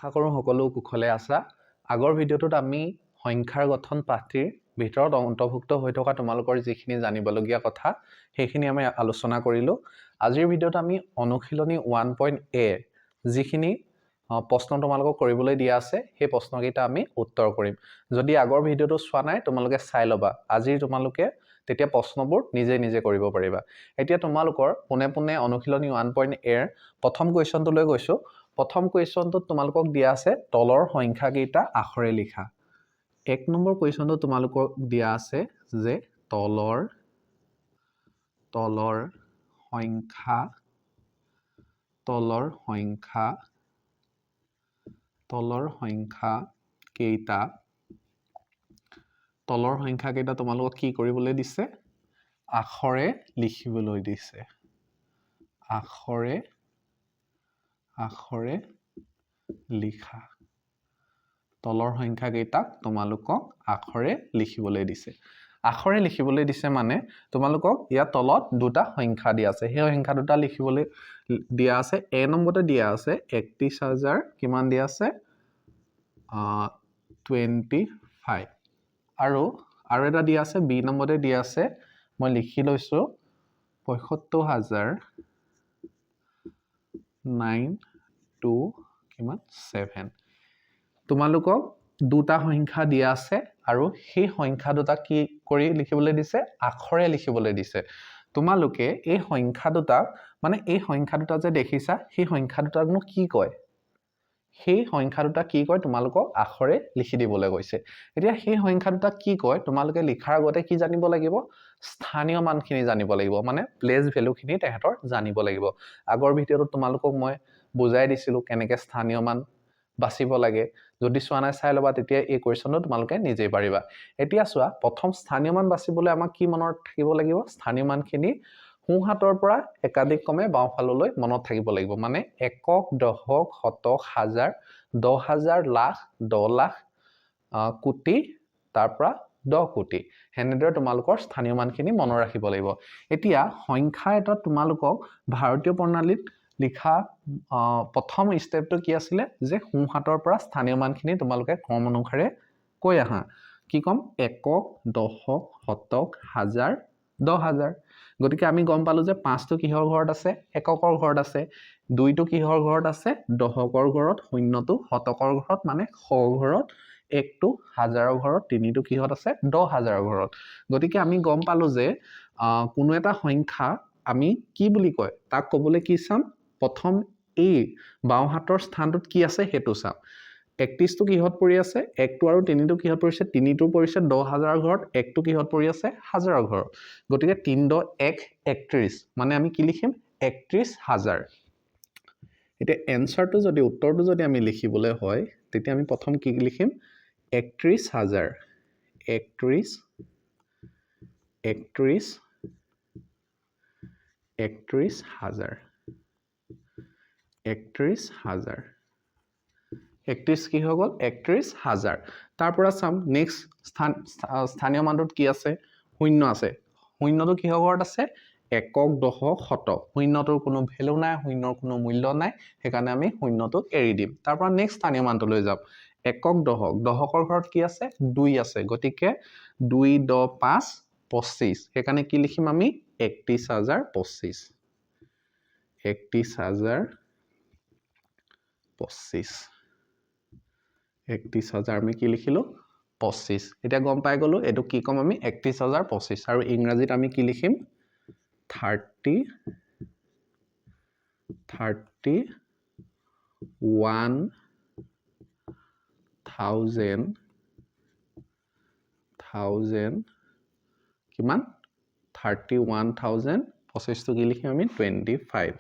আশা কৰোঁ সকলো কুশলে আছা। আগৰ ভিডিঅ'টোত আমি সংখ্যাৰ গঠন পাঠটিৰ ভিতৰত অন্তৰ্ভুক্ত হৈ থকা তোমালোকৰ যিখিনি জানিবলগীয়া কথা, সেইখিনি আমি আলোচনা কৰিলোঁ। আজিৰ ভিডিঅ'ত আমি অনুশীলনী 1.এ যিখিনি প্ৰশ্ন তোমালোকক কৰিবলৈ দিয়া আছে, সেই প্ৰশ্নকেইটা আমি উত্তৰ কৰিম। যদি আগৰ ভিডিঅ'টো চোৱা নাই, তোমালোকে চাই ল'বা। আজিৰ তোমালোকে তেতিয়া প্ৰশ্নবোৰ নিজে নিজে কৰিব পাৰিবা। এতিয়া তোমালোকৰ পোনে পোনে অনুশীলনী 1.এৰ প্ৰথম কুৱেশ্যনটোলৈ গৈছোঁ। প্ৰথম কুৱেশ্যনটোত তোমালোকক দিয়া আছে, তলৰ সংখ্যাকেইটা আখৰে লিখা। 1 নম্বৰ কুৱেশ্যনটো তোমালোকক দিয়া আছে যে তলৰ সংখ্যা তলৰ সংখ্যা তলৰ সংখ্যা কেইটা তলৰ সংখ্যাকেইটা তোমালোকক কি কৰিবলৈ দিছে? আখৰে লিখিবলৈ দিছে। আখৰে লিখা। তলৰ সংখ্যাকেইটাক তোমালোকক আখৰে লিখিবলৈ দিছে। আখৰে লিখিবলৈ দিছে মানে তোমালোকক ইয়াত তলত দুটা সংখ্যা দিয়া আছে, সেই সংখ্যা দুটা লিখিবলৈ দিয়া আছে। এ নম্বৰতে দিয়া আছে 31 হাজাৰ, কিমান দিয়া আছে? 25। আৰু এটা দিয়া আছে, বি নম্বৰতে দিয়া আছে, মই লিখি লৈছোঁ, 75 হাজাৰ নাইন টু কিমান ছেভেন। তোমালোকক দুটা সংখ্যা দিয়া আছে আৰু সেই সংখ্যা দুটা কি কৰি লিখিবলৈ দিছে? আখৰে লিখিবলৈ দিছে। তোমালোকে এই সংখ্যা দুটা, মানে এই সংখ্যা দুটা যে দেখিছা, সেই সংখ্যা দুটাকনো কি কয়, সেই সংখ্যা দুটা কি কয়, তোমালোকক আখৰে লিখি দিবলৈ কৈছে। এতিয়া সেই সংখ্যা দুটা কি কয়, তোমালোকে লিখাৰ আগতে কি জানিব লাগিব? স্থানীয় মানখিনি জানিব লাগিব, মানে প্লেচ ভেলুখিনি তেহেঁতৰ জানিব লাগিব। আগৰ ভিডিঅ'টোত তোমালোকক মই বুজাই দিছিলোঁ কেনেকৈ স্থানীয় মান বাচিব লাগে। যদি চোৱা নাই, চাই ল'বা। তেতিয়া এই কুৱেশ্যনটো তোমালোকে নিজেই পাৰিবা। এতিয়া চোৱা, প্ৰথম স্থানীয় মান বাচিবলৈ আমাক কি মনত থাকিব লাগিব? স্থানীয় মানখিনি সোঁহাতৰ পৰা একাধিক ক্ৰমে বাওঁফাললৈ মনত থাকিব লাগিব। মানে একক, দশক, শতক, হাজাৰ, 10 হাজাৰ, লাখ, 10 লাখ, কোটি, তাৰ পৰা 10 কোটি। সেনেদৰে তোমালোকৰ স্থানীয় মানখিনি মনত ৰাখিব লাগিব। এতিয়া সংখ্যা এটাত তোমালোকক ভাৰতীয় প্ৰণালীত লিখা প্ৰথম ষ্টেপটো কি আছিলে যে সোঁহাতৰ পৰা স্থানীয় মানখিনি তোমালোকে ক্ৰম অনুসাৰে কৈ আহা। কি ক'ম? একক, দশক, শতক, হাজাৰ, 10 হাজাৰ। গতিকে আমি গম পালোঁ যে পাঁচটো কিহৰ ঘৰত আছে? এককৰ ঘৰত আছে। দুইটো কিহৰ ঘৰত আছে? দশকৰ ঘৰত। শূন্যটো শতকৰ ঘৰত, মানে শ ঘৰত। একটো হাজাৰৰ ঘৰত। তিনিটো কিহত আছে? 10 হাজাৰৰ ঘৰত। গতিকে আমি গম পালোঁ যে কোনো এটা সংখ্যা আমি কি বুলি কয়, তাক ক'বলৈ কি চাম? প্ৰথম এই বাওঁহাতৰ স্থানটোত কি আছে সেইটো চাম। 31টো কিহত পৰি আছে? একটো আৰু তিনিটো কিহত পৰিছে? তিনিটো পৰিছে 10 হাজাৰৰ ঘৰত। একটো কিহত পৰি আছে? হাজাৰৰ ঘৰত। গতিকে তিনি দহ এক, 31। মানে আমি কি লিখিম? 31 হাজাৰ। এতিয়া এনচাৰটো যদি, উত্তৰটো যদি আমি লিখিবলৈ হয়, তেতিয়া আমি প্ৰথম কি লিখিম? 31 হাজাৰ, একত্ৰিছ, একত্ৰিছ, 31 হাজাৰ, 31 হাজাৰ। 31 কি হৈ গ'ল? 31 হাজাৰ। তাৰ পৰা চাম নেক্সট স্থানীয় মানটোত কি আছে? শূন্য আছে। শূন্যটো কিহৰ ঘৰত আছে? একক, দশক, শতক। শূন্যটোৰ কোনো ভেলু নাই, শূন্যৰ কোনো মূল্য নাই, সেইকাৰণে আমি শূন্যটোক এৰি দিম। তাৰ পৰা নেক্সট স্থানীয় মানটোলৈ যাম। একক, দশক। দশকৰ ঘৰত কি আছে? দুই আছে। গতিকে দুই দহ পাঁচ, 25। সেইকাৰণে কি লিখিম আমি? 31 হাজাৰ 25। 31 হাজাৰ 25। 31 হাজাৰ আমি কি লিখিলোঁ? 25। এতিয়া গম পাই গ'লোঁ এইটো কি ক'ম আমি? 31 হাজাৰ 25। আৰু ইংৰাজীত আমি কি লিখিম? 31 thousand thousand কিমান? 31,000। 25টো কি লিখিম আমি? 25,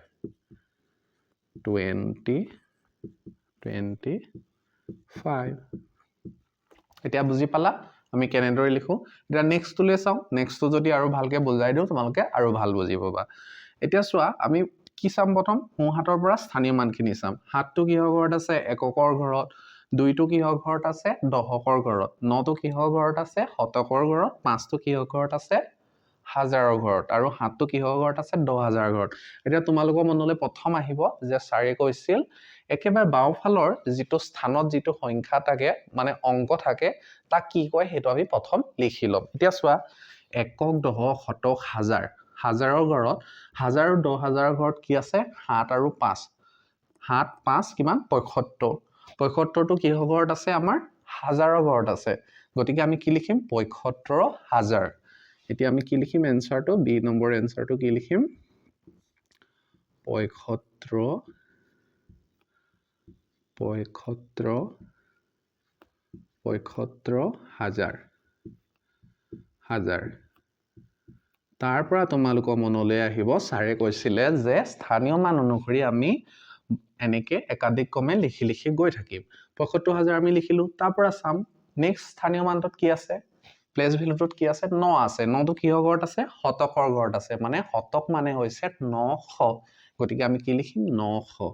twenty 25। এতিয়া বুজি পালা আমি কেনেদৰে লিখোঁ? এতিয়া নেক্সটটোলৈ চাওঁ। নেক্সটটো যদি আৰু ভালকৈ বুজাই দিওঁ, তোমালোকে আৰু ভাল বুজি পাবা। এতিয়া চোৱা, আমি কি চাম? প্ৰথম সোঁহাতৰ পৰা স্থানীয় মানখিনি চাম। সাতটো কিহৰ ঘৰত আছে? এককৰ ঘৰত। দুইটো কিহৰ ঘৰত আছে? দশকৰ ঘৰত। নটো কিহৰ ঘৰত আছে? শতকৰ ঘৰত। পাঁচটো কিহৰ ঘৰত আছে? হাজাৰৰ ঘৰত। আৰু 7টো কিহৰ ঘৰত আছে? 10,000 ঘৰত। এতিয়া তোমালোকৰ মনলৈ প্ৰথম আহিব যে ছাৰে কৈছিল একেবাৰে বাওঁফালৰ যিটো স্থানত যিটো সংখ্যা থাকে, মানে অংক থাকে, তাক কি কয় সেইটো আমি প্ৰথম লিখি ল'ম। এতিয়া চোৱা, একক, দহক, শতক, হাজাৰ। হাজাৰৰ ঘৰত, হাজাৰ আৰু দহ হাজাৰৰ ঘৰত কি আছে? 7 আৰু 5। 7 5 কিমান? 75। 75টো কিহৰ ঘৰত আছে? আমাৰ হাজাৰৰ ঘৰত আছে। গতিকে আমি কি লিখিম? 75,000। এতিয়া আমি কি লিখিম এনচাৰটো? বি নম্বৰ এনচাৰটো কি লিখিম? 75 হাজাৰ, হাজাৰ। তাৰ পৰা তোমালোকৰ মনলৈ আহিব ছাৰে কৈছিলে যে স্থানীয় মান অনুসৰি আমি এনেকে একাধিক ক্ৰমে লিখি লিখি গৈ থাকিম। 75,000 আমি লিখিলোঁ। তাৰ পৰা চাম নেক্সট স্থানীয় মানটোত কি আছে, প্লেচ ভেলুটোত কি আছে? 9 আছে। 9টো কিহৰ ঘৰত আছে? শতকৰ ঘৰত আছে। মানে শতক মানে হৈছে 900। গতিকে আমি কি লিখিম? 900।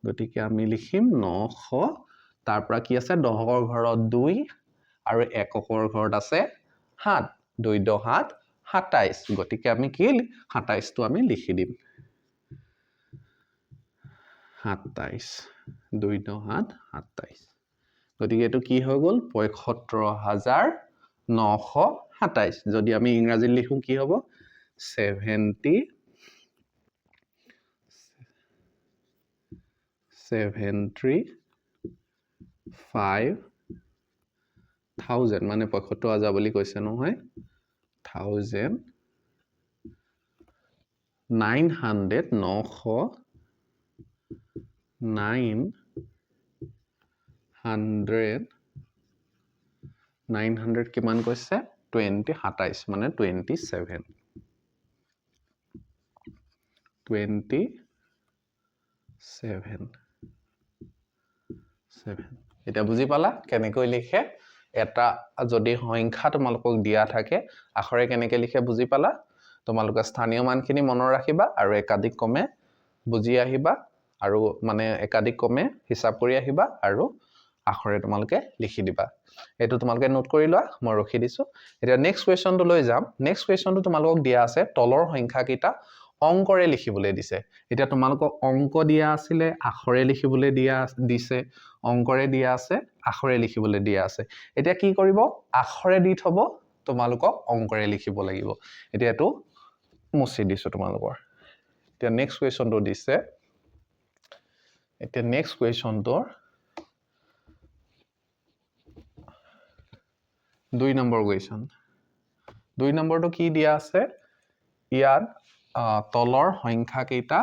গতিকে আমি লিখিম 900। তাৰ পৰা কি আছে? দহকৰ ঘৰত 2 আৰু এককৰ ঘৰত আছে 7। 2 দহ সাত, 27। গতিকে আমি কি 27টো আমি লিখি দিম। 27, 2 দহ সাত, 27। গতিকে এইটো কি হৈ গ'ল? 75,927। যদি আমি ইংৰাজীত লিখোঁ কি হ'ব? 75,000, মানে 75,000 বুলি কৈছে নহয়, থাউজেণ্ড নাইন হাণ্ড্ৰেড, নশ, নাইন হাণ্ড্ৰেড, নাইন হাণ্ড্ৰেড কিমান কৈছে? 20, 27, মানে 27, 27, 7। এতিয়া বুজি পালা কেনেকৈ লিখে? এটা যদি সংখ্যা তোমালোকক দিয়া থাকে আখৰে কেনেকৈ লিখে বুজি পালা। তোমালোকে স্থানীয় মানখিনি মনত ৰাখিবা আৰু একাধিক ক্ৰমে বুজি আহিবা, আৰু মানে একাধিক ক্ৰমে হিচাপ কৰি আহিবা আৰু আখৰে তোমালোকে লিখি দিবা। এইটো তোমালোকে নোট কৰি লোৱা, মই ৰখি দিছোঁ। এতিয়া নেক্সট কুৱেশ্যনটো লৈ যাম। নেক্সট কুৱেশ্যনটো তোমালোকক দিয়া আছে তলৰ সংখ্যাকেইটা অংকৰে লিখিবলৈ দিছে। এতিয়া তোমালোকক অংক দিয়া আছিলে, আখৰে লিখিবলৈ দিয়া দিছে, অংকৰে দিয়া আছে, আখৰে লিখিবলৈ দিয়া আছে। এতিয়া কি কৰিব? আখৰে দি থ'ব, তোমালোকক অংকৰে লিখিব লাগিব। এতিয়া এইটো মুচি দিছোঁ তোমালোকৰ। এতিয়া নেক্সট কুৱেশ্যনটো দিছে। এতিয়া নেক্সট কুৱেশ্যনটোৰ 2 নম্বৰ কুৱেশ্যন। 2 নম্বৰটো কি দিয়া আছে? ইয়াত তলৰ সংখ্যাকেইটা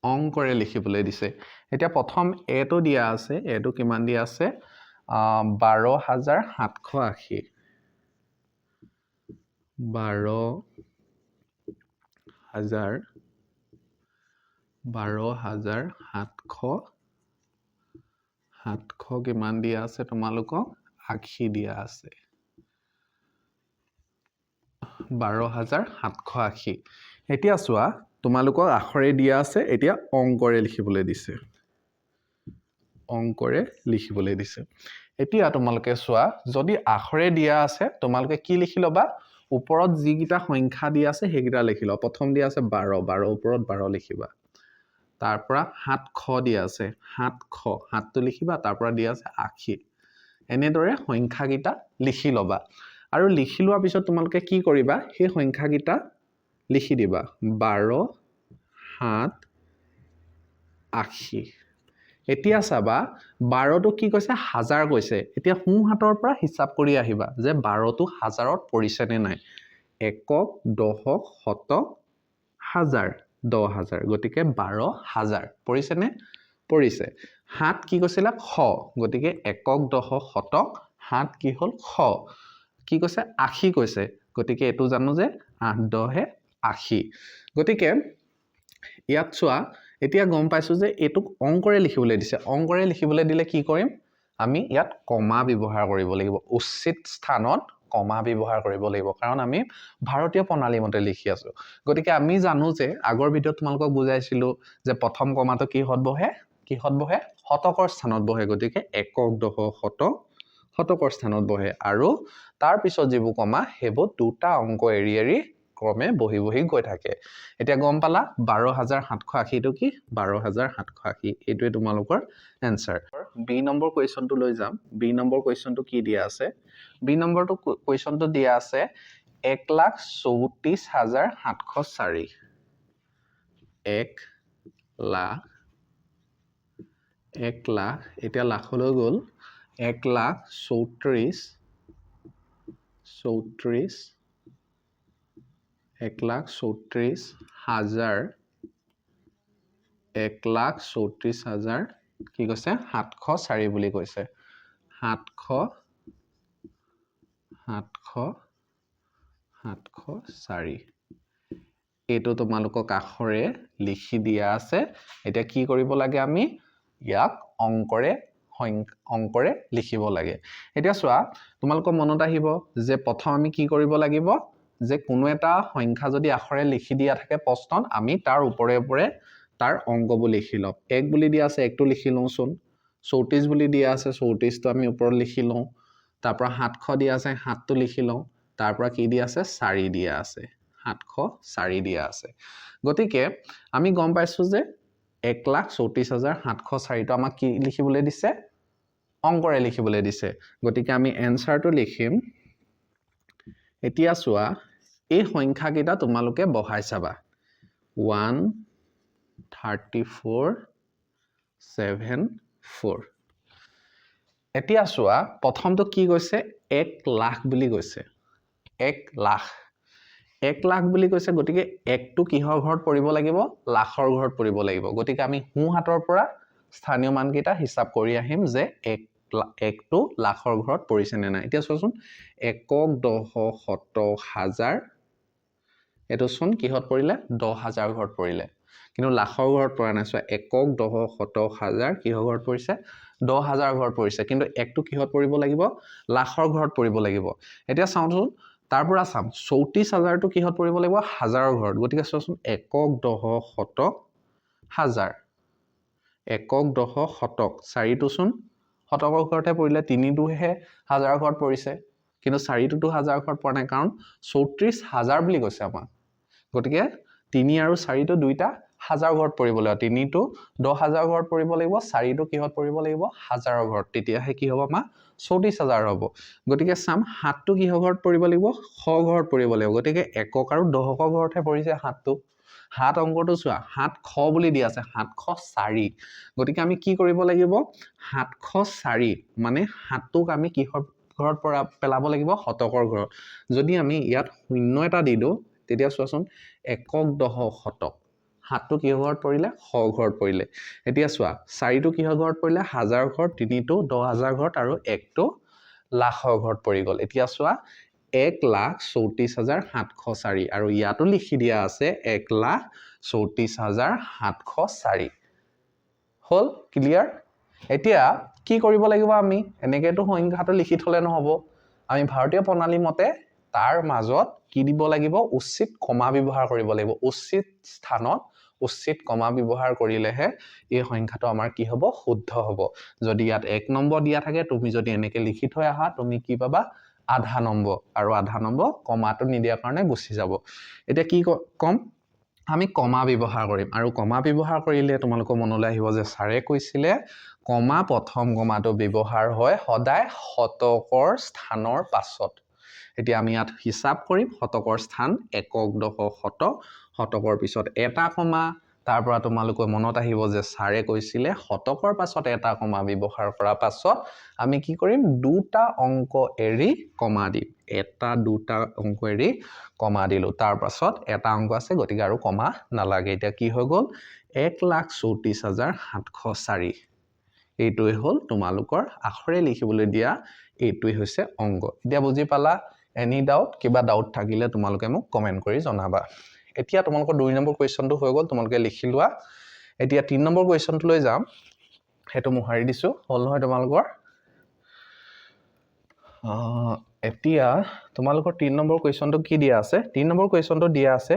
অংকৰে লিখিবলৈ দিছে। এতিয়া প্ৰথম এটো দিয়া আছে, এটো কিমান দিয়া আছে? 12,780। বাৰ হাজাৰ, বাৰ হাজাৰ সাতশ, সাতশ কিমান দিয়া আছে তোমালোকক? 80 দিয়া আছে। 12,780। এতিয়া চোৱা, তোমালোকক আখৰে দিয়া আছে, এতিয়া অংকৰে লিখিবলৈ দিছে, অংকৰে লিখিবলৈ দিছে। এতিয়া তোমালোকে চোৱা, যদি আখৰে দিয়া আছে তোমালোকে কি লিখি ল'বা? ওপৰত যিকেইটা সংখ্যা দিয়া আছে সেইকেইটা লিখি ল'বা। প্ৰথম দিয়া আছে 12, 12 ওপৰত 12 লিখিবা। তাৰ পৰা 700 দিয়া আছে, 700, সাতটো লিখিবা। তাৰ পৰা দিয়া আছে 80। এনেদৰে সংখ্যাকেইটা লিখি ল'বা। আৰু লিখি লোৱাৰ পিছত তোমালোকে কি কৰিবা? সেই সংখ্যাকেইটা লিখি দিবা, 12, 7, 80। এতিয়া চাবা, বাৰটো কি কৈছে? হাজাৰ কৈছে। এতিয়া সোঁ হাতৰ পৰা হিচাপ কৰি আহিবা যে বাৰটো হাজাৰত পৰিছে নে নাই। একক, দহক, শতক, হাজাৰ, 10,000। গতিকে 12,000 পৰিছেনে? পৰিছে। 7 কি কৈছিলে? শ। গতিকে একক, দহক, শতক, 7 কি হ'ল? শ। কি কৈছে? 80 কৈছে। গতিকে এইটো জানো যে 8 দহে 80। গতিকে ইয়াত চোৱা, এতিয়া গম পাইছোঁ যে এইটোক অংকৰে লিখিবলৈ দিছে। অংকৰে লিখিবলৈ দিলে কি কৰিম আমি? ইয়াত কমা ব্যৱহাৰ কৰিব লাগিব, উচিত স্থানত কমা ব্যৱহাৰ কৰিব লাগিব, কাৰণ আমি ভাৰতীয় প্ৰণালী মতে লিখি আছোঁ। গতিকে আমি জানো যে আগৰ ভিডিঅ'ত তোমালোকক বুজাইছিলোঁ যে প্ৰথম কমাটো কিহত বহে? কিহত বহে? শতকৰ স্থানত বহে। গতিকে একক, দশক, শতক, শতকৰ স্থানত বহে আৰু তাৰপিছত যিবোৰ কমা সেইবোৰ দুটা অংক এৰি এৰি ক্ৰমে বহি বহি গৈ থাকে। এতিয়া গম পালা 12,780টো কি? 12,780, এইটোৱে তোমালোকৰ এনচাৰ। বি নম্বৰ কুৱেশ্যনটো লৈ যাম। বি নম্বৰ কুৱেশ্যনটো কি দিয়া আছে? বি নম্বৰটো কুৱেশ্যনটো দিয়া আছে 1,34,704। 1 লাখ, 1 লাখ, এতিয়া লাখলৈ গ'ল। 1 লাখ চৌত্ৰিছ, চৌত্ৰিছ, 1,34,000, 1,34,000 কি কৈছে? 704 বুলি কৈছে। 700, 700, 704, এইটো তোমালোকক আখৰে লিখি দিয়া আছে। এতিয়া কি কৰিব লাগে? আমি ইয়াক অংকৰে লিখিব লাগে। এতিয়া চোৱা, তোমালোকৰ মনত আহিব যে প্ৰথম আমি কি কৰিব লাগিব যে কোনো এটা সংখ্যা যদি আখৰে লিখি দিয়া থাকে প্ৰশ্নত, আমি তাৰ ওপৰে ওপৰে তাৰ অংকবোৰ লিখি ল'ম। এক বুলি দিয়া আছে, একটো লিখি লওঁচোন। 34 বুলি দিয়া আছে, 34টো আমি ওপৰত লিখি লওঁ। তাৰপৰা 700 দিয়া আছে, সাতটো লিখি লওঁ। তাৰপৰা কি দিয়া আছে? চাৰি দিয়া আছে, 704 দিয়া আছে। গতিকে আমি গম পাইছোঁ যে 1,34,704টো আমাক কি লিখিবলৈ দিছে? অংকৰে লিখিবলৈ দিছে। গতিকে আমি এনচাৰটো লিখিম। এতিয়া চোৱা, এই সংখ্যাকেইটা তোমালোকে বহাই চাবা, 1 34 7 4। এতিয়া চোৱা, প্ৰথমটো কি কৈছে? 1 লাখ বুলি কৈছে। 1 লাখ, 1 লাখ বুলি কৈছে। গতিকে একটো কিহৰ ঘৰত পৰিব লাগিব? লাখৰ ঘৰত পৰিব লাগিব। গতিকে আমি সোঁ হাতৰ পৰা স্থানীয় মানকেইটা হিচাপ কৰি আহিম যে একটো লাখৰ ঘৰত পৰিছে নে নাই। এতিয়া চোৱাচোন, একক, দশক, শতক, হাজাৰ, এইটো চোন কিহত পৰিলে? 10,000 ঘৰত পৰিলে, কিন্তু লাখৰ ঘৰত পৰা নাই। চোৱা, একক, দশক, শতক, হাজাৰ কিহৰ ঘৰত পৰিছে? 10,000 ঘৰত পৰিছে, কিন্তু একটো কিহত পৰিব লাগিব? লাখৰ ঘৰত পৰিব লাগিব। এতিয়া চাওঁচোন, তাৰ পৰা চাম 34,000টো কিহত পৰিব লাগিব? হাজাৰৰ ঘৰত। গতিকে চোৱাচোন, একক, দশক, শতক, হাজাৰ, একক, দশক, শতক, চাৰিটোচোন শতকৰ ঘৰতহে পৰিলে, তিনিটোহে হাজাৰৰ ঘৰত পৰিছে, কিন্তু চাৰিটোতো হাজাৰৰ ঘৰত পৰা নাই, কাৰণ 34,000 বুলি কৈছে আমাক। গতিকে তিনি আৰু চাৰিটো দুইটা হাজাৰ ঘৰত পৰিব লাগিব। তিনিটো 10,000 ঘৰত পৰিব লাগিব, চাৰিটো কিহত পৰিব লাগিব? হাজাৰৰ ঘৰত। তেতিয়াহে কি হ'ব? আমাৰ 34,000 হ'ব। গতিকে চাম, সাতটো কিহৰ ঘৰত পৰিব লাগিব? শ ঘৰত পৰিব লাগিব। গতিকে একক আৰু দশকৰ ঘৰতহে পৰিছে সাতটো। সাত অংকটো চোৱা, 700 বুলি দিয়া আছে, 704। গতিকে আমি কি কৰিব লাগিব? 704 মানে সাতটোক আমি কিহৰ ঘৰত পৰা পেলাব লাগিব? শতকৰ ঘৰত। যদি আমি ইয়াত শূন্য এটা দি দিওঁ, তেতিয়া চোৱাচোন, একক, দশক, শতক, সাতটো কিহৰ ঘৰত পৰিলে? শ ঘৰত পৰিলে। এতিয়া চোৱা, চাৰিটো কিহৰ ঘৰত পৰিলে? হাজাৰ ঘৰত, তিনিটো 10,000 ঘৰত আৰু একটো লাখৰ ঘৰত পৰি গ'ল। এতিয়া চোৱা, 1,34,704 আৰু ইয়াতো লিখি দিয়া আছে 1,34,704। হ'ল ক্লিয়াৰ? এতিয়া কি কৰিব লাগিব আমি? এনেকৈতো সংখ্যাটো লিখি থ'লে নহ'ব। আমি ভাৰতীয় প্ৰণালী মতে তাৰ মাজত কি দিব লাগিব? উচিত কমা ব্যৱহাৰ কৰিব লাগিব। উচিত স্থানত উচিত কমা ব্যৱহাৰ কৰিলেহে এই সংখ্যাটো আমাৰ কি হ'ব? শুদ্ধ হ'ব। যদি ইয়াত এক নম্বৰ দিয়া থাকে, তুমি যদি এনেকৈ লিখি থৈ আহা, তুমি কি পাবা? আধা নম্বৰ, আৰু আধা নম্বৰ কমাটো নিদিয়াৰ কাৰণে গুচি যাব। এতিয়া কি ক'ম আমি? কমা ব্যৱহাৰ কৰিম। আৰু কমা ব্যৱহাৰ কৰিলে তোমালোকৰ মনলৈ আহিব যে ছাৰে কৈছিলে কমা, প্ৰথম কমাটো ব্যৱহাৰ হয় সদায় শতকৰ স্থানৰ পাছত। এতিয়া আমি ইয়াত হিচাপ কৰিম শতকৰ স্থান, একক, দশক, শতক, শতকৰ পিছত এটা কমা। তাৰ পৰা তোমালোকৰ মনত আহিব যে ছাৰে কৈছিলে শতকৰ পাছত এটা কমা ব্যৱহাৰ কৰাৰ পাছত আমি কি কৰিম? দুটা অংক এৰি কমা দিম। এটা দুটা অংক এৰি কমা দিলোঁ, তাৰ পাছত এটা অংক আছে, গতিকে আৰু কমা নালাগে। এতিয়া কি হৈ গ'ল? 1,34,704। এইটোৱে হ'ল তোমালোকৰ আখৰে লিখিবলৈ দিয়া এইটোৱে হৈছে অংক। এতিয়া বুজি পালা? Any doubt? কিবা ডাউট থাকিলে তোমালোকে মোক কমেণ্ট কৰি জনাবা। এতিয়া তোমালোকৰ 2 নম্বৰ কুৱেশ্যনটো হৈ গ'ল, তোমালোকে লিখি লোৱা। এতিয়া 3 নম্বৰ কুৱেশ্যনটোলৈ যাম। সেইটো মোহাৰি দিছোঁ। হ'ল নহয় তোমালোকৰ? এতিয়া তোমালোকৰ 3 নম্বৰ কুৱেশ্যনটো কি দিয়া আছে? 3 নম্বৰ কুৱেশ্যনটো দিয়া আছে,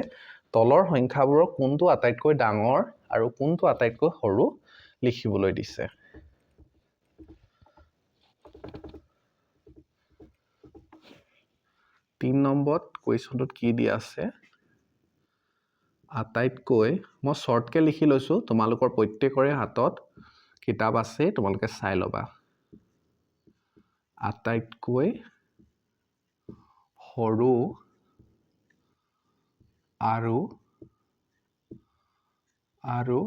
তলৰ সংখ্যাবোৰৰ কোনটো আটাইতকৈ ডাঙৰ আৰু কোনটো আটাইতকৈ সৰু লিখিবলৈ দিছে। 3 নম্বৰত কুৱেশ্যনটোত কি দিয়া আছে? আটাইতকৈ, মই শ্বৰ্টকৈ লিখি লৈছোঁ, তোমালোকৰ প্ৰত্যেকৰে হাতত কিতাপ আছে, তোমালোকে চাই ল'বা। আটাইতকৈ সৰু আৰু আৰু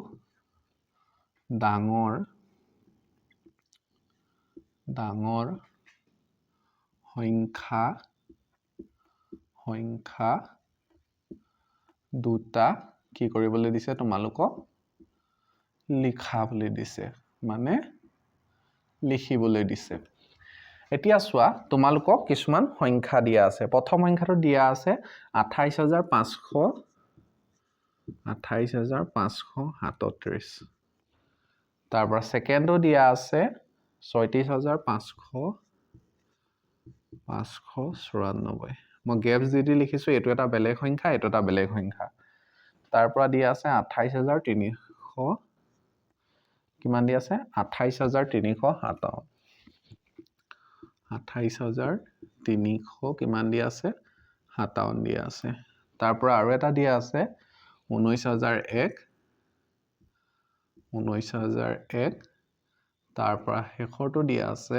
ডাঙৰ ডাঙৰ সংখ্যা সংখ্যা দুটা কি কৰিবলৈ দিছে তোমালোকক? লিখা বুলি দিছে, মানে লিখিবলৈ দিছে। এতিয়া চোৱা, তোমালোকক কিছুমান সংখ্যা দিয়া আছে। প্ৰথম সংখ্যাটো দিয়া আছে 28,537। তাৰ পৰা ছেকেণ্ডটো দিয়া আছে 36,594। মই গেপছ দি দি লিখিছোঁ, এইটো এটা বেলেগ সংখ্যা, এইটো এটা বেলেগ সংখ্যা। তাৰ পৰা দিয়া আছে 28,300, কিমান দিয়া আছে? 28,357। 28,300 কিমান দিয়া আছে? 57 দিয়া আছে। তাৰ পৰা আৰু এটা দিয়া আছে 19,001, 19,001। তাৰ পৰা শেষৰটো দিয়া আছে,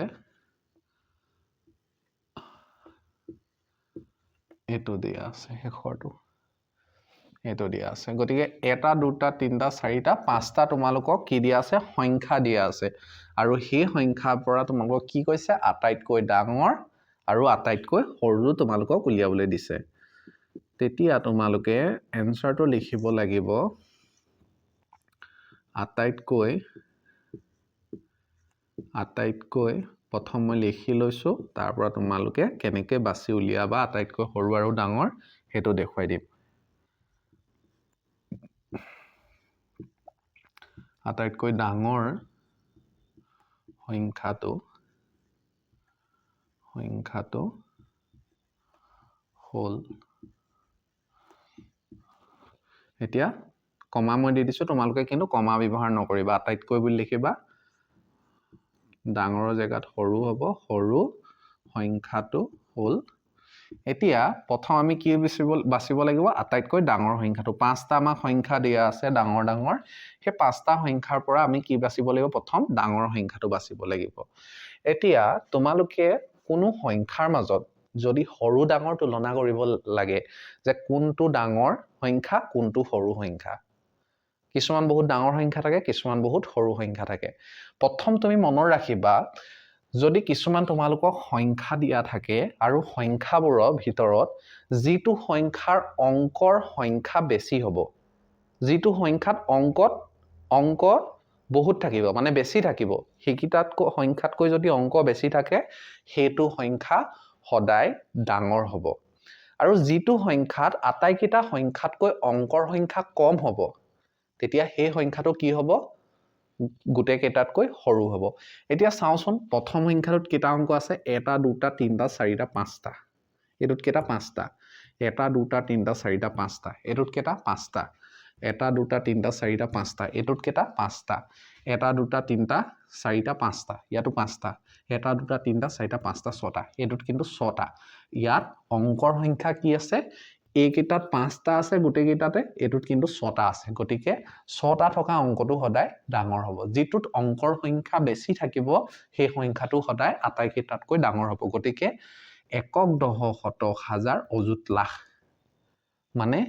এইটো দিয়া আছে, শেষৰটো এইটো দিয়া আছে। গতিকে এটা, দুটা, তিনিটা, চাৰিটা, পাঁচটা তোমালোকক কি দিয়া আছে? সংখ্যা দিয়া আছে। আৰু সেই সংখ্যাৰ পৰা তোমালোকক কি কৈছে? আটাইতকৈ ডাঙৰ আৰু আটাইতকৈ সৰু তোমালোকক উলিয়াবলৈ দিছে। তেতিয়া তোমালোকে এনচাৰটো লিখিব লাগিব আটাইতকৈ, আটাইতকৈ প্ৰথম মই লিখি লৈছোঁ, তাৰ পৰা তোমালোকে কেনেকৈ বাছি উলিয়াবা আটাইতকৈ সৰু আৰু ডাঙৰ সেইটো দেখুৱাই দিম। আটাইতকৈ ডাঙৰ সংখ্যাটো হ'ল, এতিয়া কমা মই দি দিছোঁ, তোমালোকে কিন্তু কমা ব্যৱহাৰ নকৰিবা, আটাইতকৈ বুলি লিখিবা। ডাঙৰৰ জেগাত সৰু হ'ব, সৰু সংখ্যাটো হ'ল। এতিয়া প্ৰথম আমি কি বাচিব লাগিব? আটাইতকৈ ডাঙৰ সংখ্যাটো। পাঁচটা আমাক সংখ্যা দিয়া আছে ডাঙৰ ডাঙৰ, সেই পাঁচটা সংখ্যাৰ পৰা আমি কি বাচিব লাগিব? প্ৰথম ডাঙৰ সংখ্যাটো বাচিব লাগিব। এতিয়া তোমালোকে কোনো সংখ্যাৰ মাজত যদি সৰু ডাঙৰ তুলনা কৰিব লাগে যে কোনটো ডাঙৰ সংখ্যা কোনটো সৰু সংখ্যা, কিছুমান বহুত ডাঙৰ সংখ্যা থাকে, কিছুমান বহুত সৰু সংখ্যা থাকে। প্ৰথম তুমি মনত ৰাখিবা, যদি কিছুমান তোমালোকক সংখ্যা দিয়া থাকে আৰু সংখ্যাবোৰৰ ভিতৰত যিটো সংখ্যাৰ অংকৰ সংখ্যা বেছি হ'ব, যিটো সংখ্যাত অংক বহুত থাকিব, মানে বেছি থাকিব, সেইকেইটাতকৈ সংখ্যাতকৈ যদি অংক বেছি থাকে সেইটো সংখ্যা সদায় ডাঙৰ হ'ব। আৰু যিটো সংখ্যাত আটাইকেইটা সংখ্যাতকৈ অংকৰ সংখ্যা কম হ'ব, তেতিয়া সেই সংখ্যাটো কি হ'ব? গোটেইকেইটাতকৈ সৰু হ'ব। এতিয়া চাওঁচোন প্ৰথম সংখ্যাটোত কেইটা অংক আছে? এটা, দুটা, তিনিটা, চাৰিটা, পাঁচটা। এইটোত কেইটা? পাঁচটা। এটা, দুটা, তিনিটা, চাৰিটা, পাঁচটা। এইটোত কেইটা? পাঁচটা। এটা, দুটা, তিনিটা, চাৰিটা, পাঁচটা। এইটোত কেইটা? পাঁচটা। এটা, দুটা, তিনিটা, চাৰিটা, পাঁচটা। ইয়াতো পাঁচটা। এটা, দুটা, তিনিটা, চাৰিটা, পাঁচটা, ছটা। এইটোত কিন্তু ছটা। ইয়াত অংকৰ সংখ্যা কি আছে? এইকেইটাত পাঁচটা আছে গোটেইকেইটাতে, এইটোত কিন্তু ছটা আছে। গতিকে ছটা থকা অংকটো সদায় ডাঙৰ হ'ব। যিটোত অংকৰ সংখ্যা বেছি থাকিব সেই সংখ্যাটো সদায় আটাইকেইটাতকৈ ডাঙৰ হ'ব। গতিকে একক, দহ, শতক, হাজাৰ, অযুত, লাখ, মানে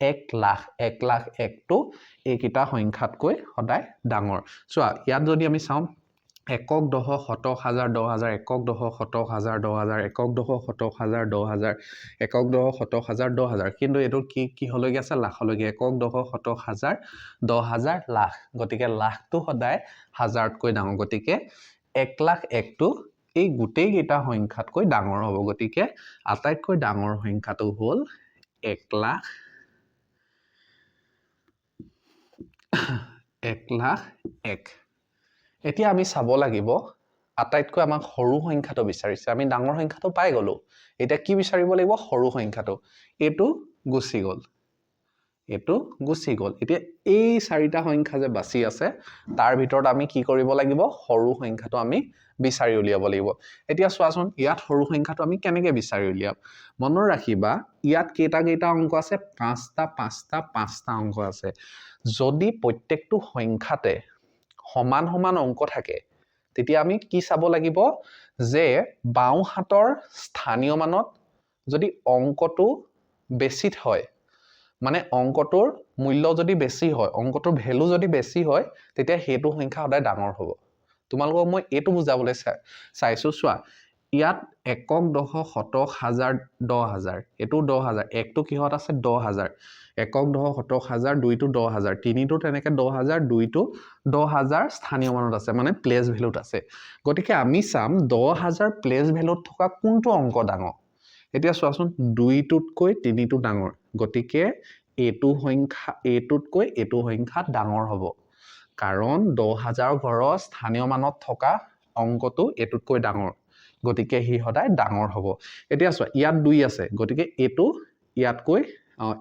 এক লাখ, এক লাখ একটো এইকেইটা সংখ্যাতকৈ সদায় ডাঙৰ। চোৱা, ইয়াত যদি আমি চাওঁ একক, দহ, শতক, হাজাৰ, দহ হাজাৰ, একক, দহ, শতক, হাজাৰ, দহ হাজাৰ, একক, দহ, শতক, হাজাৰ, দহ হাজাৰ, একক, দহ, শতক, হাজাৰ, দহ হাজাৰ। কিন্তু এইটো কিহলৈকে আছে? লাখলৈকে। একক, দহ, শতক, হাজাৰ, দহ হাজাৰ, লাখ। গতিকে লাখটো সদায় হাজাৰতকৈ ডাঙৰ। গতিকে এক লাখ একটো এই গোটেইকেইটা সংখ্যাতকৈ ডাঙৰ হ'ব। গতিকে আটাইতকৈ ডাঙৰ সংখ্যাটো হ'ল এক লাখ, এক লাখ এক। এতিয়া আমি চাব লাগিব আটাইতকৈ আমাক সৰু সংখ্যাটো বিচাৰিছে, আমি ডাঙৰ সংখ্যাটো পাই গ'লো। এতিয়া কি বিচাৰিব লাগিব? সৰু সংখ্যাটো। এইটো গুচি গ'ল, এইটো গুচি গ'ল। এতিয়া এই চাৰিটা সংখ্যা যে বাচি আছে তাৰ ভিতৰত আমি কি কৰিব লাগিব, সৰু সংখ্যাটো আমি বিচাৰি উলিয়াব লাগিব। এতিয়া চোৱাচোন ইয়াত সৰু সংখ্যাটো আমি কেনেকৈ বিচাৰি উলিয়াম। মনত ৰাখিবা ইয়াত কেইটা কেইটা অংক আছে, পাঁচটা পাঁচটা পাঁচটা অংক আছে। যদি প্ৰত্যেকটো সংখ্যাতে সমান সমান অংক থাকে তেতিয়া আমি কি চাব লাগিব যে বাওঁ হাতৰ স্থানীয় মানত যদি অংকটো বেছিত হয়, মানে অংকটোৰ মূল্য যদি বেছি হয়, অংকটোৰ ভেলু যদি বেছি হয়, তেতিয়া সেইটো সংখ্যা সদায় ডাঙৰ হ'ব। তোমালোকক মই এইটো বুজাবলৈ চাইছোঁ। চোৱা ইয়াত একক দশক শতক হাজাৰ 10,000, এইটো 10,000, একটো কিহত আছে 10,000, একক দশক শতক হাজাৰ, দুইটো 10,000, তিনিটো তেনেকৈ 10,000, দুইটো 10,000 স্থানীয় মানত আছে, মানে প্লেচ ভেলুত আছে। গতিকে আমি চাম 10,000 প্লেচ ভেলুত থকা কোনটো অংক ডাঙৰ। এতিয়া চোৱাচোন দুইটোতকৈ তিনিটো ডাঙৰ, গতিকে এইটো সংখ্যা এইটোতকৈ এইটো সংখ্যা ডাঙৰ হ'ব, কাৰণ 10,000 ঘৰৰ স্থানীয় মানত থকা অংকটো এইটোতকৈ ডাঙৰ, গতিকে সি সদায় ডাঙৰ হ'ব। এতিয়া চোৱা ইয়াত 2 আছে, গতিকে এইটো ইয়াতকৈ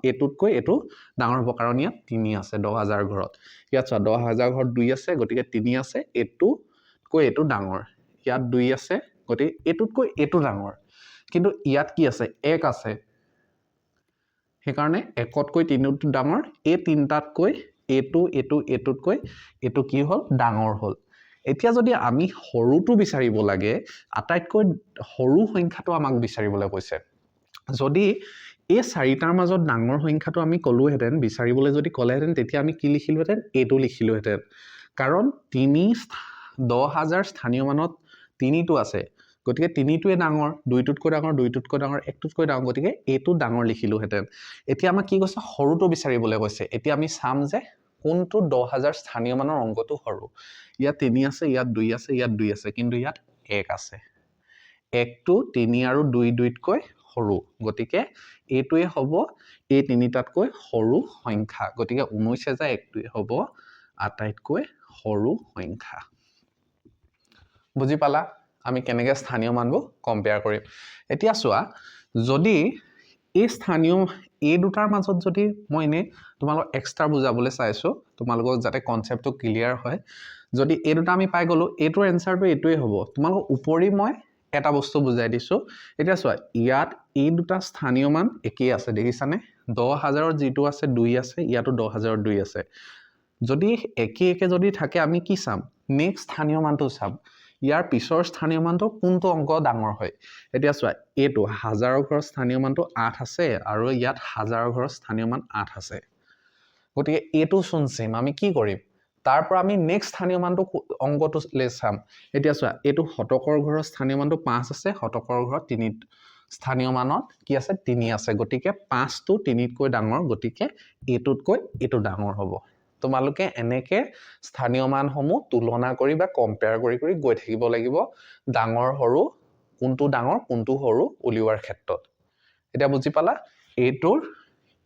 এইটোতকৈ এইটো ডাঙৰ হ'ব, কাৰণ ইয়াত 3 আছে 10,000 ঘৰত। ইয়াত চোৱা 10,000 ঘৰত 2 আছে, গতিকে 3 আছে, এইটোতকৈ এইটো ডাঙৰ। ইয়াত 2 আছে, গতিকে এইটোতকৈ এইটো ডাঙৰ। কিন্তু ইয়াত কি আছে, 1 আছে, সেইকাৰণে একতকৈ তিনিটো ডাঙৰ, এই তিনিটাতকৈ এইটো এইটো এইটোতকৈ এইটো কি হ'ল, ডাঙৰ হ'ল। এতিয়া যদি আমি সৰুটো বিচাৰিব লাগে, আটাইতকৈ সৰু সংখ্যাটো আমাক বিচাৰিবলৈ কৈছে। যদি এই চাৰিটাৰ মাজত ডাঙৰ সংখ্যাটো আমি ক'লোহেঁতেন, বিচাৰিবলৈ যদি ক'লেহেঁতেন, তেতিয়া আমি কি লিখিলোহেঁতেন, এইটো লিখিলোহেঁতেন, কাৰণ 10,000 স্থানীয় মানত তিনিটো আছে, গতিকে তিনিটোৱে ডাঙৰ, দুইটোতকৈ ডাঙৰ, দুইটোতকৈ ডাঙৰ, একটোতকৈ ডাঙৰ, গতিকে এইটো ডাঙৰ লিখিলোহেঁতেন। এতিয়া আমাক কি কৈছে, সৰুটো বিচাৰিবলৈ কৈছে। এতিয়া আমি চাম যে কোনটো 10,000 স্থানীয় মানৰ অংকটো সৰু। ইয়াত 3 আছে, ইয়াত 2 আছে, ইয়াত 2 আছে, কিন্তু ইয়াত 1 আছে। একটো 3 আৰু 2 দুইতকৈ সৰু, গতিকে এইটোৱে হ'ব এই তিনিটাতকৈ সৰু সংখ্যা। গতিকে 19,001টোৱে হ'ব আটাইতকৈ সৰু সংখ্যা। বুজি পালা আমি কেনেকৈ স্থানীয় মানবোৰ কম্পেয়াৰ কৰিম। এতিয়া চোৱা যদি এই স্থানীয় এই দুটাৰ মাজত যদি মই এনেই তোমালোকক এক্সট্ৰা বুজাবলৈ চাইছোঁ, তোমালোকক যাতে কনচেপ্টটো ক্লিয়াৰ হয়। যদি এই দুটা আমি পাই গ'লোঁ, এইটোৰ এনচাৰটো এইটোৱেই হ'ব। তোমালোকক উপৰি মই এটা বস্তু বুজাই দিছোঁ। এতিয়া চোৱা ইয়াত এই দুটা স্থানীয় মান একেই আছে, দেখিছানে? 10,000ত যিটো আছে 2 আছে, ইয়াতো 10,000ত 2 আছে। যদি একে একে যদি থাকে আমি কি চাম, নেক্সট স্থানীয় মানটো চাম, ইয়াৰ পিছৰ স্থানীয় মানটো কোনটো অংক ডাঙৰ হয়। এতিয়া চোৱা এইটো হাজাৰৰ ঘৰৰ স্থানীয় মানটো 8 আছে আৰু ইয়াত হাজাৰৰ ঘৰৰ স্থানীয় মান 8 আছে, গতিকে এইটো চোন চেম। আমি কি কৰিম, তাৰ পৰা আমি নেক্সট স্থানীয় মানটো অংকটোলৈ চাম। এতিয়া চোৱা এইটো শতকৰ ঘৰৰ স্থানীয় মানটো 5 আছে, শতকৰ ঘৰত 3 স্থানীয় মানত কি আছে, 3 আছে, গতিকে 5টো 3তকৈ ডাঙৰ, গতিকে এইটোতকৈ এইটো ডাঙৰ হ'ব। তোমালোকে এনেকৈ স্থানীয় মানসমূহ তুলনা কৰি বা কম্পেয়াৰ কৰি কৰি গৈ থাকিব লাগিব, ডাঙৰ সৰু কোনটো ডাঙৰ কোনটো সৰু উলিওৱাৰ ক্ষেত্ৰত। এতিয়া বুজি পালা এইটোৰ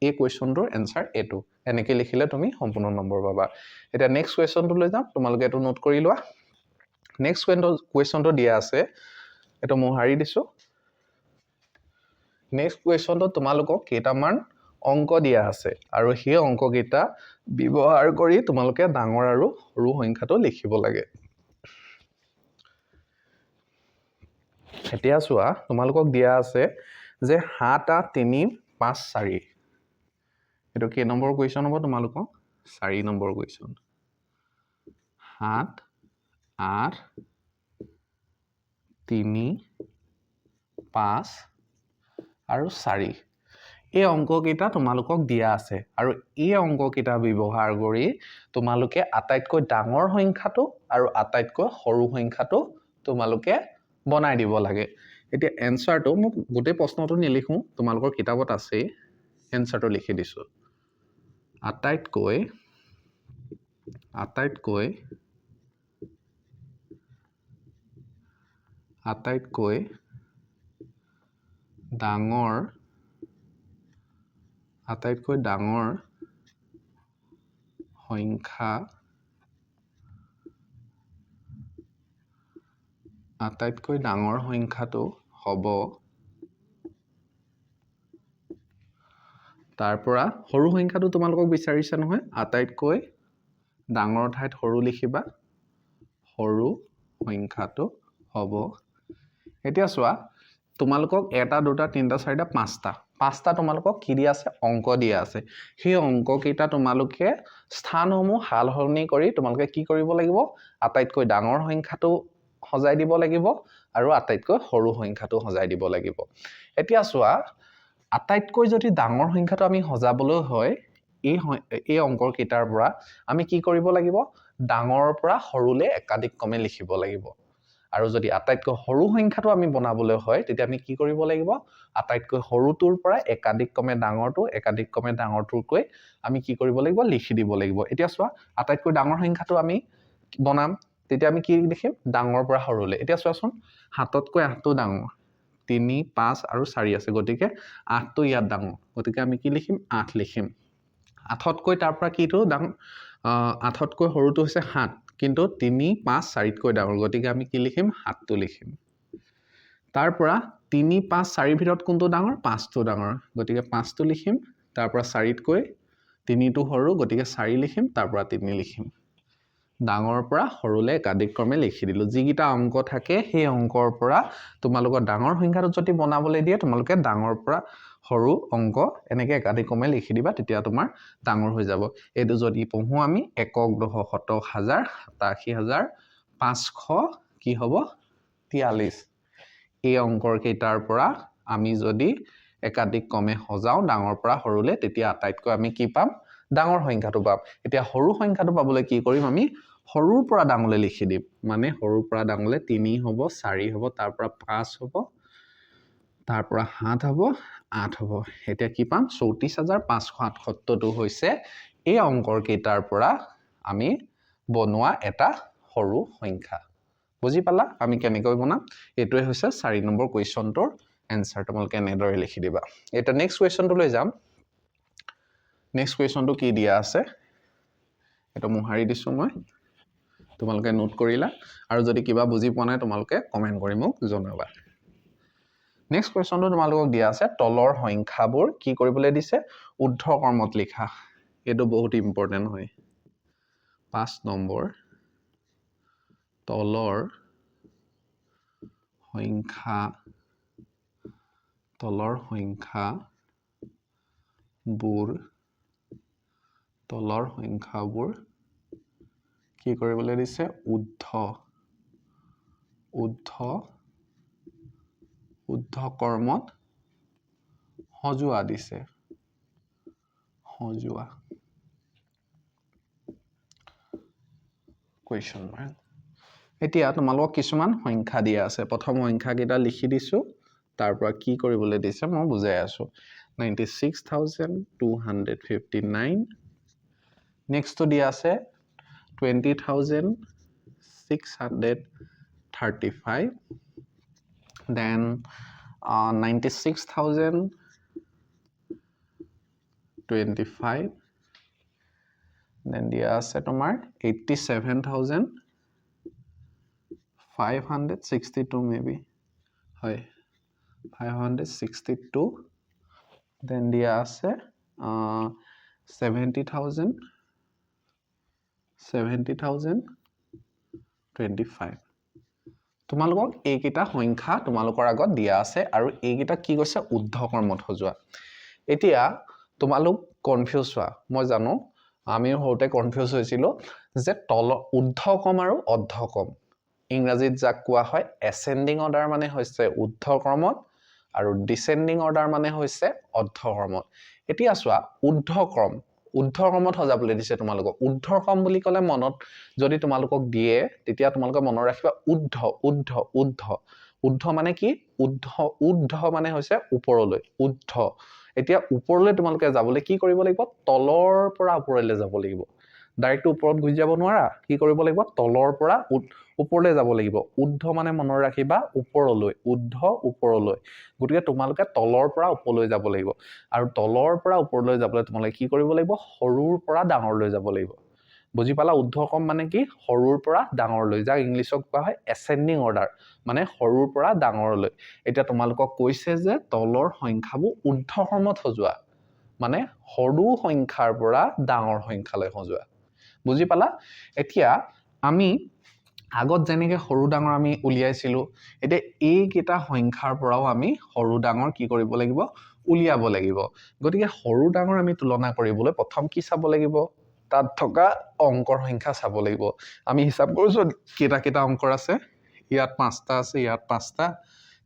এই কুৱেশ্যনটোৰ এনচাৰ এইটো। এনেকৈ লিখিলে তুমি সম্পূৰ্ণ নম্বৰ পাবা। এতিয়া নেক্সট কুৱেশ্যনটোলৈ যাম, তোমালোকে এইটো নোট কৰি লোৱা। নেক্সট কুৱেশ্যনটো দিয়া আছে, এইটো মোহাৰি দিছোঁ। নেক্সট কুৱেশ্যনটো তোমালোকক কেইটামান অংক দিয়া আছে আৰু সেই অংককেইটা ব্যৱহাৰ কৰি তোমালোকে ডাঙৰ আৰু সৰু সংখ্যাটো লিখিব লাগে। এতিয়া চোৱা তোমালোকক দিয়া আছে যে 7 8 3 5 4, এইটো কেই নম্বৰ কুৱেশ্যন হ'ব তোমালোকক, 4 নম্বৰ কুৱেশ্যন। 7 8 3 5 আৰু 4, এই অংককেইটা তোমালোকক দিয়া আছে আৰু এই অংককেইটা ব্যৱহাৰ কৰি তোমালোকে আটাইতকৈ ডাঙৰ সংখ্যাটো আৰু আটাইতকৈ সৰু সংখ্যাটো তোমালোকে বনাই দিব লাগে। এতিয়া এনচাৰটো মোক গোটেই প্ৰশ্নটো নিলিখোঁ, তোমালোকৰ কিতাপত আছেই, এনচাৰটো লিখি দিছোঁ। আটাইতকৈ আটাইতকৈ আটাইতকৈ ডাঙৰ আটাইতকৈ ডাঙৰ সংখ্যা আটাইতকৈ ডাঙৰ সংখ্যাটো হ'ব তাৰ পৰা সৰু সংখ্যাটো তোমালোকক বিচাৰিছে নহয়, আটাইতকৈ ডাঙৰ ঠাইত সৰু লিখিবা, সৰু সংখ্যাটো হ'ব। এতিয়া চোৱা, তোমালোকক এটা, দুটা, তিনিটা, চাৰিটা, পাঁচটা, পাঁচটা তোমালোকক কি দিয়া আছে? অংক দিয়া আছে। সেই অংককেইটা তোমালোকে স্থানসমূহ সাল সলনি কৰি তোমালোকে কি কৰিব লাগিব? আটাইতকৈ ডাঙৰ সংখ্যাটো সজাই দিব লাগিব আৰু আটাইতকৈ সৰু সংখ্যাটো সজাই দিব লাগিব। এতিয়া চোৱা, আটাইতকৈ যদি ডাঙৰ সংখ্যাটো আমি সজাবলৈ হয় এই অংককেইটাৰ পৰা আমি কি কৰিব লাগিব? ডাঙৰৰ পৰা সৰুলৈ একাদিক্ৰমে লিখিব লাগিব। আৰু যদি আটাইতকৈ সৰু সংখ্যাটো আমি বনাবলৈ হয়, তেতিয়া আমি কি কৰিব লাগিব? আটাইতকৈ সৰুটোৰ পৰা একাদিক্ৰমে ডাঙৰটো, একাদিক্ৰমে ডাঙৰটোকৈ আমি কি কৰিব লাগিব? লিখি দিব লাগিব। এতিয়া চোৱা, আটাইতকৈ ডাঙৰ সংখ্যাটো আমি বনাম, তেতিয়া আমি কি লিখিম? ডাঙৰৰ পৰা সৰুলৈ। এতিয়া চোৱাচোন, সাততকৈ আঠটো ডাঙৰ, তিনি, পাঁচ আৰু চাৰি আছে, গতিকে আঠটো ইয়াত ডাঙৰ, গতিকে আমি কি লিখিম? আঠ লিখিম। আঠতকৈ তাৰ পৰা কিটো ডাঙৰ? আঠতকৈ সৰুটো হৈছে সাত, কিন্তু তিনি, পাঁচ, চাৰিতকৈ ডাঙৰ, গতিকে আমি কি লিখিম? সাতটো লিখিম। তাৰ পৰা তিনি, পাঁচ, চাৰিৰ ভিতৰত কোনটো ডাঙৰ? পাঁচটো ডাঙৰ, গতিকে পাঁচটো লিখিম। তাৰ পৰা চাৰিতকৈ তিনিটো সৰু, গতিকে চাৰি লিখিম, তাৰ পৰা তিনি লিখিম। ডাঙৰৰ পৰা সৰুলৈ একাদিক্ৰমে লিখি দিলোঁ। যিকেইটা অংক থাকে সেই অংকৰ পৰা তোমালোকৰ ডাঙৰ সংখ্যাটো যদি বনাবলৈ দিয়ে, তোমালোকে ডাঙৰৰ পৰা সৰু অংক এনেকৈ একাদিক্ৰমে লিখি দিবা, তেতিয়া তোমাৰ ডাঙৰ হৈ যাব। এইটো যদি পঢ়োঁ আমি, একক, দশক, শতক, হাজাৰ, 87,500 কি হ'ব? 43। এই অংকৰ কেইটাৰ পৰা আমি যদি একাদিক্ৰমে সজাওঁ ডাঙৰৰ পৰা সৰুলৈ, তেতিয়া আটাইতকৈ আমি কি পাম? ডাঙৰ সংখ্যাটো পাম। এতিয়া সৰু সংখ্যাটো পাবলৈ কি কৰিম আমি? সৰুৰ পৰা ডাঙৰলৈ লিখি দিম। মানে সৰুৰ পৰা ডাঙৰলৈ তিনি হ'ব, চাৰি হ'ব, তাৰ পৰা পাঁচ হ'ব, তাৰ পৰা সাত হ'ব, আঠ হ'ব। এতিয়া কি পাম? 34,578টো হৈছে এই অংকৰ কেইটাৰ পৰা আমি বনোৱা এটা সৰু সংখ্যা। বুজি পালা আমি কেনেকৈ বনাম? এইটোৱে হৈছে 4 নম্বৰ কুৱেশ্যনটোৰ এনচাৰ। তোমালোকে এনেদৰে লিখি দিবা। এতিয়া নেক্সট কুৱেশ্যনটোলৈ যাম। নেক্সট কুৱেশ্যনটো কি দিয়া আছে, এইটো মোহাৰি দিছোঁ মই, তোমালোকে নোট কৰিলা আৰু যদি কিবা বুজি পোৱা নাই তোমালোকে কমেণ্ট কৰি মোক জনাবা। নেক্সট কুৱেশ্যনটো তোমালোকক দিয়া আছে, তলৰ সংখ্যাবোৰ কি কৰিবলৈ দিছে? ঊৰ্ধ্বক্ৰমত লিখা। এইটো বহুত ইম্পৰ্টেণ্ট হয়। 5 নম্বৰ, তলৰ সংখ্যা, তলৰ সংখ্যাবোৰ, তলৰ সংখ্যাবোৰ কি কৰিবলৈ দিছে? ঊৰ্ধ্ব ঊৰ্ধ্বক্ৰমত সজোৱা দিছে, সজোৱা, কুৱেশ্যন মাৰ্ক। এতিয়া তোমালোকক কিছুমান সংখ্যা দিয়া আছে, প্ৰথম সংখ্যাকেইটা লিখি দিছোঁ, তাৰ পৰা কি কৰিবলৈ দিছে মই বুজাই আছোঁ। 96,259, নেক্সটটো দিয়া আছে 20,635, then 96,025, then দিয়া আছে তোমাৰ 87,562 মে বি, হয়, 562, then দিয়া আছে 70,025। তোমালোকক এইকেইটা সংখ্যা তোমালোকৰ আগত দিয়া আছে আৰু এইকেইটা কি কৈছে? ঊৰ্ধ্বক্ৰমত সজোৱা। এতিয়া তোমালোক কনফিউজ হোৱা, মই জানো, আমিও সৰুতে কনফিউজ হৈছিলোঁ যে তল ঊৰ্ধ্বক্ৰম আৰু অৰ্ধক্ৰম, ইংৰাজীত যাক কোৱা হয় এচেণ্ডিং অৰ্ডাৰ মানে হৈছে ঊৰ্ধ্বক্ৰমত আৰু ডিচেণ্ডিং অৰ্ডাৰ মানে হৈছে অৰ্ধক্ৰমত। এতিয়া চোৱা, ঊৰ্ধ্বক্ৰম, ঊৰ্ধ্বক্ৰমত সজাবলৈ দিছে তোমালোকক। ঊৰ্ধ্বক্ৰম বুলি ক'লে মনত যদি তোমালোকক দিয়ে, তেতিয়া তোমালোকে মনত ৰাখিবা ঊৰ্ধ্ব, ঊৰ্ধ্ব, ঊৰ্ধ্ব, ঊৰ্ধ্ব মানে কি? ঊৰ্ধ্ব, ঊৰ্ধ্ব মানে হৈছে ওপৰলৈ, ঊৰ্ধ্ব। এতিয়া ওপৰলৈ তোমালোকে যাবলৈ কি কৰিব লাগিব? তলৰ পৰা ওপৰলৈ যাব লাগিব। ডাইৰেক্ট ওপৰত গুচি যাব নোৱাৰা, কি কৰিব লাগিব? তলৰ পৰা ওপৰলৈ যাব লাগিব। ঊৰ্ধ্ব মানে মনত ৰাখিবা ওপৰলৈ, ঊৰ্ধ্ব ওপৰলৈ। গতিকে তোমালোকে তলৰ পৰা ওপৰলৈ যাব লাগিব আৰু তলৰ পৰা ওপৰলৈ যাবলৈ তোমালোকে কি কৰিব লাগিব? সৰুৰ পৰা ডাঙৰলৈ যাব লাগিব। বুজি পালা? ঊৰ্ধ্বক্ৰম মানে কি? সৰুৰ পৰা ডাঙৰলৈ, যাক ইংলিছত কোৱা হয় এচেণ্ডিং অৰ্ডাৰ, মানে সৰুৰ পৰা ডাঙৰলৈ। এতিয়া তোমালোকক কৈছে যে তলৰ সংখ্যাবোৰ ঊৰ্ধ্বক্ৰমত সজোৱা, মানে সৰু সংখ্যাৰ পৰা ডাঙৰ সংখ্যালৈ সজোৱা। বুজি পালা? এতিয়া আমি আগত যেনেকৈ সৰু ডাঙৰ আমি উলিয়াইছিলোঁ, এতিয়া এইকেইটা সংখ্যাৰ পৰাও আমি সৰু ডাঙৰ কি কৰিব লাগিব? উলিয়াব লাগিব। গতিকে সৰু ডাঙৰ আমি তুলনা কৰিবলৈ প্ৰথম কি চাব লাগিব? তাত থকা অংকৰ সংখ্যা চাব লাগিব। আমি হিচাপ কৰিছোঁ কেইটা কেইটা অংকৰ আছে। ইয়াত পাঁচটা আছে, ইয়াত পাঁচটা,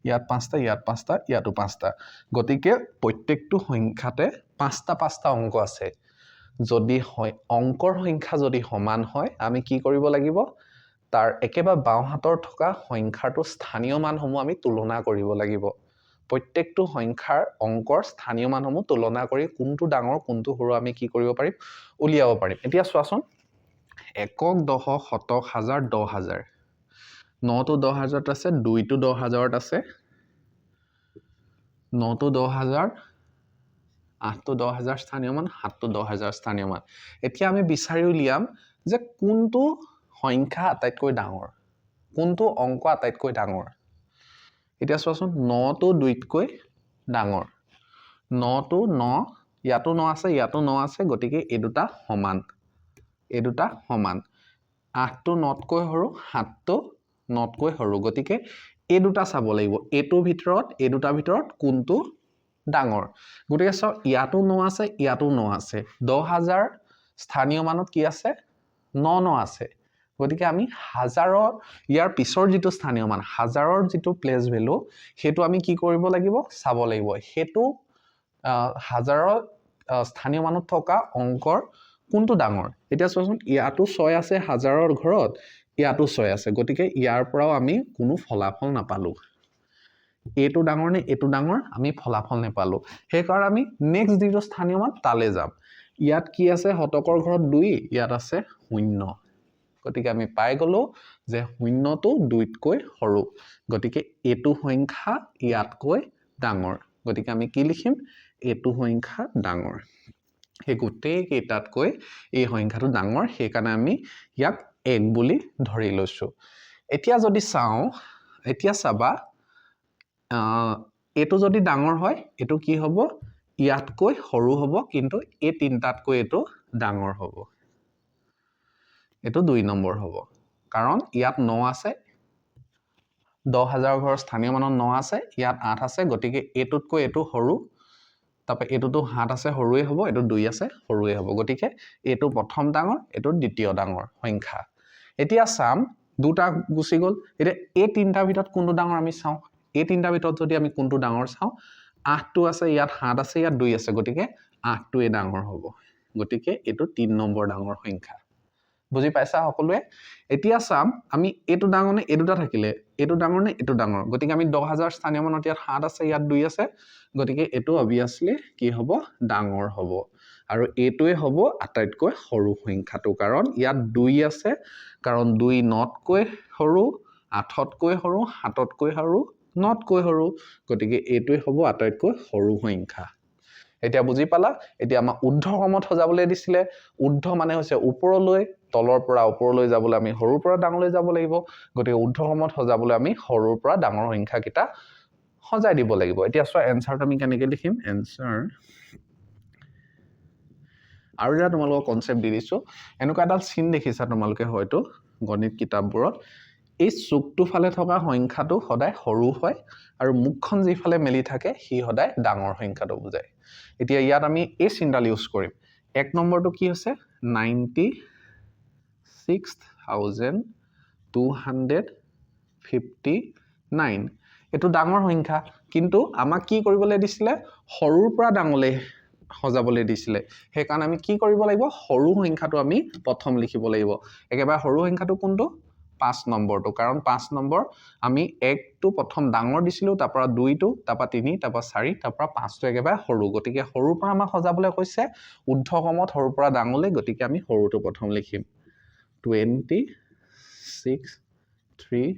ইয়াত পাঁচটা, ইয়াত পাঁচটা, ইয়াতো পাঁচটা। গতিকে প্ৰত্যেকটো সংখ্যাতে পাঁচটা পাঁচটা অংক আছে। যদি হয় অংকৰ সংখ্যা যদি সমান হয়, আমি কি কৰিব লাগিব? তাৰ একেবাৰে বাওঁহাতৰ থকা সংখ্যাটোৰ স্থানীয় মানসমূহ আমি তুলনা কৰিব লাগিব। প্ৰত্যেকটো সংখ্যাৰ অংকৰ স্থানীয় মানসমূহ তুলনা কৰি কোনটো ডাঙৰ, কোনটো সৰু আমি কি কৰিব পাৰিম? উলিয়াব পাৰিম। এতিয়া চোৱাচোন, একক, দশক, শতক, হাজাৰ, 10,000। নটো 10,000ত আছে, দুইটো 10,000ত আছে। নটো 10,000, আঠটো 10,000 স্থানীয় মান, সাতটো 10,000 স্থানীয় মান। এতিয়া আমি বিচাৰি উলিয়াম যে কোনটো সংখ্যা আটাইতকৈ ডাঙৰ, কোনটো অংক আটাইতকৈ ডাঙৰ। এতিয়া চোৱাচোন, নটো দুইতকৈ ডাঙৰ। নটো ন, ইয়াতো ন আছে, ইয়াতো ন আছে, গতিকে এই দুটা সমান, এই দুটা সমান। আঠটো নতকৈ সৰু, সাতটো নতকৈ সৰু। গতিকে এই দুটা চাব লাগিব, এইটোৰ ভিতৰত, এই দুটাৰ ভিতৰত কোনটো ডাঙৰ। গতিকে চাওক, ইয়াতো ন আছে, ইয়াতো ন আছে। 10,000 স্থানীয় মানত কি আছে? ন ন আছে। গতিকে আমি হাজাৰৰ ইয়াৰ পিছৰ যিটো স্থানীয় মান, হাজাৰৰ যিটো প্লেচ ভেলু, সেইটো আমি কি কৰিব লাগিব? চাব লাগিব। সেইটো হাজাৰৰ স্থানীয় মানত থকা অংকৰ কোনটো ডাঙৰ। এতিয়া চোৱাচোন, ইয়াতো ছয় আছে হাজাৰৰ ঘৰত, ইয়াতো ছয় আছে। গতিকে ইয়াৰ পৰাও আমি কোনো ফলাফল নাপালোঁ। এইটো ডাঙৰ নে এইটো ডাঙৰ, আমি ফলাফল নাপালোঁ। সেইকাৰণে আমি নেক্সট যিটো স্থানীয় মান তালৈ যাম। ইয়াত কি আছে? শতকৰ ঘৰত দুই, ইয়াত আছে শূন্য। গতিকে আমি পাই গ'লোঁ যে শূন্যটো দুইতকৈ সৰু। গতিকে এইটো সংখ্যা ইয়াতকৈ ডাঙৰ। গতিকে আমি কি লিখিম? এইটো সংখ্যা ডাঙৰ। সেই গোটেইকেইটাতকৈ এই সংখ্যাটো ডাঙৰ, সেইকাৰণে আমি ইয়াক এক বুলি ধৰি লৈছোঁ। এতিয়া যদি চাওঁ, এতিয়া চাবা, এইটো যদি ডাঙৰ হয়, এইটো কি হ'ব? ইয়াতকৈ সৰু হ'ব, কিন্তু এই তিনিটাতকৈ এইটো ডাঙৰ হ'ব। এইটো 2 নম্বৰ হ'ব, কাৰণ ইয়াত ন আছে, 10,000 ঘৰৰ স্থানীয় মানত ন আছে, ইয়াত আঠ আছে। গতিকে এইটোতকৈ এইটো সৰু। তাৰপৰা এইটোতো সাত আছে, সৰুৱে হ'ব। এইটো দুই আছে, সৰুৱে হ'ব। গতিকে এইটো প্ৰথম ডাঙৰ, এইটো দ্বিতীয় ডাঙৰ সংখ্যা। এতিয়া চাম, দুটা গুচি গ'ল। এতিয়া এই তিনিটাৰ ভিতৰত কোনটো ডাঙৰ আমি চাওঁ। এই তিনিটাৰ ভিতৰত যদি আমি কোনটো ডাঙৰ চাওঁ, আঠটো আছে ইয়াত, সাত আছে ইয়াত, দুই আছে। গতিকে আঠটোৱে ডাঙৰ হ'ব। গতিকে এইটো 3 নম্বৰ ডাঙৰ সংখ্যা। বুজি পাইছা সকলোৱে? এতিয়া চাম আমি এইটো ডাঙৰ নে এই দুটা থাকিলে, এইটো ডাঙৰ নে এইটো ডাঙৰ। গতিকে আমি 10,000 স্থানীয় মানত ইয়াত সাত আছে, ইয়াত দুই আছে। গতিকে এইটো অভিয়াছলি কি হ'ব? ডাঙৰ হ'ব। আৰু এইটোৱে হ'ব আটাইতকৈ সৰু সংখ্যাটো, কাৰণ ইয়াত দুই আছে, কাৰণ দুই নতকৈ সৰু, আঠতকৈ সৰু, সাততকৈ সৰু, নতকৈ সৰু। গতিকে এইটোৱে হ'ব আটাইতকৈ সৰু সংখ্যা। এতিয়া বুজি পালা? এতিয়া আমাক ঊৰ্ধ্ব ক্ৰমত সজাবলৈ দিছিলে। ঊৰ্ধ্ব মানে হৈছে ওপৰলৈ। তলৰ পৰা ওপৰলৈ যাবলৈ আমি সৰুৰ পৰা ডাঙৰলৈ যাব লাগিব। গতিকে ঊৰ্ধ্ব ক্ৰমত সজাবলৈ আমি সৰুৰ পৰা ডাঙৰ সংখ্যাকেইটা সজাই দিব লাগিব। এতিয়া চোৱা, এনচাৰটো আমি কেনেকৈ লিখিম? এনচাৰ আৰু এটা তোমালোকক কনচেপ্ট দি দিছোঁ। এনেকুৱা এডাল চিন দেখিছা তোমালোকে হয়তো গণিত কিতাপবোৰত। এই চুকটো ফালে থকা সংখ্যাটো সদায় সৰু হয় আৰু মুখখন যিফালে মেলি থাকে সি সদায় ডাঙৰ সংখ্যাটো বুজায়। এতিয়া ইয়াত আমি এই চিনডাল ইউজ কৰিম। 1 নম্বৰটো কি হৈছে? 96,259। এইটো ডাঙৰ সংখ্যা, কিন্তু আমাক কি কৰিবলৈ দিছিলে? সৰুৰ পৰা ডাঙৰলৈ সজাবলৈ দিছিলে। সেইকাৰণে আমি কি কৰিব লাগিব? সৰু সংখ্যাটো আমি প্ৰথম লিখিব লাগিব। একেবাৰে সৰু সংখ্যাটো কোনটো? 5 নম্বৰটো। কাৰণ 5 নম্বৰ আমি একটো প্ৰথম ডাঙৰ দিছিলোঁ, তাৰপৰা দুইটো, তাৰপৰা তিনি, তাৰপৰা চাৰি, তাৰপৰা পাঁচটো একেবাৰে সৰু। গতিকে সৰুৰ পৰা আমাক সজাবলৈ কৈছে ঊৰ্ধ্বক্ৰমত সৰুৰ পৰা ডাঙৰলৈ। গতিকে আমি সৰুটো প্ৰথম লিখিম, 2635।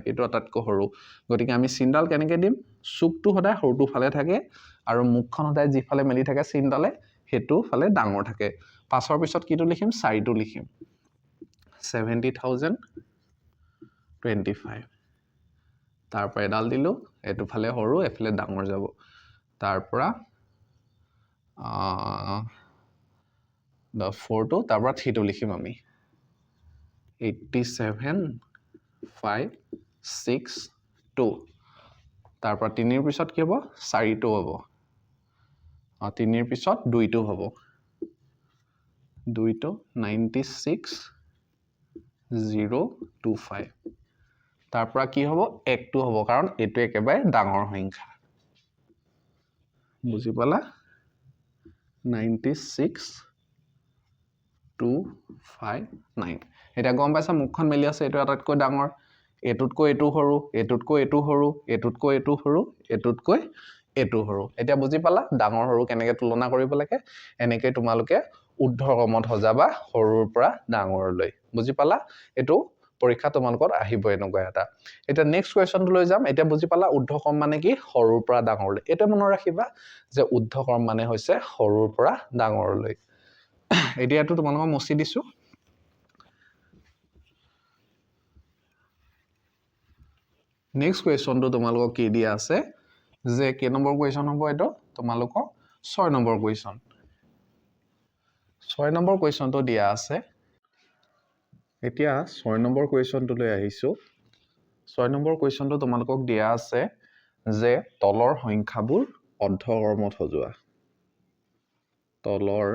এইটো আটাইতকৈ সৰু। গতিকে আমি চিনডাল কেনেকৈ দিম? চুকটো সদায় সৰুটো ফালে থাকে আৰু মুখখন সদায় যিফালে মেলি থাকে চিনডালে, সেইটো ফালে ডাঙৰ থাকে। পাঁচৰ পিছত কিটো লিখিম? চাৰিটো লিখিম, 70,025। তাৰ পৰা এডাল দিলোঁ, এইটো ফালে সৰু, এইফালে ডাঙৰ যাব। তাৰ পৰা ফ'ৰটো, তাৰ পৰা থ্ৰীটো লিখিম আমি, 87 5 6 2। তাৰ পৰা তিনিৰ পিছত কি হ'ব? চাৰিটো হ'ব। তিনিৰ পিছত দুইটো হ'ব, দুইটো 96 0 2 5। তাৰ পৰা কি হ'ব? একটো হ'ব, কাৰণ এইটো একেবাৰে ডাঙৰ সংখ্যা। বুজি পালা? 96 2 5 9। এতিয়া গম পাইছা মুখখন মেলি আছে, এইটো আটাইতকৈ ডাঙৰ, এইটোতকৈ এইটো সৰু, এইটোতকৈ এইটো সৰু, এইটোতকৈ এইটো সৰু, এইটোতকৈ এইটো সৰু। এতিয়া বুজি পালা ডাঙৰ সৰু কেনেকৈ তুলনা কৰিব লাগে? এনেকৈ তোমালোকে ঊৰ্ধ্বক্ৰমত সজাবা সৰুৰ পৰা ডাঙৰলৈ। বুজি পালা? এইটো পৰীক্ষা তোমালোকৰ আহিব এনেকুৱা এটা। এতিয়া নেক্সট কুৱেশ্যনটো লৈ যাম। এতিয়া বুজি পালা ঊৰ্ধ্বক্ৰম মানে কি? সৰুৰ পৰা ডাঙৰলৈ। এইটো মনত ৰাখিবা যে ঊৰ্ধ্বক্ৰম মানে হৈছে সৰুৰ পৰা ডাঙৰলৈ। এতিয়া এইটো তোমালোকক মচি দিছোঁ। নেক্সট কুৱেশ্যনটো তোমালোকক কি দিয়া আছে যে কেই নম্বৰ কুৱেশ্যন হ'ব এইটো? তোমালোকক 6 নম্বৰ কুৱেশ্যন। 6 নম্বৰ কুৱেশ্যনটো দিয়া আছে। এতিয়া 6 নম্বৰ কুৱেশ্যনটোলৈ আহিছোঁ। 6 নম্বৰ কুৱেশ্যনটো তোমালোকক দিয়া আছে যে তলৰ সংখ্যাবোৰ অৰ্ধক্ৰমত সজোৱা। তলৰ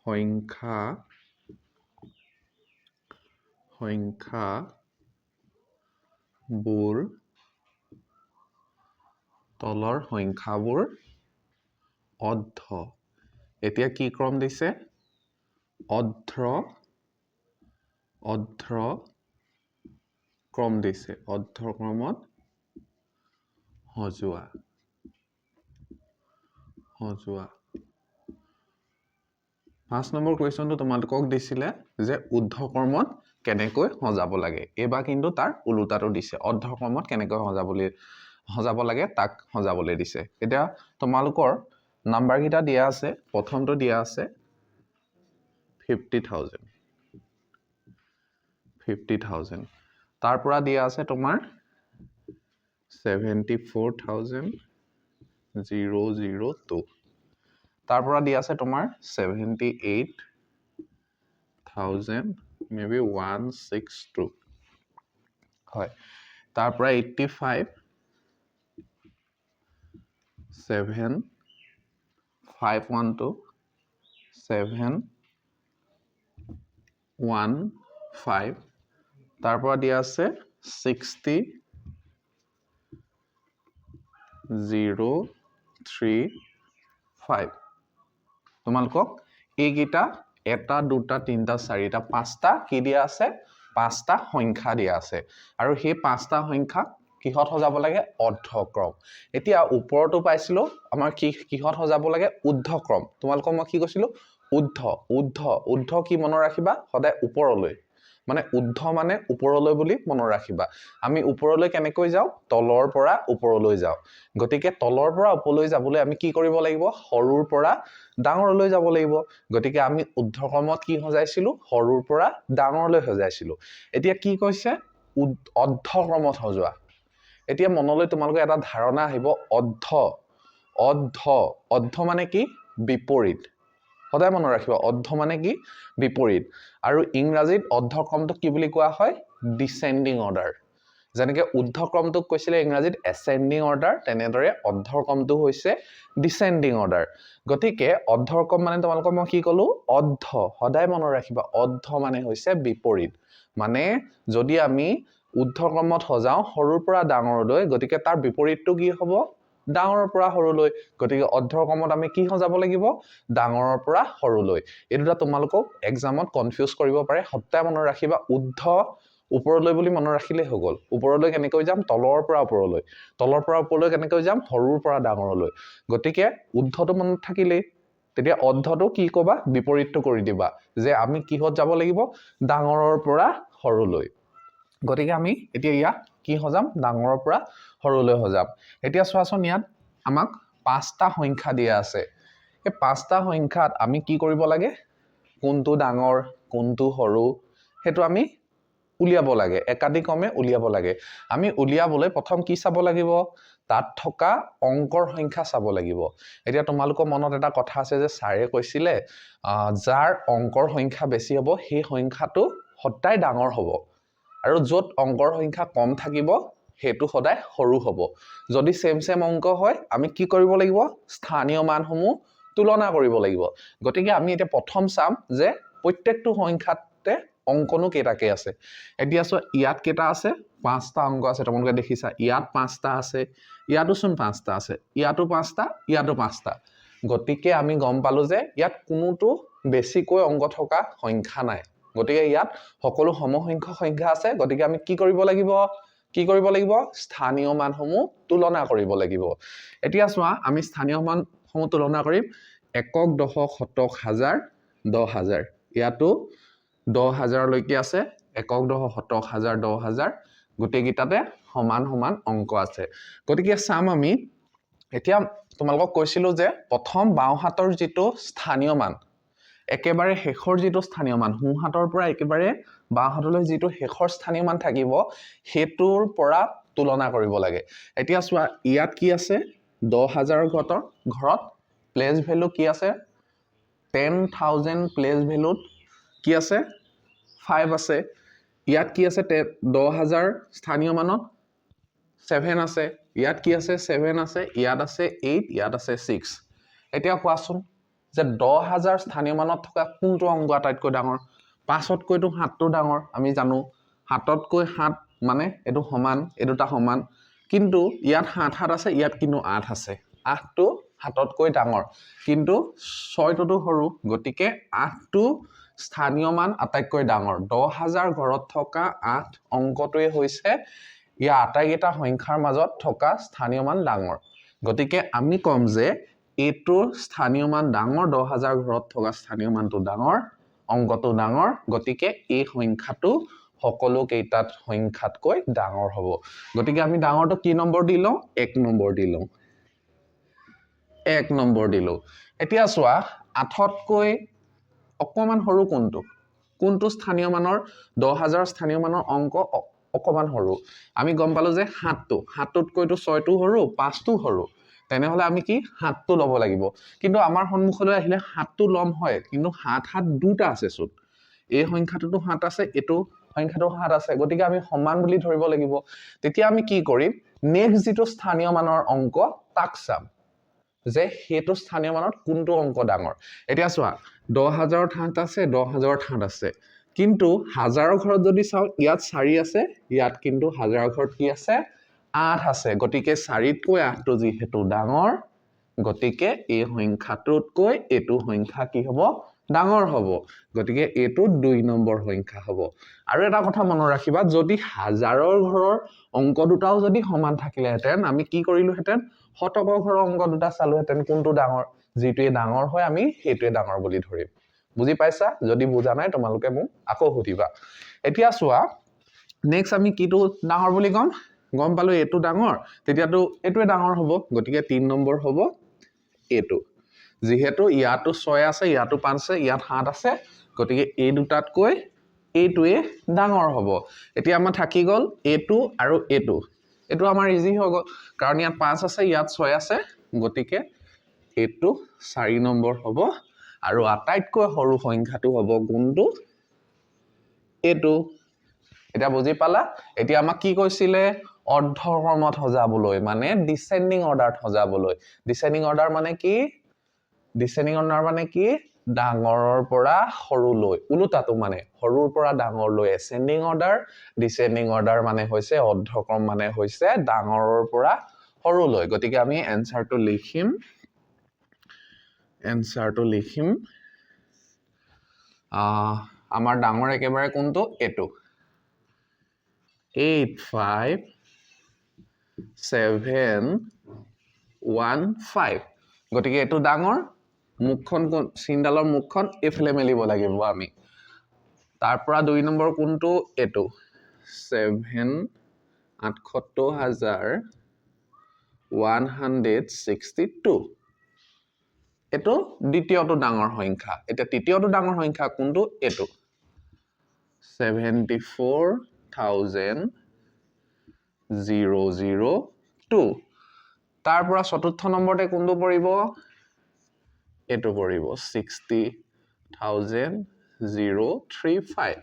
সংখ্যাবোৰ তলৰ সংখ্যাবোৰ অৰ্ধ। এতিয়া কি ক্ৰম দিছে? অৰ্ধ ক্ৰম দিছে, অৰ্ধক্ৰমত সজোৱা। সজোৱা। 5 নম্বৰ কুৱেশ্যনটো তোমালোকক দিছিলে যে ঊৰ্ধ্বক্ৰমত কেনেকৈ সজাব লাগে। এইবাৰ কিন্তু তাৰ ওলোটাটো দিছে, অৰ্ধক্ৰমত কেনেকৈ সজাব লাগে তাক সজাবলৈ দিছে। এতিয়া তোমালোকৰ নাম্বাৰকেইটা দিয়া আছে। প্ৰথমটো দিয়া আছে 50,000, তাৰ পৰা দিয়া আছে তোমাৰ 74,002, তাৰ পৰা দিয়া আছে তোমাৰ 78,000 maybe 162 হয়, তাৰ পৰা 85 7 5 1 2 7 1 5, তাৰ পৰা দিয়া আছে 60 0 3 5। তোমালোকক এইকেইটা এটা দুটা তিনিটা চাৰিটা পাঁচটা কি দিয়া আছে? পাঁচটা সংখ্যা দিয়া আছে, আৰু সেই পাঁচটা সংখ্যাক কিহত সজাব লাগে? অৰ্ধক্ৰম। এতিয়া ওপৰতো পাইছিলো আমাৰ কিহত সজাব লাগে? ঊৰ্ধ্বক্ৰম। তোমালোকক মই কি কৈছিলো? ঊৰ্ধ্ব, ঊৰ্ধ্ব, ঊৰ্ধ্ব কি মনত ৰাখিবা? সদায় ওপৰলৈ, মানে ঊৰ্ধ্ব মানে ওপৰলৈ বুলি মনত ৰাখিবা। আমি ওপৰলৈ কেনেকৈ যাওঁ? তলৰ পৰা ওপৰলৈ যাওঁ। গতিকে তলৰ পৰা ওপৰলৈ যাবলৈ আমি কি কৰিব লাগিব? সৰুৰ পৰা ডাঙৰলৈ যাব লাগিব। গতিকে আমি ঊৰ্ধ্বক্ৰমত কি সজাইছিলো? সৰুৰ পৰা ডাঙৰলৈ সজাইছিলো। এতিয়া কি কৈছে? অৰ্ধক্ৰমত সজোৱা। এতিয়া মনলৈ তোমালোকৰ এটা ধাৰণা আহিব, অৰ্ধ, অৰ্ধ, অৰ্ধ মানে কি? বিপৰীত। সদায় মনত ৰাখিবা, অৰ্ধ মানে কি? বিপৰীত। আৰু ইংৰাজীত অৰ্ধক্ৰমটোক কি বুলি কোৱা হয়? Descending order. যেনেকৈ ঊৰ্ধ্বক্ৰমটোক কৈছিলে ইংৰাজীত এচেণ্ডিং অৰ্ডাৰ, তেনেদৰে অৰ্ধক্ৰমটো হৈছে ডিচেণ্ডিং অৰ্ডাৰ। গতিকে অৰ্ধক্ৰম মানে তোমালোকক মই কি ক'লো? অৰ্ধ। সদায় মনত ৰাখিবা, অৰ্ধ মানে হৈছে বিপৰীত। মানে যদি আমি ঊৰ্ধ্বক্ৰমত সজাওঁ সৰুৰ পৰা ডাঙৰলৈ, গতিকে তাৰ বিপৰীতটো কি হ'ব? ডাঙৰৰ পৰা সৰুলৈ। গতিকে অৰ্ধক্ৰমত আমি কি সজাব লাগিব? ডাঙৰৰ পৰা সৰুলৈ। এই দুটা তোমালোকক এক্সামত কনফিউজ কৰিব পাৰে। সদায় মনত ৰাখিবা, ঊৰ্ধ্ব ওপৰলৈ বুলি মনত ৰাখিলেই হৈ গ'ল। ওপৰলৈ কেনেকৈ যাম? তলৰ পৰা ওপৰলৈ। তলৰ পৰা ওপৰলৈ কেনেকৈ যাম? সৰুৰ পৰা ডাঙৰলৈ। গতিকে ঊৰ্ধ্বটো মনত থাকিলেই তেতিয়া অৰ্ধটো কি ক'বা? বিপৰীতটো কৰি দিবা যে আমি কিহত যাব লাগিব? ডাঙৰৰ পৰা সৰুলৈ। গতিকে আমি এতিয়া ইয়াত কি সজাম? ডাঙৰৰ পৰা সৰুলৈ সজাম। এতিয়া চোৱাচোন, ইয়াত আমাক পাঁচটা সংখ্যা দিয়া আছে। এই পাঁচটা সংখ্যাত আমি কি কৰিব লাগে? কোনটো ডাঙৰ কোনটো সৰু সেইটো আমি উলিয়াব লাগে, একাদিক্ৰমে উলিয়াব লাগে। আমি উলিয়াবলৈ প্ৰথম কি চাব লাগিব? তাত থকা অংকৰ সংখ্যা চাব লাগিব। এতিয়া তোমালোকৰ মনত এটা কথা আছে যে ছাৰে কৈছিলে, যাৰ অংকৰ সংখ্যা বেছি হ'ব সেই সংখ্যাটো সদায় ডাঙৰ হ'ব, আৰু য'ত অংকৰ সংখ্যা কম থাকিব সেইটো সদায় সৰু হ'ব। যদি ছেম ছেম অংক হয়, আমি কি কৰিব লাগিব? স্থানীয় মানসমূহ তুলনা কৰিব লাগিব। গতিকে আমি এতিয়া প্ৰথম চাম যে প্ৰত্যেকটো সংখ্যাতে অংকনো কেইটাকে আছে। এতিয়া চোৱা, ইয়াত কেইটা আছে? পাঁচটা অংক আছে। তোমালোকে দেখিছা, ইয়াত পাঁচটা আছে, ইয়াতো চোন পাঁচটা আছে, ইয়াতো পাঁচটা, ইয়াতো পাঁচটা। গতিকে আমি গম পালো যে ইয়াত কোনোটো বেছিকৈ অংক থকা সংখ্যা নাই। গতিকে ইয়াত সকলো সমসংখ্যক সংখ্যা আছে। গতিকে আমি কি কৰিব লাগিব? কি কৰিব লাগিব? স্থানীয় মানসমূহ তুলনা কৰিব লাগিব। এতিয়া চোৱা, আমি স্থানীয় মানসমূহ তুলনা কৰিম। একক, দশক, শতক, হাজাৰ, 10,000। ইয়াতো 10,000লৈকে আছে। একক, দশক, শতক, হাজাৰ, 10,000, গোটেইকেইটাতে সমান সমান অংক আছে। গতিকে চাম আমি এতিয়া, তোমালোকক কৈছিলোঁ যে প্ৰথম বাওঁহাতৰ যিটো স্থানীয় মান, একেবাৰে শেষৰ যিটো স্থানীয় মান, সোঁহাতৰ পৰা একেবাৰে বাওঁহাতলৈ যিটো শেষৰ স্থানীয় মান থাকিব, সেইটোৰ পৰা তুলনা কৰিব লাগে। এতিয়া চোৱা, ইয়াত কি আছে? 10,000ৰ ঘৰত প্লেচ ভেলু কি আছে? 10,000 প্লেচ ভেলুত কি আছে? 5 আছে। ইয়াত কি আছে? 10,000 স্থানীয় মানত 7 আছে। ইয়াত কি আছে? 7 আছে। ইয়াত আছে 8, ইয়াত আছে 6। এতিয়া কোৱাচোন যে 10,000 স্থানীয় মানত থকা কোনটো অংক আটাইতকৈ ডাঙৰ? পাঁচতকৈতো সাতটো ডাঙৰ। আমি জানো সাততকৈ সাত মানে এইটো সমান, এই দুটা সমান। কিন্তু ইয়াত সাত সাত আছে, ইয়াত কিন্তু আঠ আছে। আঠটো সাততকৈ ডাঙৰ, কিন্তু ছয়টোতো সৰু। গতিকে আঠটো স্থানীয় মান আটাইতকৈ ডাঙৰ। 10,000 ঘৰত থকা আঠ অংকটোৱে হৈছে ইয়াৰ আটাইকেইটা সংখ্যাৰ মাজত থকা স্থানীয় মান ডাঙৰ। গতিকে আমি ক'ম যে এইটোৰ স্থানীয় মান ডাঙৰ, 10,000 ঘৰত থকা স্থানীয় মানটো ডাঙৰ, অংকটো ডাঙৰ। গতিকে এই সংখ্যাটো সকলো কেইটাত সংখ্যাতকৈ ডাঙৰ হ'ব। গতিকে আমি ডাঙৰটো কি নম্বৰ দি লওঁ? এক নম্বৰ দি লওঁ। এক নম্বৰ দিলোঁ। এতিয়া চোৱা, আঠতকৈ অকণমান সৰু কোনটো? কোনটো স্থানীয় মানৰ, 10,000 স্থানীয় মানৰ অংক অকণমান সৰু? আমি গম পালোঁ যে সাতটো, সাতটোতকৈতো ছয়টো সৰু, পাঁচটো সৰু। তেনেহ'লে আমি কি সাতটো ল'ব লাগিব। কিন্তু আমাৰ সন্মুখলৈ আহিলে সাতটো ল'ম হয়, কিন্তু সাত সাত দুটা আছে চোন। এই সংখ্যাটোতো সাত আছে, এইটো সংখ্যাটো সাত আছে। গতিকে আমি সমান বুলি ধৰিব লাগিব। তেতিয়া আমি কি কৰিম? নেক্সট যিটো স্থানীয় মানৰ অংক তাক চাম যে সেইটো স্থানীয় মানত কোনটো অংক ডাঙৰ। এতিয়া চোৱা, 10,000ত সাত আছে, 10,000ত সাত আছে, কিন্তু হাজাৰৰ ঘৰত যদি চাওঁ, ইয়াত চাৰি আছে, ইয়াত কিন্তু হাজাৰৰ ঘৰত কি আছে? আঠ আছে। গতিকে চাৰিতকৈ আঠটো যিহেতু ডাঙৰ, গতিকে এই সংখ্যাটোতকৈ এইটো সংখ্যা কি হ'ব? ডাঙৰ হ'ব। গতিকে এইটো 2 নম্বৰ সংখ্যা হ'ব। আৰু এটা কথা মনত ৰাখিবা, যদি হাজাৰৰ ঘৰৰ অংক দুটাও যদি সমান থাকিলেহেঁতেন, আমি কি কৰিলোহেঁতেন? শতকৰ ঘৰৰ অংক দুটা চালোহেঁতেন, কোনটো ডাঙৰ। যিটোৱে ডাঙৰ হয় আমি সেইটোৱে ডাঙৰ বুলি ধৰিম। বুজি পাইছা? যদি বুজা নাই, তোমালোকে মোক আকৌ সুধিবা। এতিয়া চোৱা, নেক্সট আমি কিটো ডাঙৰ বুলি ক'ম? গম পালো এইটো ডাঙৰ, তেতিয়াতো এইটোৱে ডাঙৰ হ'ব। গতিকে 3 নম্বৰ হ'ব এইটো। যিহেতু ইয়াতো ছয় আছে, ইয়াতো পাঁচ আছে, ইয়াত সাত আছে, গতিকে এই দুটাতকৈ এইটোৱে ডাঙৰ হ'ব। এতিয়া আমাৰ থাকি গ'ল এইটো আৰু এইটো। এইটো আমাৰ ইজি হৈ গ'ল, কাৰণ ইয়াত পাঁচ আছে, ইয়াত ছয় আছে। গতিকে এইটো 4 নম্বৰ হ'ব। আৰু আটাইতকৈ সৰু সংখ্যাটো হ'ব কোনটো? এইটো। এতিয়া বুজি পালা? এতিয়া আমাক কি কৈছিলে? অৰ্ধক্ৰমত সজাবলৈ, মানে ডিচেণ্ডিং অৰ্ডাৰত সজাবলৈ। ডিচেণ্ডিং অৰ্ডাৰ মানে কি? ডিচেণ্ডিং অৰ্ডাৰ মানে কি? ডাঙৰৰ পৰা সৰুলৈ, ওলোটাটো, মানে সৰুৰ পৰা ডাঙৰলৈ এচেণ্ডিং অৰ্ডাৰ। ডিচেণ্ডিং অৰ্ডাৰ মানে হৈছে, অৰ্ধক্ৰম মানে হৈছে ডাঙৰৰ পৰা সৰুলৈ। গতিকে আমি এনচাৰটো লিখিম, এনচাৰটো লিখিম। আমাৰ ডাঙৰ একেবাৰে কোনটো? এইটো, 85715। গতিকে এইটো ডাঙৰ। মুখখন কোন, চিনডালৰ মুখখন এইফালে মেলিব লাগিব আমি। তাৰ পৰা 2 নম্বৰ কোনটো? এইটো, 7,78,162। এইটো দ্বিতীয়টো ডাঙৰ সংখ্যা। এতিয়া তৃতীয়টো ডাঙৰ সংখ্যা কোনটো? এইটো, 74,002। তাৰ পৰা চতুৰ্থ নম্বৰতে কোনটো পৰিব? এইটো পৰিব 60,035।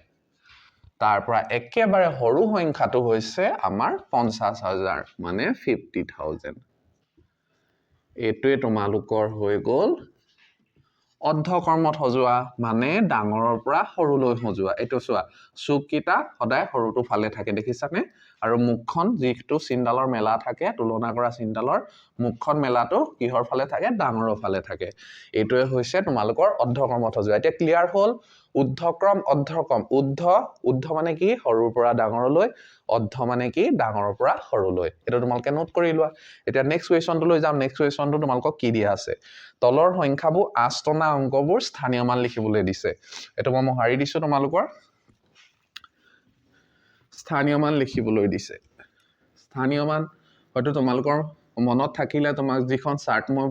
তাৰ পৰা একেবাৰে সৰু সংখ্যাটো হৈছে আমাৰ 50,000, মানে 50,000। এইটোৱে তোমালোকৰ হৈ গ'ল অৰ্ধকৰ্মত সজোৱা, মানে ডাঙৰৰ পৰা সৰুলৈ সজোৱা। এইটো চোৱা, চুককেইটা সদায় সৰুটো ফালে থাকে, দেখিছানে? আৰু মুখখন যিটো চিনডালৰ মেলা থাকে, তুলনা কৰা চিনডালৰ মুখখন মেলাটো কিহৰ ফালে থাকে? ডাঙৰৰ ফালে থাকে। এইটোৱে হৈছে তোমালোকৰ অৰ্ধকৰ্মত সজোৱা। এতিয়া ক্লিয়াৰ হ'ল? ঊৰ্ধক্ৰম, অৰ্ধক্ৰম। ঊৰ্ধ মানে কি? সৰুৰ পৰা ডাঙৰলৈ, অৰ্ধ মানে কি? ডাঙৰৰ পৰা সৰুলৈ। এইটো তোমালোকে নোট কৰি লোৱা। এতিয়া নেক্সট কুৱেশ্যনটোলৈ যাম। নেক্সট কুৱেশ্যনটো তোমালোকক কি দিয়া আছে? তলৰ সংখ্যাবোৰ আঠটনা অংকবোৰ স্থানীয় মান লিখিবলৈ দিছে। এইটো মই মোহাৰি দিছোঁ, তোমালোকৰ স্থানীয় মান লিখিবলৈ দিছে। স্থানীয় মান হয়তো তোমালোকৰ মনত থাকিলে, তোমাক যিখন চাৰ্ট মই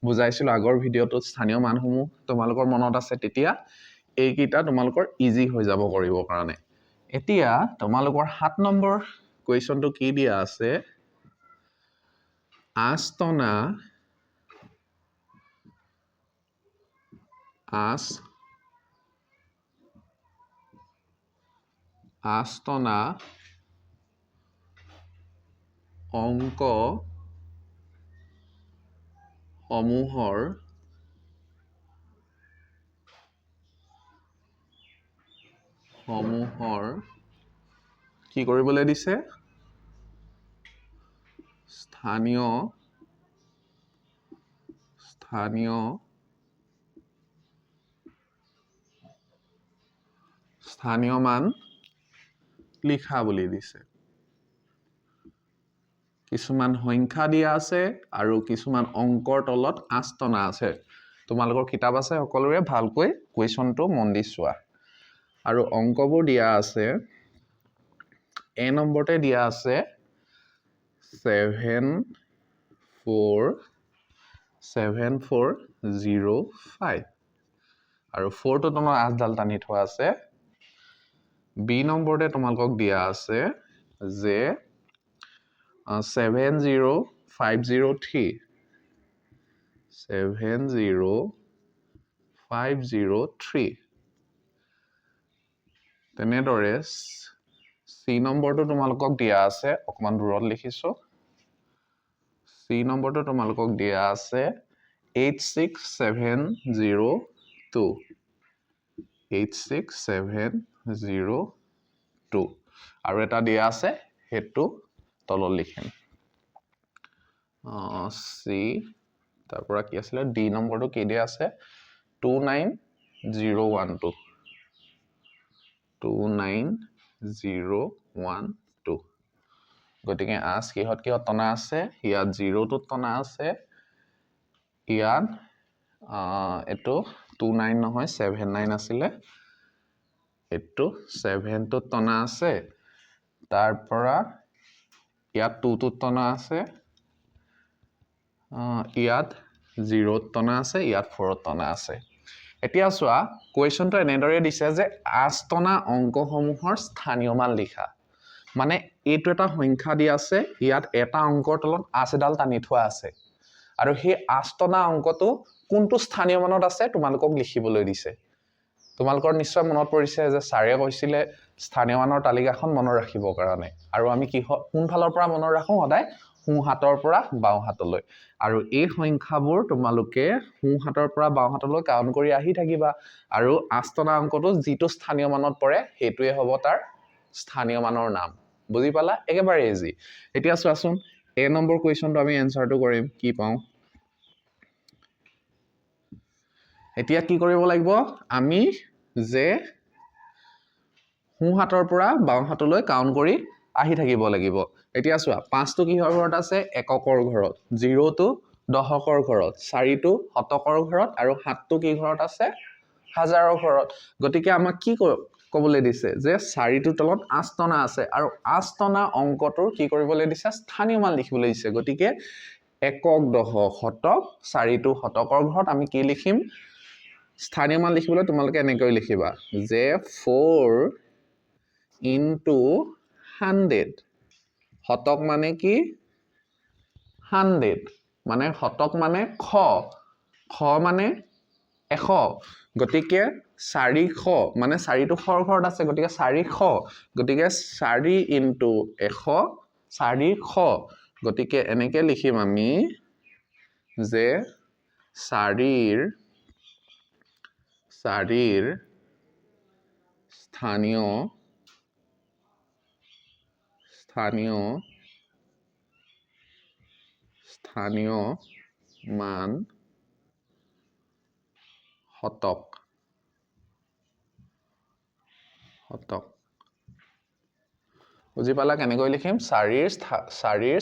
বুজাইছিলোঁ আগৰ ভিডিঅ'টোত, স্থানীয় মানসমূহ তোমালোকৰ মনত আছে, তেতিয়া এইকেইটা তোমালোকৰ ইজি হৈ যাব কৰিবৰ কাৰণে। এতিয়া তোমালোকৰ 7 নম্বৰ কুৱেশ্যনটো কি দিয়া আছে? আঠটনা আঠ আঠটনা অংক সমূহৰ কি কৰিবলৈ দিছে? স্থানীয় স্থানীয় স্থানীয় মান লিখা বুলি দিছে। কিছুমান সংখ্যা দিয়া আছে আৰু কিছুমান অংকৰ তলত আঠটনা আছে। তোমালোকৰ কিতাপ আছে সকলোৰে, ভালকৈ কুৱেশ্যনটো মন দি চোৱা। আৰু অংকবোৰ দিয়া আছে, এ নম্বৰতে দিয়া আছে 7 4 7 4 0 5 আৰু ফ'ৰটো তোমাৰ আঠডাল টানি থোৱা আছে। বি নম্বৰতে তোমালোকক দিয়া আছে যে 7 0 5 0 3, 7 0 5 0 3। তেনেদৰে চি নম্বৰটো তোমালোকক দিয়া আছে, অকণমান দূৰত লিখিছোঁ। চি নম্বৰটো তোমালোকক দিয়া আছে 8 6 7 0 2, 8 6 7 0 2 আৰু এটা দিয়া আছে, সেইটো তলত লিখিম। চি, তাৰ পৰা কি আছিলে? ডি নম্বৰটো কি দিয়া আছে? 2 9 0 1 2, 2 9 0 1 2। গতিকে আঁচ কিহত কিহত টনা আছে? ইয়াত জিৰ'টোত টনা আছে, ইয়াত এইটো টু নাইন নহয় ছেভেন নাইন আছিলে, এইটো ছেভেনটোত টনা আছে, তাৰ পৰা ইয়াত টুটোত টনা আছে, ইয়াত জিৰ'ত টনা আছে, ইয়াত ফ'ৰত টনা আছে। এতিয়া চোৱা, কুৱেশ্যনটো এনেদৰে দিছে যে আঠটনা অংকসমূহৰ স্থানীয় মান লিখা। মানে এইটো এটা সংখ্যা দিয়া আছে, ইয়াত এটা অংকৰ তলত আঁচ এডাল টানি থোৱা আছে আৰু সেই আঠটনা অংকটো কোনটো স্থানীয় মানত আছে তোমালোকক লিখিবলৈ দিছে। তোমালোকৰ নিশ্চয় মনত পৰিছে যে ছাৰে কৈছিলে স্থানীয় মানৰ তালিকাখন মনত ৰাখিবৰ কাৰণে, আৰু আমি কোনফালৰ পৰা মনত ৰাখোঁ? সদায় সোঁহাতৰ পৰা বাওঁহাতলৈ। আৰু এই সংখ্যাবোৰ তোমালোকে সোঁহাতৰ পৰা বাওঁহাতলৈ কাউণ্ট কৰি আহি থাকিবা আৰু আঠটনা অংকটো যিটো স্থানীয় মানত পৰে সেইটোৱে হ'ব তাৰ স্থানীয় মানৰ নাম। বুজি পালা? একেবাৰে ইজি। এতিয়া চোৱাচোন, এ নম্বৰ কুৱেশ্যনটো আমি এনচাৰটো কৰিম, কি পাওঁ? এতিয়া কি কৰিব লাগিব? আমি যে সোঁহাতৰ পৰা বাওঁহাতলৈ কাউণ্ট কৰি আহি থাকিব লাগিব। এতিয়া চোৱা, পাঁচটো কিহৰ ঘৰত আছে? এককৰ ঘৰত, জিৰ'টো দশকৰ ঘৰত, চাৰিটো শতকৰ ঘৰত আৰু সাতটো কি ঘৰত আছে? হাজাৰৰ ঘৰত। গতিকে আমাক কি ক'বলৈ দিছে যে চাৰিটোৰ তলত আঠটনা আছে আৰু আঠটনা অংকটোৰ কি কৰিবলৈ দিছে? স্থানীয় মান লিখিবলৈ দিছে। গতিকে একক, দশক, শতক, চাৰিটো শতকৰ ঘৰত আমি কি লিখিম? স্থানীয় মান লিখিবলৈ তোমালোকে এনেকৈ লিখিবা যে ফ'ৰ ইনটু হাণ্ড্ৰেড, শতক মানে কি? হাণ্ড্ৰেড মানে শতক মানে শ, শ মানে এশ, গতিকে 400 মানে চাৰিটো শৰ ঘৰত আছে, গতিকে 400, গতিকে 4 ইনটু 100 400। গতিকে এনেকৈ লিখিম আমি যে চাৰিৰ চাৰিৰ স্থানীয় স্থানীয় স্থানীয় মান শতক শতক। বুজি পালা কেনেকৈ লিখিম? চাৰিৰ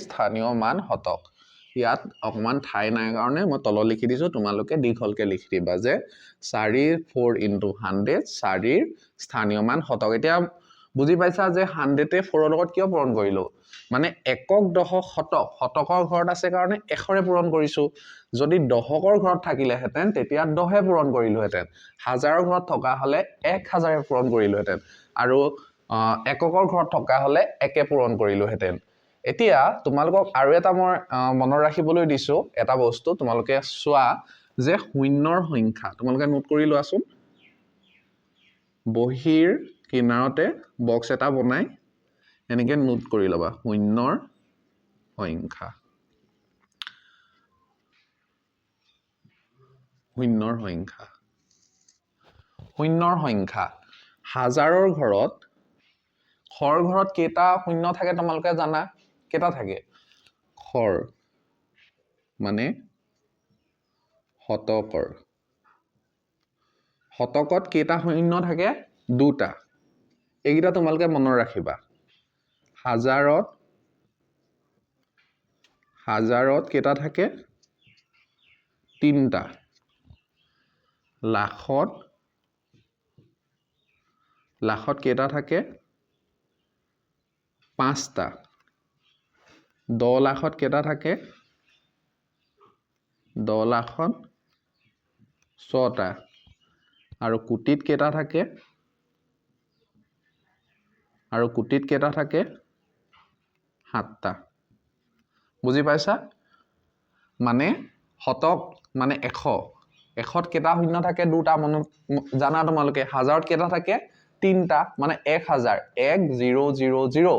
স্থানীয় মান শতক। ইয়াত অকণমান ঠাই নাই কাৰণে মই তলত লিখি দিছোঁ, তোমালোকে দীঘলকৈ লিখি দিবা যে চাৰিৰ ফ'ৰ ইনটু হাণ্ড্ৰেড চাৰিৰ স্থানীয় মান শতক। এতিয়া বুজি পাইছা যে হাণ্ড্ৰেডে ফ'ৰৰ লগত কিয় পূৰণ কৰিলোঁ? মানে একক দশক শতক, শতকৰ ঘৰত আছে কাৰণে এশৰে পূৰণ কৰিছোঁ। যদি দশকৰ ঘৰত থাকিলেহেঁতেন তেতিয়া দহে পূৰণ কৰিলোহেঁতেন, হাজাৰৰ ঘৰত থকা হ'লে এক হাজাৰে পূৰণ কৰিলোহেঁতেন, আৰু এককৰ ঘৰত থকা হ'লে একে পূৰণ কৰিলোহেঁতেন। এতিয়া তোমালোকক আৰু এটা মই মনত ৰাখিবলৈ দিছোঁ এটা বস্তু, তোমালোকে চোৱা যে শূন্যৰ সংখ্যা তোমালোকে নোট কৰি লোৱাচোন। বহীৰ কিনাৰতে বক্স এটা বনাই এনেকৈ নোট কৰি ল'বা শূন্যৰ সংখ্যা, শূন্যৰ সংখ্যা, শূন্যৰ সংখ্যা। হাজাৰৰ ঘৰত খৰ ঘৰত কেইটা শূন্য থাকে তোমালোকে জানা? কেইটা থাকে? খৰ মানে শতকৰ, শতকত কেইটা শূন্য থাকে? দুটা। এইকেইটা তোমালোকে মনত ৰাখিবা। হাজাৰত, হাজাৰত কেইটা থাকে? তিনিটা। লাখত, লাখত কেইটা থাকে? পাঁচটা। 10 লাখত কেইটা থাকে? 10 লাখত ছটা। আৰু কোটিত কেইটা থাকে? আৰু কোটিত কেইটা থাকে? 7টা। বুজি পাইছা? মানে শতক মানে এশ, এশত কেইটা শূন্য থাকে? দুটা। মনত জানা তোমালোকে। হাজাৰত কেইটা থাকে? তিনিটা, মানে 1000, 1 0 0 0,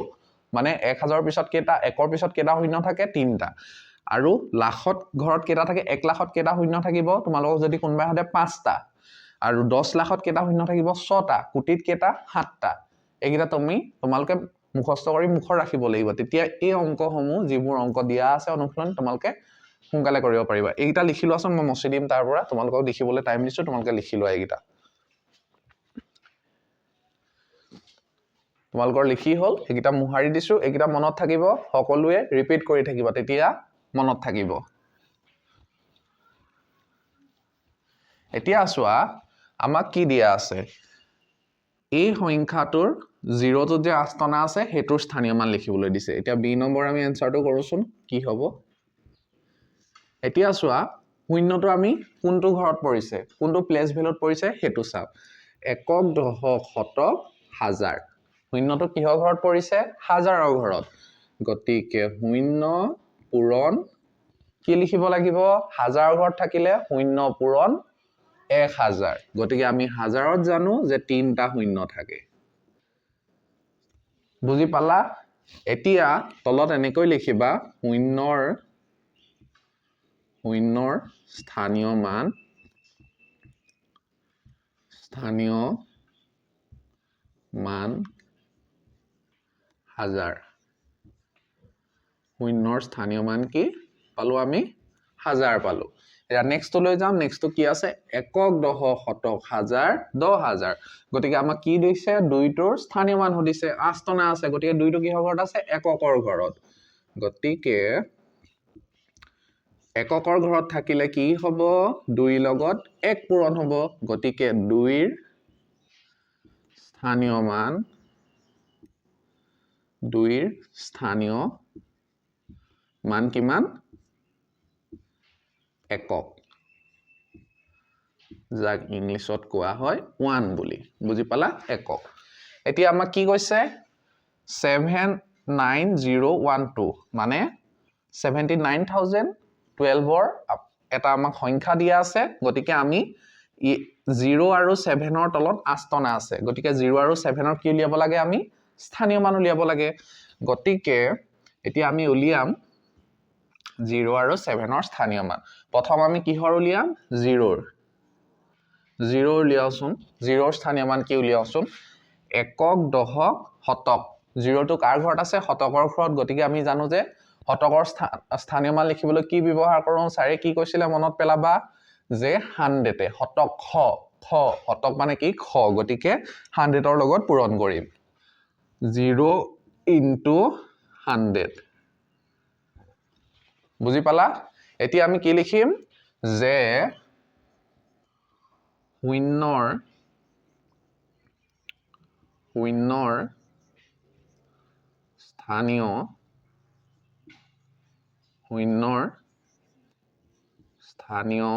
মানে এক হাজাৰৰ পিছত কেইটা, একৰ পিছত কেইটা শূন্য থাকে? তিনিটা। আৰু লাখত ঘৰত কেইটা থাকে? 1 লাখত কেইটা শূন্য থাকিব? তোমালোকক যদি কোনোবাই সোধে 5টা। আৰু 10 লাখত কেইটা শূন্য থাকিব? 6টা। কোটিত কেইটা? 7টা। এইকেইটা তোমালোকে মুখস্থ কৰি মুখত ৰাখিব লাগিব, তেতিয়া এই অংকসমূহ যিবোৰ অংক দিয়া আছে অনুশীলন তোমালোকে সোনকালে কৰিব পাৰিবা। এইকেইটা লিখি লোৱাচোন, মই মচি দিম তাৰ পৰা, তোমালোকক লিখিবলৈ টাইম দিছোঁ, তোমালোকে লিখি লোৱা এইকেইটা। তোমালোকৰ লিখি হ'ল, এইকেইটা মোহাৰি দিছোঁ, এইকেইটা মনত থাকিব, সকলোৱে ৰিপিট কৰি থাকিবা, তেতিয়া মনত থাকিব। এতিয়া চোৱা আমাক কি দিয়া আছে, এই সংখ্যাটোৰ জিৰ'টোত যে আঠটনা আছে সেইটোৰ স্থানীয় মান লিখিবলৈ দিছে। এতিয়া বি নম্বৰ আমি এনচাৰটো কৰোঁচোন কি হ'ব। এতিয়া চোৱা শূন্যটো আমি কোনটো ঘৰত পৰিছে, কোনটো প্লেচ ভেলুত পৰিছে সেইটো চাওঁ। একক, দশক, শতক, হাজাৰ। শূন্যটো কিহৰ ঘৰত পৰিছে? হাজাৰৰ ঘৰত। গতিকে শূন্য পূৰণ কি লিখিব লাগিব? হাজাৰৰ ঘৰত থাকিলে শূন্য পূৰণ 1000। গতিকে আমি হাজাৰত জানো যে তিনিটা শূন্য থাকে। বুজি পালা? এতিয়া তলত এনেকৈ লিখিবা শূন্যৰ শূন্যৰ স্থানীয় মান, স্থানীয় মান হাজাৰ। শূন্যৰ স্থানীয় মান কি পালো আমি? হাজাৰ পালো। এতিয়া নেক্সটলৈ যাম। নেক্সটটো কি আছে? একক, দশক, শতক, হাজাৰ, 10,000। গতিকে আমাক কি দিছে? দুইটোৰ স্থানীয় মান সুধিছে। আঠটনা আছে, গতিকে দুইটো কিহৰ ঘৰত আছে? এককৰ ঘৰত। গতিকে এককৰ ঘৰত থাকিলে কি হ'ব? দুইৰ লগত এক পূৰণ হ'ব। গতিকে দুইৰ স্থানীয় মান, দুইৰ স্থানীয় মান কিমান? একক, যাক ইংলিছত কোৱা হয় ওৱান বুলি। বুজি পালা? একক। এতিয়া আমাক কি কৈছে? 79012, মানে 79,012ৰ এটা আমাক সংখ্যা দিয়া আছে। গতিকে আমি 0 আৰু 7ৰ তলত আস্তনা আছে, গতিকে 0 আৰু 7ৰ কি উলিয়াব লাগে? আমি স্থানীয় মান উলিয়াব লাগে। গতিকে এতিয়া আমি উলিয়াম 0 আৰু 7ৰ স্থানীয় মান। প্ৰথম আমি কিহৰ উলিয়াম? 0ৰ। 0 উলিয়াওচোন, 0ৰ স্থানীয় মান কি উলিয়াওচোন? একক, দশক, শতক। 0টো কাৰ ঘৰত আছে? শতকৰ ঘৰত। গতিকে আমি জানো যে শতকৰ স্থানীয় মান লিখিবলৈ কি ব্যৱহাৰ কৰোঁ? ছাৰে কি কৈছিলে মনত পেলাবা, যে হাণ্ড্ৰেডে শতক, খ, খ, শতক মানে কি? খ। গতিকে হাণ্ড্ৰেডৰ লগত পূৰণ কৰিম, 0 ইনটু 100। বুজি পালা? এতিয়া আমি কি লিখিম যে শূন্যৰ স্থানীয়, শূন্যৰ স্থানীয়,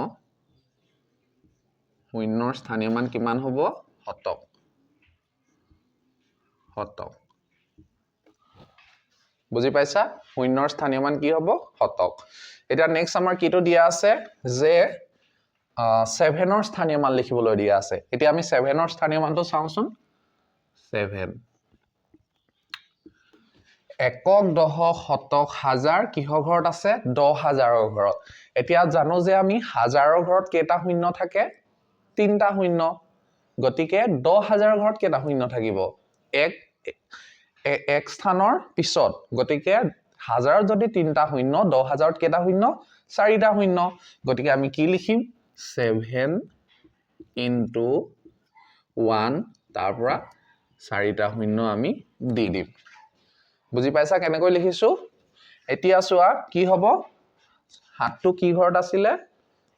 শূন্যৰ স্থানীয় মান কিমান হ'ব? শতক, শতক। বুজি পাইছা? শূন্যৰ স্থানীয় মান কি হ'ব? শতক। এতিয়া নেক্সট আমাৰ কিটো দিয়া আছে যে 7ৰ স্থানীয় মান লিখিবলৈ দিয়া আছে। এতিয়া আমি 7ৰ স্থানীয় মানটো চাওঁচোন। 7 একক, দশক, শতক, হাজাৰ কিহৰ ঘৰত আছে? 10,000ৰ ঘৰত। এতিয়া জানো যে আমি হাজাৰৰ ঘৰত কেইটা শূন্য থাকে? 3টা শূন্য। গতিকে 10,000ৰ ঘৰত কেইটা শূন্য থাকিব? এক স্থানৰ পিছত। গতিকে হাজাৰত যদি 3টা শূন্য, 10,000ত কেইটা শূন্য? 4টা শূন্য। গতিকে আমি কি লিখিম? 7 ইনটু 1, তাৰ পৰা 4টা শূন্য আমি দি দিম। বুজি পাইছা কেনেকৈ লিখিছো? এতিয়া চোৱা কি হ'ব, সাতটো কি ঘৰত আছিলে?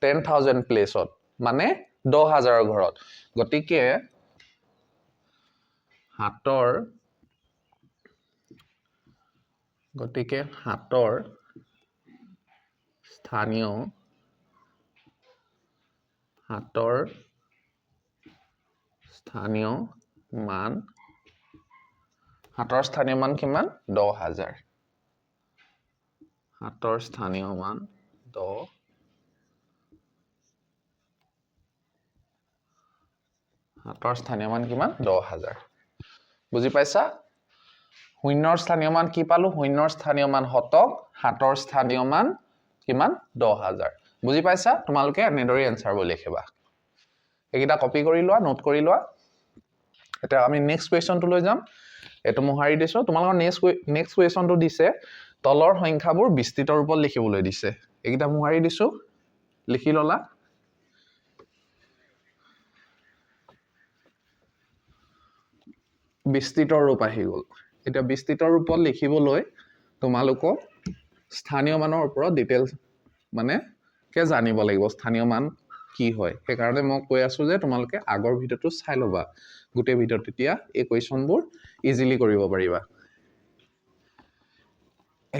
10,000 প্লেচত, মানে 10,000ৰ ঘৰত। গতিকে সাতৰ, গতিকে সাতৰ স্থানীয়, সাতৰ স্থানীয় মান, সাতৰ স্থানীয় মান কিমান? 10,000। সাতৰ স্থানীয় মান দহ, সাতৰ স্থানীয় মান কিমান? 10,000। বুজি পাইছা? শূন্যৰ স্থানীয় মান কি পালো? শূন্যৰ স্থানীয় মান শতক, সাতৰ স্থানীয় মান কিমান? 10,000। বুজি পাইছা? তোমালোকে এনেদৰে এনচাৰবোৰ লিখিবা। এইকেইটা কপি কৰি লোৱা, নোট কৰি লোৱা। এতিয়া আমি নেক্সট কুৱেশ্যনটোলৈ যাম। এইটো মোহাৰি দিছোঁ। তোমালোকৰ নেক্সট কুৱেশ্যনটো দিছে তলৰ সংখ্যাবোৰ বিস্তৃত ৰূপত লিখিবলৈ দিছে। এইকেইটা মোহাৰি দিছোঁ, লিখি ল'লা। বিস্তৃত ৰূপ আহি গ'ল। এতিয়া বিস্তৃত ৰূপত লিখিবলৈ তোমালোকক স্থানীয় মানৰ ওপৰত ডিটেইলছ মানে কে জানিব লাগিব, স্থানীয় মান কি হয়। সেইকাৰণে মই কৈ আছোঁ যে তোমালোকে আগৰ ভিডিঅ'টো চাই ল'বা, গোটেই ভিডিঅ'ত, তেতিয়া এই কুৱেশ্যনবোৰ ইজিলি কৰিব পাৰিবা।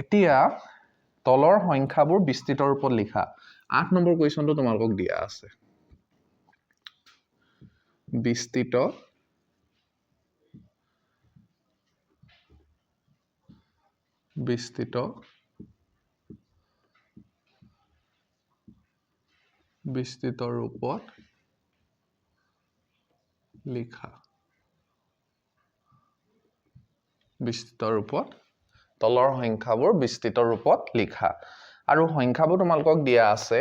এতিয়া তলৰ সংখ্যাবোৰ বিস্তৃত ৰূপত লিখা। 8 নম্বৰ কুৱেশ্যনটো তোমালোকক দিয়া আছে। বিস্তৃত বিস্তৃত বিস্তৃত ৰূপত লিখা। বিস্তৃত ৰূপত তলৰ সংখ্যাবোৰ বিস্তৃত ৰূপত লিখা। আৰু সংখ্যাবোৰ তোমালোকক দিয়া আছে।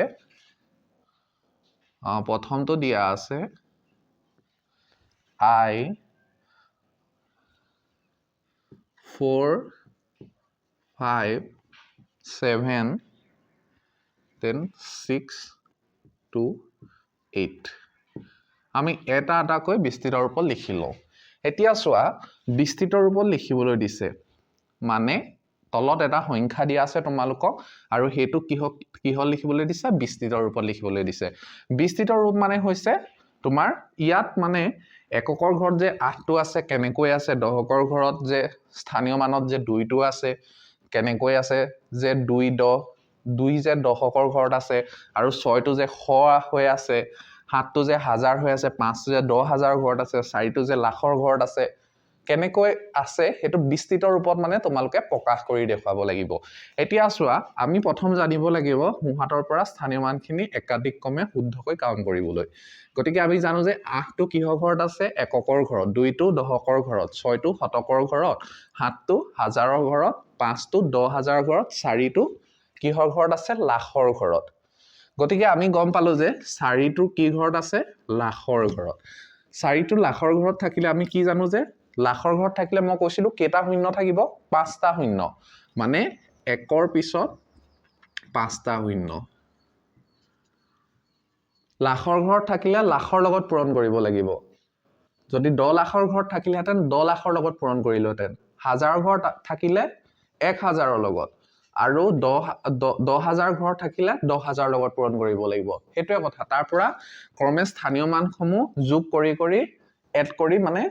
প্ৰথমটো দিয়া আছে I 4 5 7 then 6 2 8। আমি এটা এটাকৈ বিস্তৃত ৰূপত লিখি লওঁ। এতিয়া চোৱা, বিস্তৃত ৰূপত লিখিবলৈ দিছে মানে তলত এটা সংখ্যা দিয়া আছে তোমালোকক, আৰু সেইটো কিহত লিখিবলৈ দিছে? বিস্তৃত ৰূপত লিখিবলৈ দিছে। বিস্তৃত ৰূপ মানে হৈছে তোমাৰ ইয়াত মানে এককৰ ঘৰত যে 8টো আছে কেনেকৈ আছে, দহকৰ ঘৰত যে স্থানীয় মানত যে 2টো আছে কেনেকৈ আছে, যে দুই দহ, দুই যে দশকৰ ঘৰত আছে, আৰু 6টো যে শ হৈ আছে, 7টো যে হাজাৰ হৈ আছে, 5টো যে 10,000 ঘৰত আছে, 4টো যে লাখৰ ঘৰত আছে, কেনেকৈ আছে সেইটো বিস্তৃত ৰূপত মানে তোমালোকে প্ৰকাশ কৰি দেখুৱাব লাগিব। এতিয়া চোৱা, আমি প্ৰথম জানিব লাগিব সোঁহাতৰ পৰা স্থানীয় মানখিনি একাধিক ক্ৰমে শুদ্ধকৈ কাউণ্ট কৰিবলৈ। গতিকে আমি জানো যে 8টো কিহৰ ঘৰত আছে? এককৰ ঘৰত, 2টো দশকৰ ঘৰত, 6টো শতকৰ ঘৰত, 7টো হাজাৰৰ ঘৰত, 5টো 10,000 ঘৰত, 4টো কিহৰ ঘৰত আছে? লাখৰ ঘৰত। গতিকে আমি গম পালো যে 4টো কি ঘৰত আছে? লাখৰ ঘৰত। 4টো লাখৰ ঘৰত থাকিলে আমি কি জানো যে লাখৰ ঘৰত থাকিলে মই কৈছিলো কেইটা শূন্য থাকিব? 5টা শূন্য, মানে একৰ পিছত 5টা শূন্য। লাখৰ ঘৰত থাকিলে লাখৰ লগত পূৰণ কৰিব লাগিব। যদি 10 লাখৰ ঘৰত থাকিলেহেঁতেন 10 লাখৰ লগত পূৰণ কৰিলোহেঁতেন। হাজাৰৰ ঘৰত থাকিলে 1000ৰ লগত, আৰু 10,000 ঘৰত থাকিলে 10,000 লগত পূৰণ কৰিব লাগিব। সেইটোৱে কথা। তাৰ পৰা ক্ৰমে স্থানীয় মানসমূহ যোগ কৰি কৰি এড কৰি মানে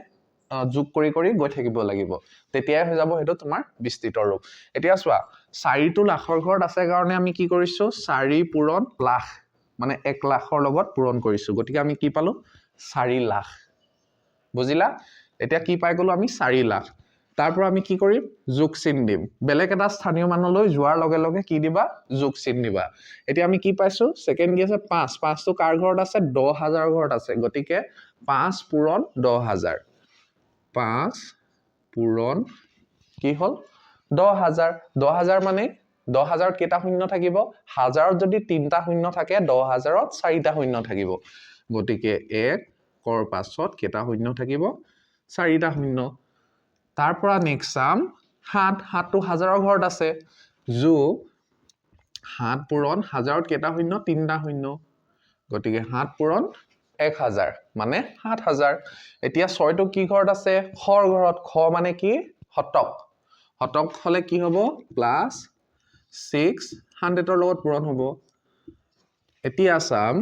যোগ কৰি কৰি গৈ থাকিব লাগিব, তেতিয়াই হৈ যাব সেইটো তোমাৰ বিস্তৃত ৰূপ। এতিয়া চোৱা, 4টো লাখৰ ঘৰত আছে কাৰণে আমি কি কৰিছো? 4 পূৰণ লাখ, মানে 1 লাখৰ লগত পূৰণ কৰিছো। গতিকে আমি কি পালো? 4 লাখ। বুজিলা? এতিয়া কি পাই গ'লো আমি? 4 লাখ। তাৰ পৰা আমি কি কৰিম? যোগ চিন দিম। বেলেগ এটা স্থানীয় মানলৈ যোৱাৰ লগে লগে কি দিবা? যোগ চিন দিবা। এতিয়া আমি কি পাইছো? ছেকেণ্ড কি আছে? 5। 5টো কাৰ ঘৰত আছে? 10,000 ঘৰত আছে। গতিকে 5 পূৰণ 10,000। 5 পূৰণ কি হ'ল? 10,000। 10,000 মানে 10,000ত কেইটা শূন্য থাকিব? হাজাৰত যদি 3টা শূন্য থাকে, 10,000ত 4টা শূন্য থাকিব। গতিকে একৰ পাছত কেইটা শূন্য থাকিব? 4টা শূন্য। তাৰ পৰা নেক্সট চাম 7। 7টো হাজাৰৰ ঘৰত আছে, যোগ 7 পূৰণ হাজাৰত কেইটা শূন্য? 3টা শূন্য। গতিকে 7 পূৰণ 1000 মানে 7000। এতিয়া 6টো কি ঘৰত আছে? শৰ ঘৰত। শ মানে কি? শতক। শতক হ'লে কি হ'ব? প্লাছ 600ৰ লগত পূৰণ হ'ব। এতিয়া চাম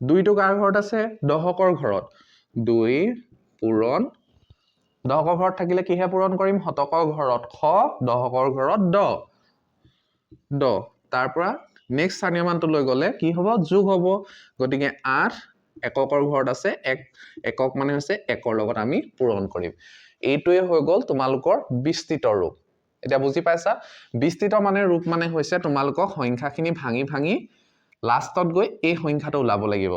2টো কাৰ ঘৰত আছে? দশকৰ ঘৰত। 2 পূৰণ দশকৰ ঘৰত থাকিলে কিহে পূৰণ কৰিম? শতকৰ ঘৰত শ, দশকৰ ঘৰত দ, দ। তাৰ পৰা নেক্সট স্থানীয় মানটো লৈ গ'লে কি হ'ব? যোগ হ'ব। গতিকে 8 এককৰ ঘৰত আছে, এক, একক মানে হৈছে একৰ লগত আমি পূৰণ কৰিম। এইটোৱে হৈ গ'ল তোমালোকৰ বিস্তৃত ৰূপ। এতিয়া বুজি পাইছা? বিস্তৃত মানে ৰূপ মানে হৈছে তোমালোকক সংখ্যাখিনি ভাঙি ভাঙি লাষ্টত গৈ এই সংখ্যাটো ওলাব লাগিব।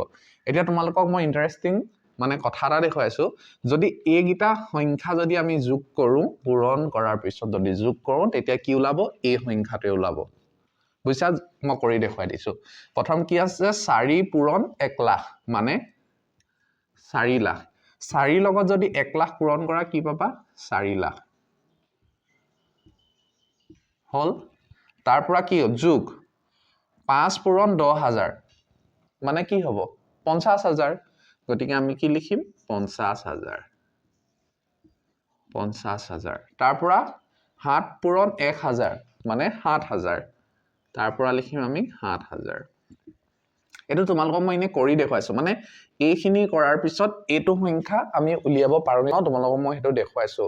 এতিয়া তোমালোকক মই ইণ্টাৰেষ্টিং মানে কথা এটা দেখুৱাইছো। যদি এইকেইটা সংখ্যা যদি আমি যোগ কৰোঁ, পূৰণ কৰাৰ পিছত যদি যোগ কৰোঁ, তেতিয়া কি ওলাব? এই সংখ্যাটোৱে ওলাব। বুজিছা? মই কৰি দেখুৱাই দিছো। প্ৰথম কি আছে? 4 পূৰণ 1 লাখ মানে 4 লাখ। 4 লগত যদি 1 লাখ পূৰণ কৰা কি পাবা? 4 লাখ হ'ল। তাৰ পৰা কি হ'ল? যোগ 5 পূৰণ 10,000 মানে কি হ'ব? 50,000। গতিকে আমি কি লিখিম? 50,000। 50,000। তাৰ পৰা 7 পূৰণ 1000 মানে 7,000। তাৰ পৰা লিখিম আমি 7,000। এইটো তোমালোকক মই এনেই কৰি দেখুৱাইছো, মানে এইখিনি কৰাৰ পিছত এইটো সংখ্যা আমি উলিয়াব পাৰোঁ নে তোমালোকক মই সেইটো দেখুৱাইছো,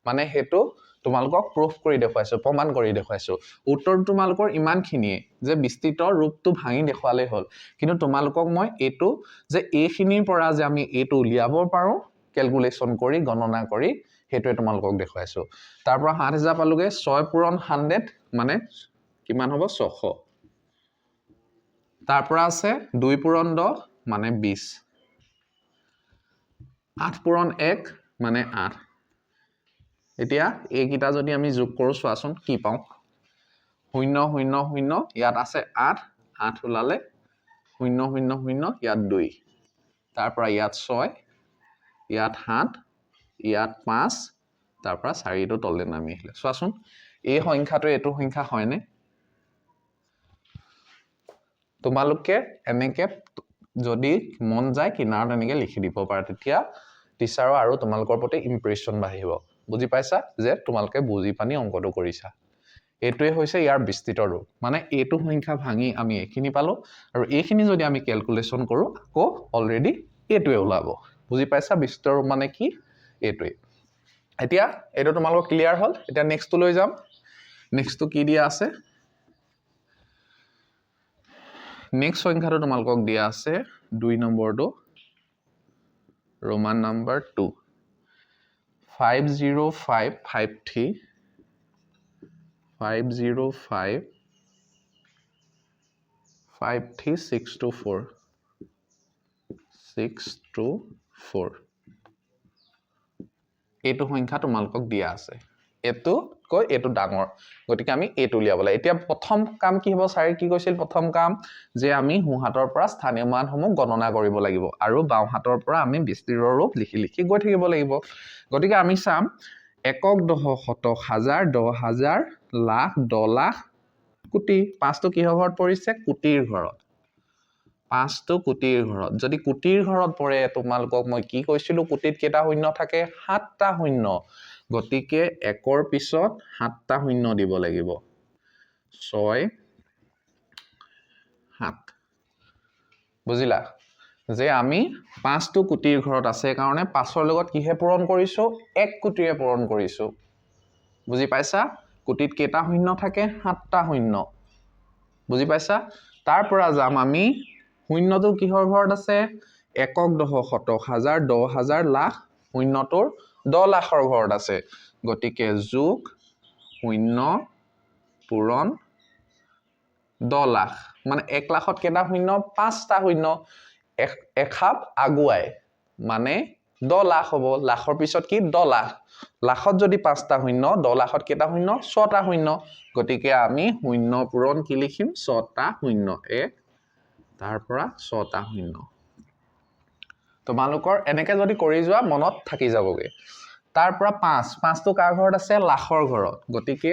মানে সেইটো তোমালোকক প্ৰুফ কৰি দেখুৱাইছো, প্ৰমাণ কৰি দেখুৱাইছো। উত্তৰটো তোমালোকৰ ইমানখিনিয়ে যে বিস্তৃত ৰূপটো ভাঙি দেখুৱালেই হ'ল, কিন্তু তোমালোকক মই এইটো যে এইখিনিৰ পৰা যে আমি এইটো উলিয়াব পাৰোঁ কেলকুলেশ্যন কৰি গণনা কৰি সেইটোৱে তোমালোকক দেখুৱাইছো। তাৰ পৰা 7,000 পালোগৈ, 6 পূৰণ 100 মানে কিমান হ'ব? 600। তাৰ পৰা আছে 2 পূৰণ 10 মানে 20, 8 পূৰণ 1 মানে 8। এতিয়া এইকেইটা যদি আমি যোগ কৰোঁ চোৱাচোন কি পাওঁ। 0 0 0 ইয়াত আছে 8, 8 ওলালে 0 0 0 ইয়াত 2, তাৰ পৰা ইয়াত 6, ইয়াত 7, ইয়াত 5, তাৰ পৰা 4টো তললৈ নামি আহিলে। চোৱাচোন এই সংখ্যাটো এইটো সংখ্যা হয়নে? তোমালোকে এনেকে যদি মন যায় কিনাৰত এনেকে লিখি দিব পাৰা, তেতিয়া টিচাৰৰ আৰু তোমালোকৰ প্ৰতি ইমপ্ৰেশ্যন বাঢ়িব। বুজি পাইছা যে তোমালোকে বুজি পানি অংকটো কৰিছা। এইটোৱে হৈছে ইয়াৰ বিস্তৃত ৰূপ, মানে এইটো সংখ্যা ভাঙি আমি এইখিনি পালোঁ আৰু এইখিনি যদি আমি কেলকুলেশ্যন কৰোঁ আকৌ অলৰেডি এইটোৱে ওলাব। বুজি পাইছা বিস্তৃত ৰূপ মানে কি? এইটোৱে। এতিয়া এইটো তোমালোকৰ ক্লিয়াৰ হ'ল। এতিয়া নেক্সটটো লৈ যাম। নেক্সটটো কি দিয়া আছে? নেক্সট সংখ্যাটো তোমালোকক দিয়া আছে 2 নম্বৰটো, ৰোমান নাম্বাৰ 2, 5 0 5 5 3, 5 0 5 5 3 6 2 4, 6 2 4। এইটো সংখ্যা তোমালোকক দিয়া আছে। এইটোতকৈ এইটো ডাঙৰ, গতিকে আমি এইটো উলিয়াব লাগে। এতিয়া প্ৰথম কাম কি হ'ব? ছাৰে কি কৈছিল? প্ৰথম কাম যে আমি সোঁহাতৰ পৰা স্থানীয় মানসমূহ গণনা কৰিব লাগিব আৰু বাওঁহাতৰ পৰা আমি বিস্তৃত ৰূপ লিখি লিখি গৈ থাকিব লাগিব। গতিকে আমি চাম একক, দশক, শতক, হাজাৰ, 10,000, লাখ, 10 লাখ, কোটি। পাঁচটো কিহৰ ঘৰত পৰিছে? কোটিৰ ঘৰত। পাঁচটো কোটিৰ ঘৰত। যদি কোটিৰ ঘৰত পৰে, তোমালোকক মই কি কৈছিলোঁ? কোটিত কেইটা শূন্য থাকে? সাতটা শূন্য। গতিকে একৰ পিছত সাতটা শূন্য দিব লাগিব, 6, 7। বুজিলা যে আমি পাঁচটো কোটিৰ ঘৰত আছে কাৰণে পাঁচৰ লগত কিহে পূৰণ কৰিছোঁ? 1 কোটিৰে পূৰণ কৰিছোঁ। বুজি পাইছা? কোটিত কেইটা শূন্য থাকে? সাতটা শূন্য। বুজি পাইছা? তাৰ পৰা যাম আমি, শূন্যটো কিহৰ ঘৰত আছে? একক, দশক, শতক, হাজাৰ, 10,000, লাখ। শূন্যটোৰ 10 লাখৰ ঘৰত আছে। গতিকে যোগ শূন্য পূৰণ 10 লাখ। মানে 1 লাখত কেইটা শূন্য? পাঁচটা শূন্য। এক এখাপ আগুৱাই মানে 10 লাখ হ'ব। লাখৰ পিছত কি? 10 লাখ। লাখত যদি পাঁচটা শূন্য, 10 লাখত কেইটা শূন্য? ছটা শূন্য। গতিকে আমি শূন্য পূৰণ কি লিখিম? ছটা শূন্য। এক, তাৰ পৰা ছটা শূন্য। তোমালোকৰ এনেকে যদি কৰি যোৱা, মনত থাকি যাবগৈ। তাৰ পৰা পাঁচ। পাঁচটো কাৰ ঘৰত আছে? লাখৰ ঘৰত। গতিকে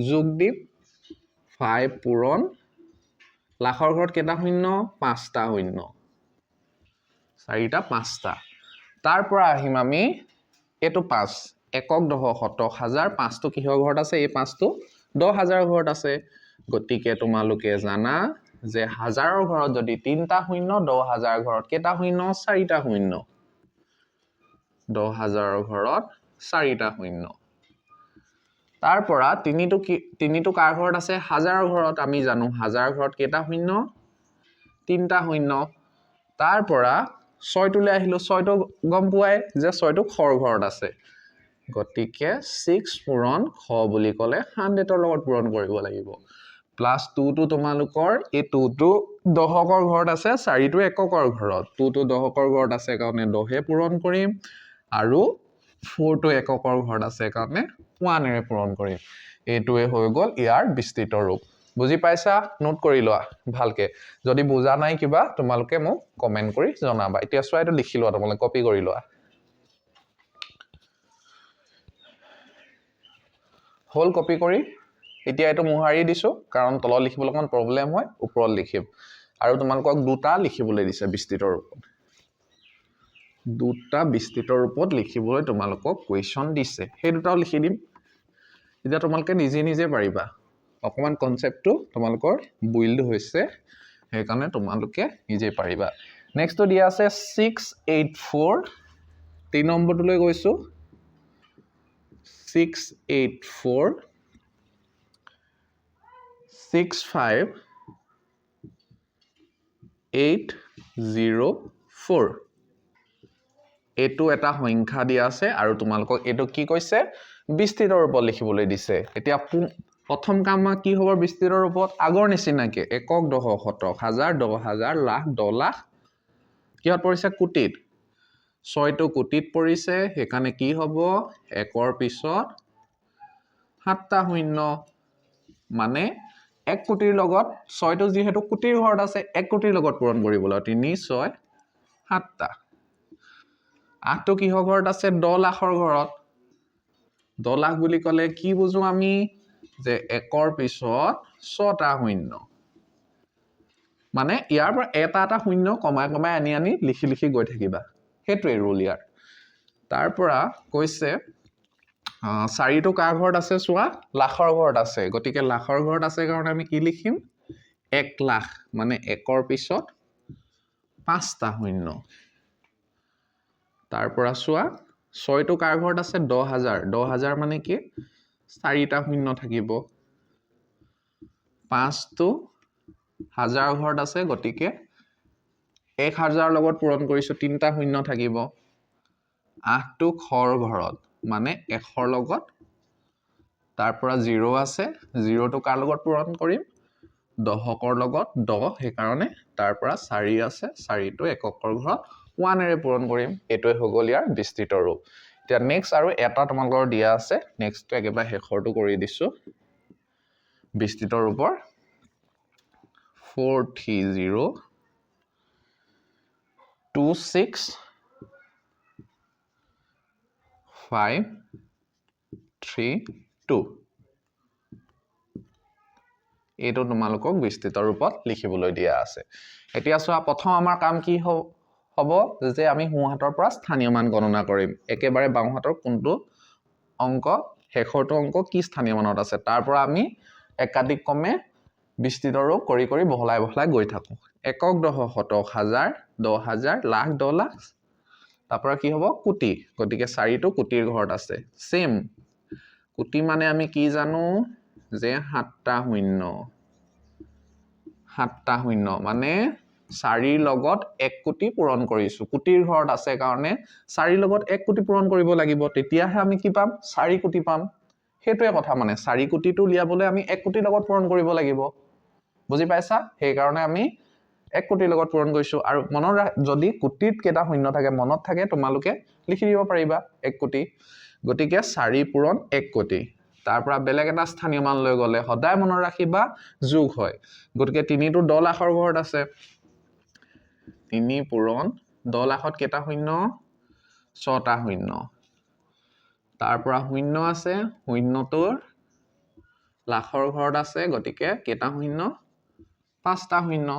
যোগ দিম ফাইভ পূৰণ, লাখৰ ঘৰত কেইটা শূন্য? পাঁচটা শূন্য, চাৰিটা, পাঁচটা। তাৰ পৰা আহিম আমি এইটো পাঁচ, একক, দশক, শতক, হাজাৰ। পাঁচটো কিহৰ ঘৰত আছে? এই পাঁচটো 10,000 ঘৰত আছে। গতিকে তোমালোকে জানা যে হাজাৰৰ ঘৰত যদি তিনিটা শূন্য, 10,000 ঘৰত কেইটা শূন্য? চাৰিটা শূন্য। 10,000ৰ ঘৰত চাৰিটা শূন্য। তাৰ পৰা তিনিটো কি? তিনিটো কাৰ ঘৰত আছে? হাজাৰৰ ঘৰত। আমি জানো হাজাৰৰ ঘৰত কেইটা শূন্য? তিনিটা শূন্য। তাৰ পৰা ছয়টোলৈ আহিলোঁ। ছয়টো গম পোৱাই যে ছয়টো শৰ ঘৰত আছে। গতিকে ছিক্স পূৰণ শ বুলি ক'লে হাণ্ড্ৰেডৰ লগত পূৰণ কৰিব লাগিব। প্লাছ টুটো তোমালোকৰ, এই টুটো দশকৰ ঘৰত আছে, চাৰিটো এককৰ ঘৰত। টুটো দশকৰ ঘৰত আছে কাৰণে দহে পূৰণ কৰিম আৰু ফ'ৰটো এককৰ ঘৰত আছে কাৰণে ওৱানেৰে পূৰণ কৰিম। এইটোৱে হৈ গ'ল ইয়াৰ বিস্তৃত ৰূপ। বুজি পাইছা? নোট কৰি লোৱা ভালকে। যদি বুজা নাই কিবা, তোমালোকে মোক কমেণ্ট কৰি জনাবা। এতিয়া চোৱা, এইটো লিখি লোৱা, তোমালোকে কপি কৰি লোৱা। হ'ল কপি কৰি? এতিয়া এইটো মোহাৰি দিছোঁ, কাৰণ তলত লিখিবলৈ অকণমান প্ৰব্লেম হয়, ওপৰত লিখিম। আৰু তোমালোকক দুটা লিখিবলৈ দিছে বিস্তৃত ৰূপত। দুটা বিস্তৃত ৰূপত লিখিবলৈ তোমালোকক কুৱেশ্যন দিছে, সেই দুটাও লিখি দিম। এতিয়া তোমালোকে নিজে নিজে পাৰিবা। অকণমান কনচেপ্টটো তোমালোকৰ বিল্ড হৈছে, সেইকাৰণে তোমালোকে নিজে পাৰিবা। নেক্সটটো দিয়া আছে 6 8 4। 3 নম্বৰটোলৈ গৈছোঁ। 6 8 4 6 5 8 0 4। এইটো এটা সংখ্যা দিয়া আছে আৰু তোমালোকক এইটো কি কৈছে? বিস্তৃত ৰূপত লিখিবলৈ দিছে। এতিয়া প্ৰথম কাম আমাৰ কি হ'ব বিস্তৃত ৰূপত? আগৰ নিচিনাকে একক, দশক, শতক, হাজাৰ, 10,000, লাখ, 10 লাখ। কিহত পৰিছে? কোটিত। ছয়টো কোটিত পৰিছে, সেইকাৰণে কি হ'ব? একৰ পিছত সাতটা শূন্য। মানে 1 কোটিৰ লগত, ছয়টো যিহেতু কোটিৰ ঘৰত আছে, 1 কোটিৰ লগত পূৰণ কৰিব লাগিব, তিনি, ছয়, সাতটা। আঠটো কিহৰ ঘৰত আছে? 10 লাখৰ ঘৰত। 10 লাখ বুলি ক'লে কি বুজো আমি? যে একৰ পিছত ছটা শূন্য। মানে ইয়াৰ পৰা এটা এটা শূন্য কমাই কমাই আনি আনি লিখি লিখি গৈ থাকিবা, সেইটোৱে ৰুল ইয়াৰ। তাৰ পৰা কৈছে, চাৰিটো কাৰ ঘৰত আছে চোৱা, লাখৰ ঘৰত আছে। গতিকে লাখৰ ঘৰত আছে কাৰণে আমি কি লিখিম? 1 লাখ, মানে একৰ পিছত পাঁচটা শূন্য। তাৰ পৰা চোৱা, ছয়টো কাৰ ঘৰত আছে? 10,000। 10,000 মানে কি? চাৰিটা শূন্য থাকিব। পাঁচটো হাজাৰৰ ঘৰত আছে, গতিকে 1,000ৰ লগত পূৰণ কৰিছোঁ, তিনিটা শূন্য থাকিব। আঠটো শৰ ঘৰত। মানে 100ৰ লগত, তাৰ পৰা 0 আছে, 0টো কাৰ লগত পূৰণ কৰিম? দশকৰ লগত 10, সেইকাৰণে তাৰ পৰা 4 আছে, 4টো এককৰ ঘৰত 1-এৰে পূৰণ কৰিম। এইটোৱে হৈ গ'ল ইয়াৰ বিস্তৃত ৰূপ। এতিয়া নেক্সট আৰু এটা তোমালোকৰ দিয়া আছে, নেক্সটটো একেবাৰে শেষৰটো কৰি দিছোঁ। বিস্তৃত ৰূপৰ 4 3 0 2 6 5 3 2, এইটো তোমালোকক বিস্তৃত ৰূপত লিখিবলৈ দিয়া আছে। এতিয়া চোৱা, প্ৰথম আমাৰ কাম কি হ'ব যে আমি সোঁহাতৰ পৰা স্থানীয় মান গণনা কৰিম। একেবাৰে বাওঁহাতৰ কোনটো অংক, শেষৰটো অংক কি স্থানীয় মানত আছে, তাৰ পৰা আমি একাদিক্ৰমে বিস্তৃত ৰূপ কৰি কৰি বহলাই বহলাই গৈ থাকোঁ। একক, দহ, শতক, হাজাৰ, দহ হাজাৰ, লাখ, দহ লাখ, তাৰ পৰা কি হ'ব? কোটি। গতিকে 4টো কোটিৰ ঘৰত আছে। ছেম কোটি মানে আমি কি জানো যে 7টা শূন্য, 7টা শূন্য মানে 4ৰ লগত 1 কোটি পূৰণ কৰিছোঁ। কোটিৰ ঘৰত আছে কাৰণে 4ৰ লগত 1 কোটি পূৰণ কৰিব লাগিব, তেতিয়াহে আমি কি পাম? 4 কোটি পাম। সেইটোৱে কথা, মানে 4 কোটিটো উলিয়াবলৈ আমি 1 কোটিৰ লগত পূৰণ কৰিব লাগিব, বুজি পাইছা? সেইকাৰণে আমি 1 কোটিৰ লগত পূৰণ কৰিছোঁ। আৰু মনত যদি কোটিত কেইটা শূন্য থাকে মনত থাকে, তোমালোকে লিখি দিব পাৰিবা 1 কোটি। গতিকে 4 পূৰণ 1 কোটি, তাৰ পৰা বেলেগ এটা স্থানীয় মান লৈ গ'লে সদায় মনত ৰাখিবা যোগ হয়। গতিকে 3টো 10 লাখৰ ঘৰত আছে, 3 পূৰণ 10 লাখত কেইটা শূন্য? 6টা শূন্য, তাৰ পৰা শূন্য আছে, শূন্যটোৰ লাখৰ ঘৰত আছে, গতিকে কেইটা শূন্য? 5টা শূন্য।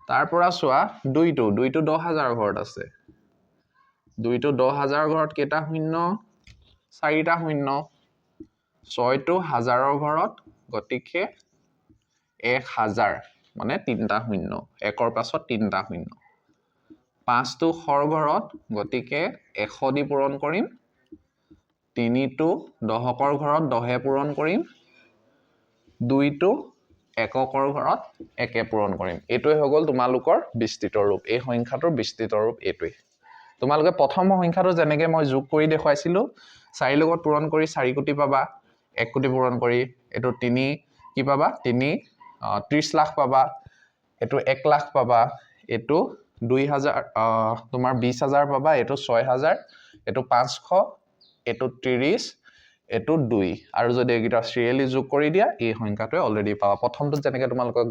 তাৰ পৰা চোৱা দুইটো দহ হাজাৰৰ ঘৰত আছে, দুইটো দহ হাজাৰৰ ঘৰত কেইটা শূন্য? 4টা শূন্য। 6টো হাজাৰৰ ঘৰত, গতিকে এক হাজাৰ মানে 3টা শূন্য, একৰ পাছত 3টা শূন্য। 5টো শৰ ঘৰত, গতিকে 100 দি পূৰণ কৰিম। 3টো দশকৰ ঘৰত দহে পূৰণ কৰিম। 2টো এককৰ ঘৰত একে পূৰণ কৰিম। এইটোৱে হৈ গ'ল তোমালোকৰ বিস্তৃত ৰূপ। এই সংখ্যাটোৰ বিস্তৃত ৰূপ এইটোৱেই। তোমালোকে প্ৰথম সংখ্যাটো যেনেকৈ মই যোগ কৰি দেখুৱাইছিলোঁ, 4 লগত পূৰণ কৰি 4 কোটি পাবা, 1 কোটি পূৰণ কৰি এইটো 3 কি পাবা? 3 30 লাখ পাবা, এইটো 1 লাখ পাবা, এইটো দুই হাজাৰ, তোমাৰ বিছ হাজাৰ পাবা, এইটো ছয় হাজাৰ, এইটো 500, এইটো 30, এইটো 2। আৰু যদি এইকেইটা চিৰিয়েলি যোগ কৰি দিয়া, এই সংখ্যাটোৱে অলৰেডি পাবা। প্ৰথমটোত যেনেকৈ তোমালোকক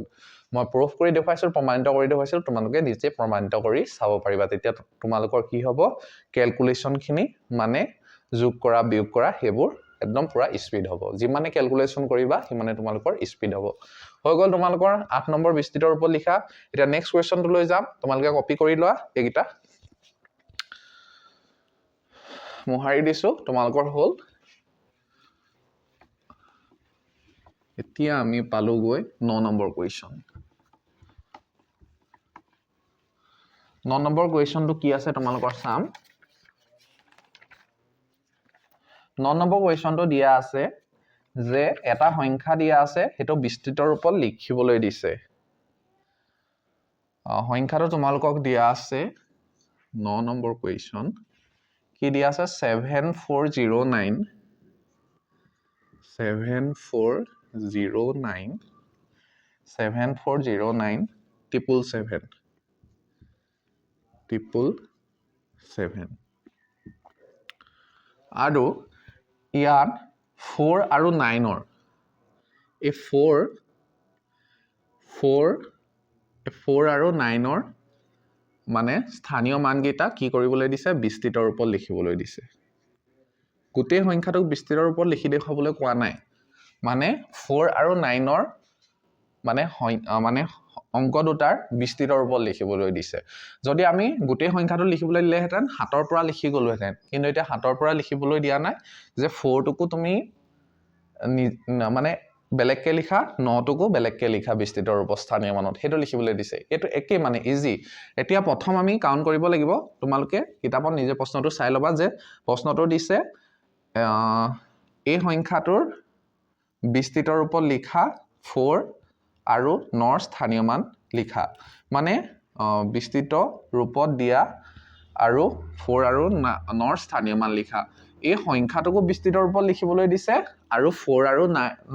মই প্ৰুফ কৰি দেখুৱাইছিলোঁ, প্ৰমাণিত কৰি দেখুৱাইছিলোঁ, তোমালোকে নিজে প্ৰমাণিত কৰি চাব পাৰিবা। তেতিয়া তোমালোকৰ কি হ'ব? কেলকুলেশ্যনখিনি মানে যোগ কৰা, বিয়োগ কৰা, সেইবোৰ একদম পূৰা স্পীড হ'ব। যিমানে কেলকুলেশ্যন কৰিবা সিমানে তোমালোকৰ স্পীড হ'ব। হৈ গ'ল তোমালোকৰ 8 নম্বৰ বিস্তৃত ৰূপত লিখা। এতিয়া নেক্সট কুৱেশ্যনটোলৈ যাম, তোমালোকে কপি কৰি লোৱা এইকেইটা, মোহাৰি দিছোঁ, তোমালোকৰ হ'ল। এতিয়া আমি পালোগৈ 9 নম্বৰ কুৱেশ্যন। 9 নম্বৰ কুৱেশ্যনটো কি আছে তোমালোকৰ চাম। 9 নম্বৰ কুৱেশ্যনটো দিয়া আছে যে এটা সংখ্যা দিয়া আছে, সেইটো বিস্তৃত ৰূপত লিখিবলৈ দিছে। সংখ্যাটো তোমালোকক দিয়া আছে 9 নম্বৰ কুৱেশ্যন কি দিয়া আছে? 7409, 7409, 7409, triple seven, triple seven. আৰু ইয়াত 4 আৰু নাইনৰ এই ফ'ৰ আৰু নাইনৰ মানে স্থানীয় মানকেইটা কি কৰিবলৈ দিছে? বিস্তৃত ৰূপত লিখিবলৈ দিছে। গোটেই সংখ্যাটোক বিস্তৃত ৰূপত লিখি দেখুৱাবলৈ কোৱা নাই, মানে 4 আৰু নাইনৰ মানে অংক দুটাৰ বিস্তৃত ৰূপত লিখিবলৈ দিছে। যদি আমি গোটেই সংখ্যাটো লিখিবলৈ দিলেহেঁতেন 7ৰ পৰা লিখি গ'লোহেঁতেন, কিন্তু এতিয়া 7ৰ পৰা লিখিবলৈ দিয়া নাই যে ফ'ৰটোকো তুমি মানে বেলেগকৈ লিখা, নটোকো বেলেগকৈ লিখা বিস্তৃত ৰূপত স্থানীয় মানত, সেইটো লিখিবলৈ দিছে। এইটো একেই মানে ইজি। এতিয়া প্ৰথম আমি কাউণ্ট কৰিব লাগিব, তোমালোকে কিতাপত নিজে প্ৰশ্নটো চাই ল'বা যে প্ৰশ্নটো দিছে, এই সংখ্যাটোৰ বিস্তৃত ৰূপত লিখা 4 আৰু নৰ স্থানীয় মান লিখা, মানে, বিস্তৃত ৰূপত দিয়া আৰু 4 আৰু 9ৰ স্থানীয় মান লিখা। এই সংখ্যাটোকো বিস্তৃত ৰূপত লিখিবলৈ দিছে আৰু 4 আৰু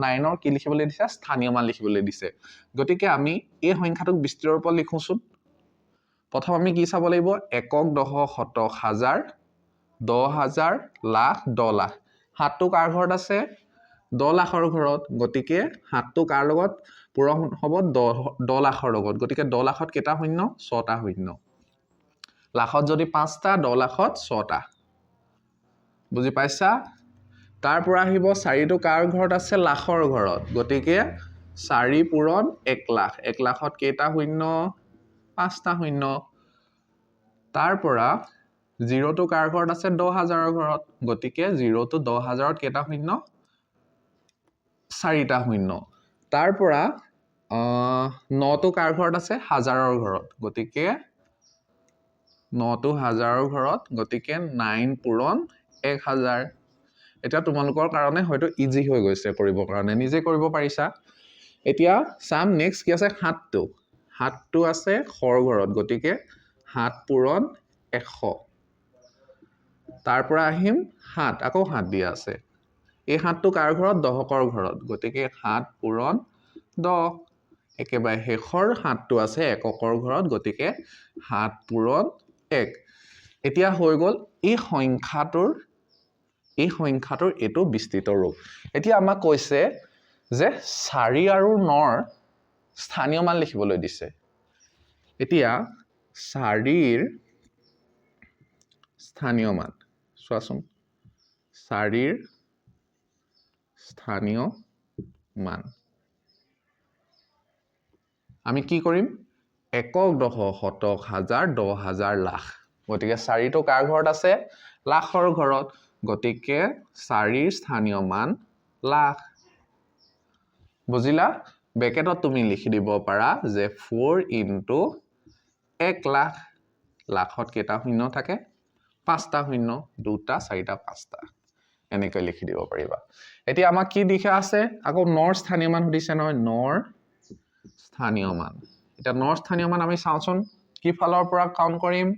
9ৰ কি লিখিবলৈ দিছে? স্থানীয় মান লিখিবলৈ দিছে। গতিকে আমি এই সংখ্যাটোক বিস্তৃত ৰূপত লিখোঁচোন। প্ৰথম আমি কি চাব লাগিব? একক, দশক, শতক, হাজাৰ, 10,000, লাখ, 10 লাখ। সাতটো কাৰ ঘৰত আছে? 10 লাখৰ ঘৰত। গতিকে সাতটো কাৰ লগত পূৰণ হ'ব? 10 লাখৰ লগত। গতিকে 10 লাখত কেইটা শূন্য? 6টা শূন্য। লাখত যদি 5টা, 10 লাখত 6টা। বুজি পাইছা? তাৰ পৰা আহিব 4টো কাৰ ঘৰত আছে? লাখৰ ঘৰত। গতিকে 4 পূৰণ 1 লাখ। 1 লাখত কেইটা শূন্য? 5টা শূন্য। তাৰ পৰা 0টো কাৰ ঘৰত আছে? 10,000ৰ ঘৰত। গতিকে 0টো 10,000ত কেইটা শূন্য? 4টা শূন্য। তাৰ পৰা 9টো কাৰ ঘৰত আছে? হাজাৰৰ ঘৰত। গতিকে 9টো হাজাৰৰ ঘৰত, গতিকে 9 পূৰণ 1000। এতিয়া তোমালোকৰ কাৰণে হয়তো ইজি হৈ গৈছে কৰিবৰ কাৰণে, নিজে কৰিব পাৰিছা। এতিয়া চাম নেক্সট কি আছে? 7টো। 7টো আছে শৰ ঘৰত, গতিকে 7 পূৰণ 100। তাৰ পৰা আহিম 7, আকৌ 7 দিয়া আছে। এই 7টো কাৰ ঘৰত? দশকৰ ঘৰত, গতিকে 7 পূৰণ 10। একেবাৰে শেষৰ 7টো আছে এককৰ ঘৰত, গতিকে 7 পূৰণ 1। এতিয়া হৈ গ'ল এই সংখ্যাটোৰ এইটো বিস্তৃত ৰূপ। এতিয়া আমাক কৈছে যে 4 আৰু 9ৰ স্থানীয় মান লিখিবলৈ দিছে। এতিয়া 4ৰ স্থানীয় মান চোৱাচোন, 4ৰ স্থানীয় মান আমি কি কৰিম? একক, দশক, শতক, হাজাৰ, 10,000, লাখ। গতিকে 4টো কাৰ ঘৰত আছে? লাখৰ ঘৰত। গতিকে 4ৰ স্থানীয় মান লাখ। বুজিলা? ব্ৰেকেটত তুমি লিখি দিব পাৰা যে 4 ইনটু 1 লাখ। লাখত কেইটা শূন্য থাকে? 5টা শূন্য, 2টা, 4টা, 5টা, এনেকৈ লিখি দিব পাৰিবা। এতিয়া আমাক কি লিখা আছে? আকৌ 9ৰ স্থানীয় মান সুধিছে নহয়, 9ৰ স্থানীয় মান। এতিয়া 9ৰ স্থানীয় মান আমি চাওঁচোন কি ফালৰ পৰা কাউণ্ট কৰিম।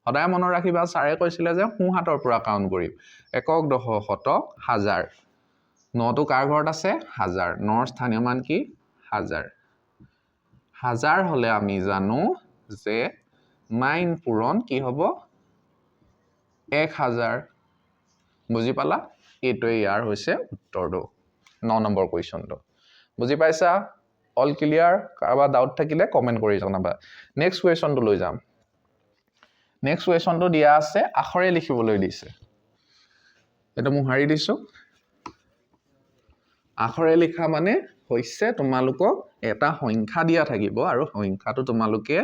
সদায় মনত ৰাখিবা, ছাৰে কৈছিলে যে সোঁহাতৰ পৰা কাউণ্ট কৰিম। একক, দশক, শতক, হাজাৰ। 9টো কাৰ ঘৰত আছে? হাজাৰ। 9ৰ স্থানীয় মান কি? হাজাৰ। হাজাৰ হ'লে আমি জানো যে 9 পূৰণ কি হ'ব? 1000। বুজি পালা? এইটোৱে ইয়াৰ হৈছে উত্তৰটো, 9 নম্বৰ কুৱেশ্যনটো। বুজি পাইছা? All clear? কাৰোবাৰ ডাউট থাকিলে কমেণ্ট কৰি জনাবা। নেক্সট কুৱেশ্যনটো লৈ যাম। নেক্সট কুৱেশ্যনটো দিয়া আছে, আখৰে লিখিবলৈ দিছে। এইটো মোহাৰি দিছোঁ। আখৰে লিখা মানে হৈছে তোমালোকক এটা সংখ্যা দিয়া থাকিব আৰু সংখ্যাটো তোমালোকে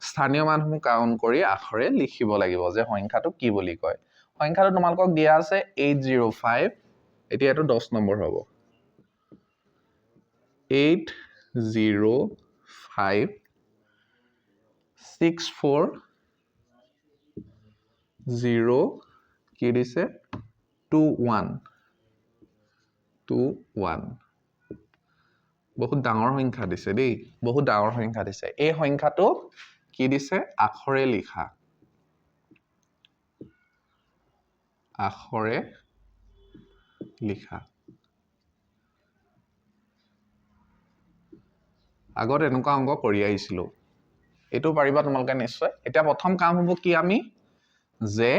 স্থানীয় মানসমূহ কাউণ্ট কৰি আখৰে লিখিব লাগিব যে সংখ্যাটো কি বুলি কয়। সংখ্যাটো তোমালোকক দিয়া আছে 805। এতিয়া এইটো 10 নম্বৰ হ'ব। 8 0 5 6 4 0 কি দিছে? 2 1 2 1। বহুত ডাঙৰ সংখ্যা দিছে দেই, বহুত ডাঙৰ সংখ্যা দিছে। এই সংখ্যাটো কি দিছে? আখৰে লিখা, আখৰে লিখা। আগত এনেকুৱা অংক কৰি আহিছিলোঁ, এইটো পাৰিবা তোমালোকে নিশ্চয়। এতিয়া প্ৰথম কাম হ'ব কি, আমি যে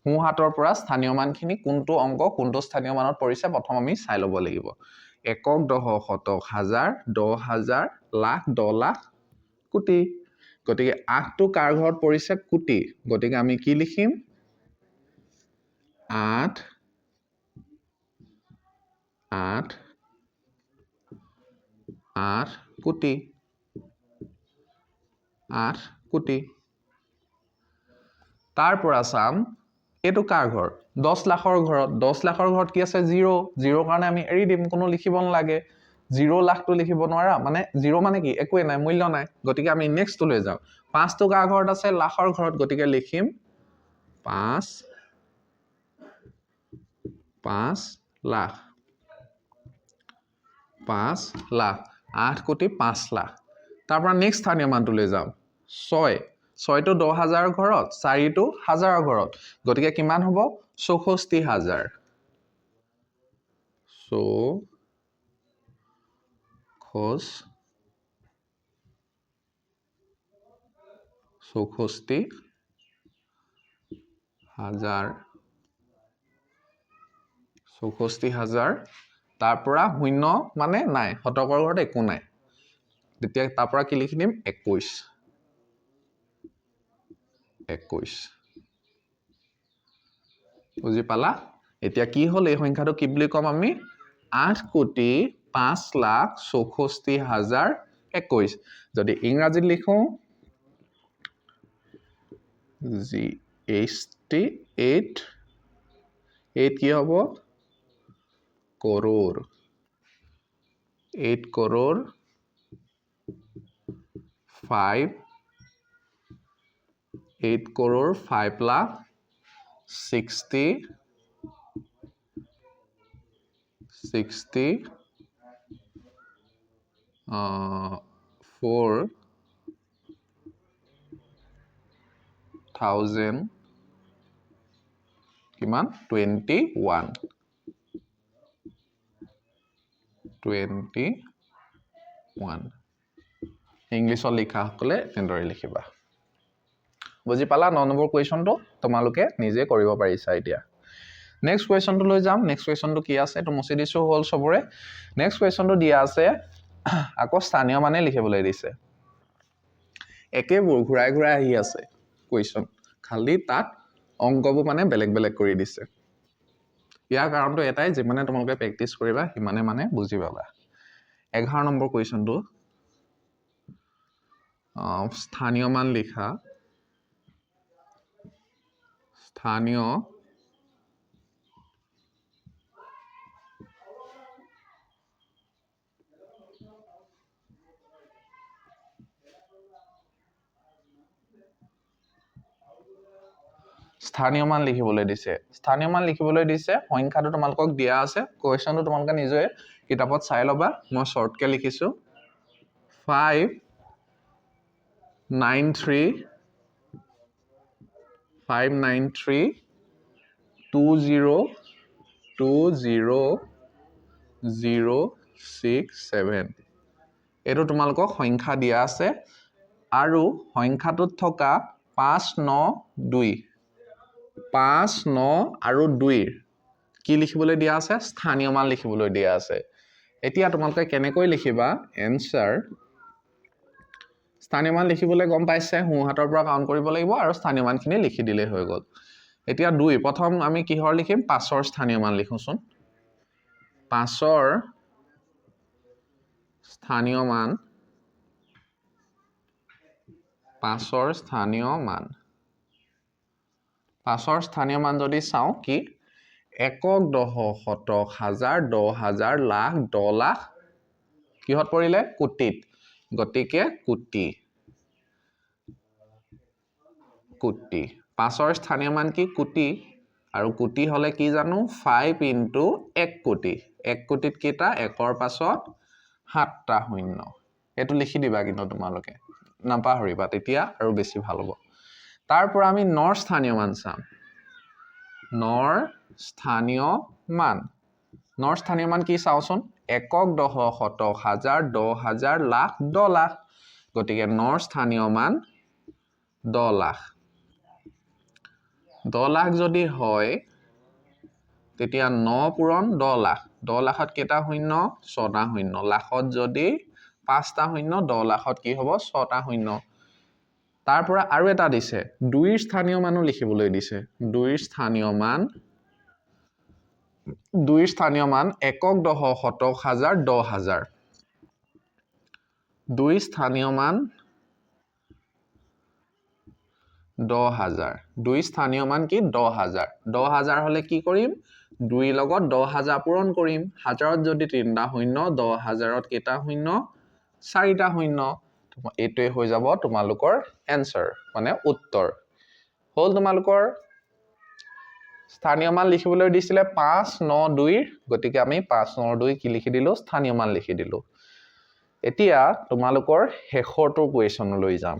সোঁহাতৰ পৰা স্থানীয় মানখিনি কোনটো অংক কোনটো স্থানীয় মানত পৰিছে প্ৰথম আমি চাই ল'ব লাগিব। একক, দশক, শতক, হাজাৰ, 10,000, লাখ, 10 লাখ, কোটি। গতিকে 8টো কাৰ ঘৰত পৰিছে? কোটি। গতিকে আমি কি লিখিম? 8 8 8 কোটি, 8 কোটি। তাৰ পৰা চাম এইটো কাৰ ঘৰ? 10 লাখৰ ঘৰত। 10 লাখৰ ঘৰত কি আছে? 0। 0 কাৰণে আমি এৰি দিম, কোনো লিখিব নালাগে। 0 লাখটো লিখিব নোৱাৰা, মানে 0 মানে কি? একোৱে নাই, মূল্য নাই। গতিকে আমি নেক্সটটোলৈ যাওঁ। 5টো কাৰ ঘৰত আছে? লাখৰ ঘৰত। গতিকে লিখিম 5 5 লাখ, 5 লাখ, 8 কোটি 5 লাখ। তাৰ পৰা নেক্সট স্থানীয় মানটোলৈ যাম, 6। 6টো 10,000 ঘৰত, 4টো হাজাৰৰ ঘৰত, গতিকে কিমান হ'ব? 64,000। 64,000, 64,000। তাৰ পৰা শূন্য মানে নাই, শতকৰ ঘৰত একো নাই, তেতিয়া তাৰ পৰা কি লিখি দিম? 21, 21। বুজি পালা? এতিয়া কি হ'ল, এই সংখ্যাটো কি বুলি ক'ম আমি? 8,05,64,021। যদি ইংৰাজীত লিখোঁ G H T eight, eight কি হ'ব? Crore, eight crore five, eight crore five lakh sixty, sixty, four thousand কিমান? Twenty one, twenty one. ইংলিছত লিখাসকলে তেনেদৰে লিখিবা। বুজি পালা? 9 নম্বৰ কুৱেশ্যনটো তোমালোকে নিজে কৰিব পাৰিছা। এতিয়া নেক্সট কুৱেশ্যনটো লৈ যাম। নেক্সট কুৱেশ্যনটো কি আছে এইটো মচি দিছোঁ, হ'ল চবৰে। নেক্সট কুৱেশ্যনটো দিয়া আছে, আকৌ স্থানীয় মানে লিখিবলৈ দিছে। একেবোৰ ঘূৰাই ঘূৰাই আহি আছে কুৱেশ্যন, খালি তাত অংকবোৰ মানে বেলেগ বেলেগ কৰি দিছে। ইয়াৰ কাৰণটো এটাই, যিমানে তোমালোকে প্ৰেক্টিচ কৰিবা সিমানে মানে বুজি পাবা। 11 নম্বৰ কুৱেশ্যনটো, স্থানীয় মান লিখা। স্থানীয় স্থানীয় মান লিখিবলৈ দিছে। স্থানীয় মান লিখিবলৈ দিছে, সংখ্যাটো তোমালোকক দিয়া আছে, কুৱেশ্যনটো তোমালোকে নিজে কিতাপত চাই ল'বা। মই শ্বৰ্টকৈ লিখিছোঁ, five nine three, five nine three two zero' two zero' zero' six seven. এইটো তোমালোকক সংখ্যা দিয়া আছে আৰু সংখ্যাটোত থকা 5 9 2, 5 9 আৰু 2ৰ কি লিখিবলৈ দিয়া আছে? স্থানীয় মান লিখিবলৈ দিয়া আছে। এতিয়া তোমালোকে কেনেকৈ লিখিবা এনচাৰ? স্থানীয় মান লিখিবলৈ গম পাইছে, সোঁহাতৰ পৰা কাউণ্ট কৰিব লাগিব আৰু স্থানীয় মানখিনি লিখি দিলেই হৈ গ'ল। এতিয়া 2, প্ৰথম আমি কিহৰ লিখিম? 5ৰ স্থানীয় মান লিখোঁচোন। 5ৰ স্থানীয় মান, 5ৰ স্থানীয় মান, 5ৰ স্থানীয় মান যদি চাওঁ কি? একক, দহ, শতক, হাজাৰ, দহ হাজাৰ, লাখ, দহ লাখ, কিহত পৰিলে? কোটিত। গতিকে কোটি, কোটি। 5ৰ স্থানীয় মান কি? কোটি। আৰু কোটি হ'লে কি জানো? 5 ইনটু 1 কোটি। 1 কোটিত কেইটা? 1ৰ পাছত 7টা শূন্য। এইটো লিখি দিবা কিন্তু তোমালোকে নাপাহৰিবা, তেতিয়া আৰু বেছি ভাল হ'ব। তাৰ পৰা আমি নৰ স্থানীয় মান চাম। নৰ স্থানীয় মান, নৰ স্থানীয় মান কি চাওঁচোন? একক, দহ, শতক, হাজাৰ, দহ হাজাৰ, লাখ, দহ লাখ। গতিকে নৰ স্থানীয় মান দহ লাখ। দহ লাখ যদি হয় তেতিয়া ন পূৰণ দহ লাখ, দহ লাখত কেইটা শূন্য? 6টা শূন্য। লাখত যদি 5টা শূন্য, দহ লাখত কি হ'ব? 6টা শূন্য। তাৰ পৰা আৰু এটা দিছে, 2ৰ স্থানীয় মানো লিখিবলৈ দিছে। 2ৰ স্থানীয় মান, 2ৰ স্থানীয় মান একক, দহ, শতক, হাজাৰ, দহ হাজাৰ। 2 স্থানীয় মান দহ হাজাৰ। 2 স্থানীয় মান কি? দহ হাজাৰ। দহ হাজাৰ হ'লে কি কৰিম? 2ৰ লগত দহ হাজাৰ পূৰণ কৰিম। হাজাৰত যদি 3টা শূন্য, দহ হাজাৰত কেইটা শূন্য? 4টা শূন্য। এইটোৱে হৈ যাব তোমালোকৰ এনচাৰ, মানে উত্তৰ হ'ল। তোমালোকৰ স্থানীয় মান লিখিবলৈ দিছিলে 5 9 2ৰ, গতিকে আমি 5 9 2 কি লিখি দিলোঁ? স্থানীয় মান লিখি দিলোঁ। এতিয়া তোমালোকৰ শেষৰটো কুৱেশ্যনলৈ যাম।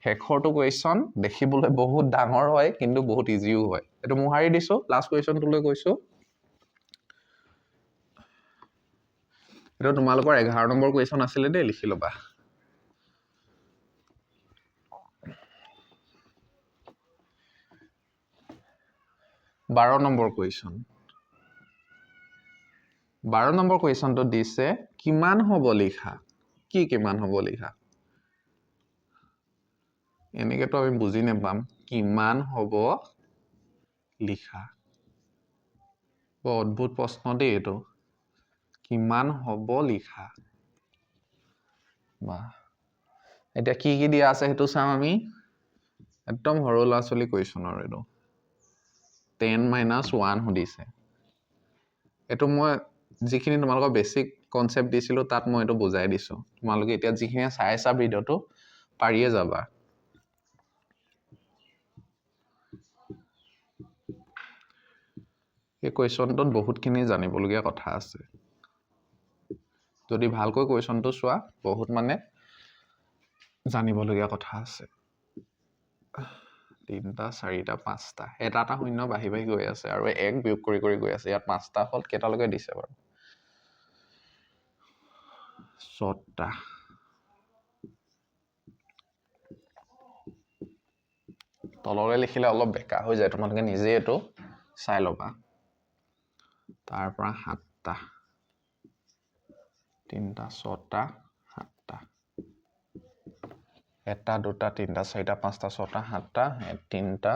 শেষৰটো কুৱেশ্যন দেখিবলৈ বহুত ডাঙৰ হয়, কিন্তু বহুত ইজিও হয়। এইটো মোহাৰি দিছোঁ, লাষ্ট কুৱেশ্যনটোলৈ গৈছোঁ। এইটো তোমালোকৰ 11 নম্বৰ কুৱেশ্যন আছিলে দেই, লিখি ল'বা। 12 নম্বৰ কুৱেশ্যন। 12 নম্বৰ কুৱেশ্যনটো দিছে কিমান হ'ব লিখা। কি কিমান হ'ব লিখা? এনেকেতো আমি বুজি নাপাম। কিমান হ'ব লিখা, বৰ অদ্ভুত প্ৰশ্ন দেই এইটো। কিমান হ'ব লিখা। বাহ, এতিয়া কি কি দিয়া আছে সেইটো চাম আমি। একদম সৰু ল'ৰা ছোৱালী কুৱেশ্যন আৰু এইটো। 10 মাইনাছ 1 সুধিছে। এইটো মই যিখিনি তোমালোকৰ বেছিক কনচেপ্ট দিছিলোঁ তাত মই এইটো বুজাই দিছোঁ। তোমালোকে এতিয়া যিখিনি চাই আছা ভিডিঅ'টো পাৰিয়ে যাবা। এই কুৱেশ্যনটোত বহুতখিনি জানিবলগীয়া কথা আছে। যদি ভালকৈ কুৱেশ্যনটো চোৱা, বহুত জানিবলগীয়া কথা আছে। 3টা, 4টা, 5টা, এটা এটা শূন্য বাঢ়ি বাঢ়ি গৈ আছে আৰু এক বিয়োগ কৰি কৰি গৈ আছে। ইয়াত 5টা হ'ল, কেইটালৈকে দিছে বাৰু? 6টা। তললৈ লিখিলে অলপ বেকা হৈ যায়, তোমালোকে নিজে এইটো চাই ল'বা। তাৰ পৰা 7টা, 3টা, 6টা, 7টা, 1টা, 2টা, 3টা, 4টা, 5টা, 6টা, 7টা, 3টা,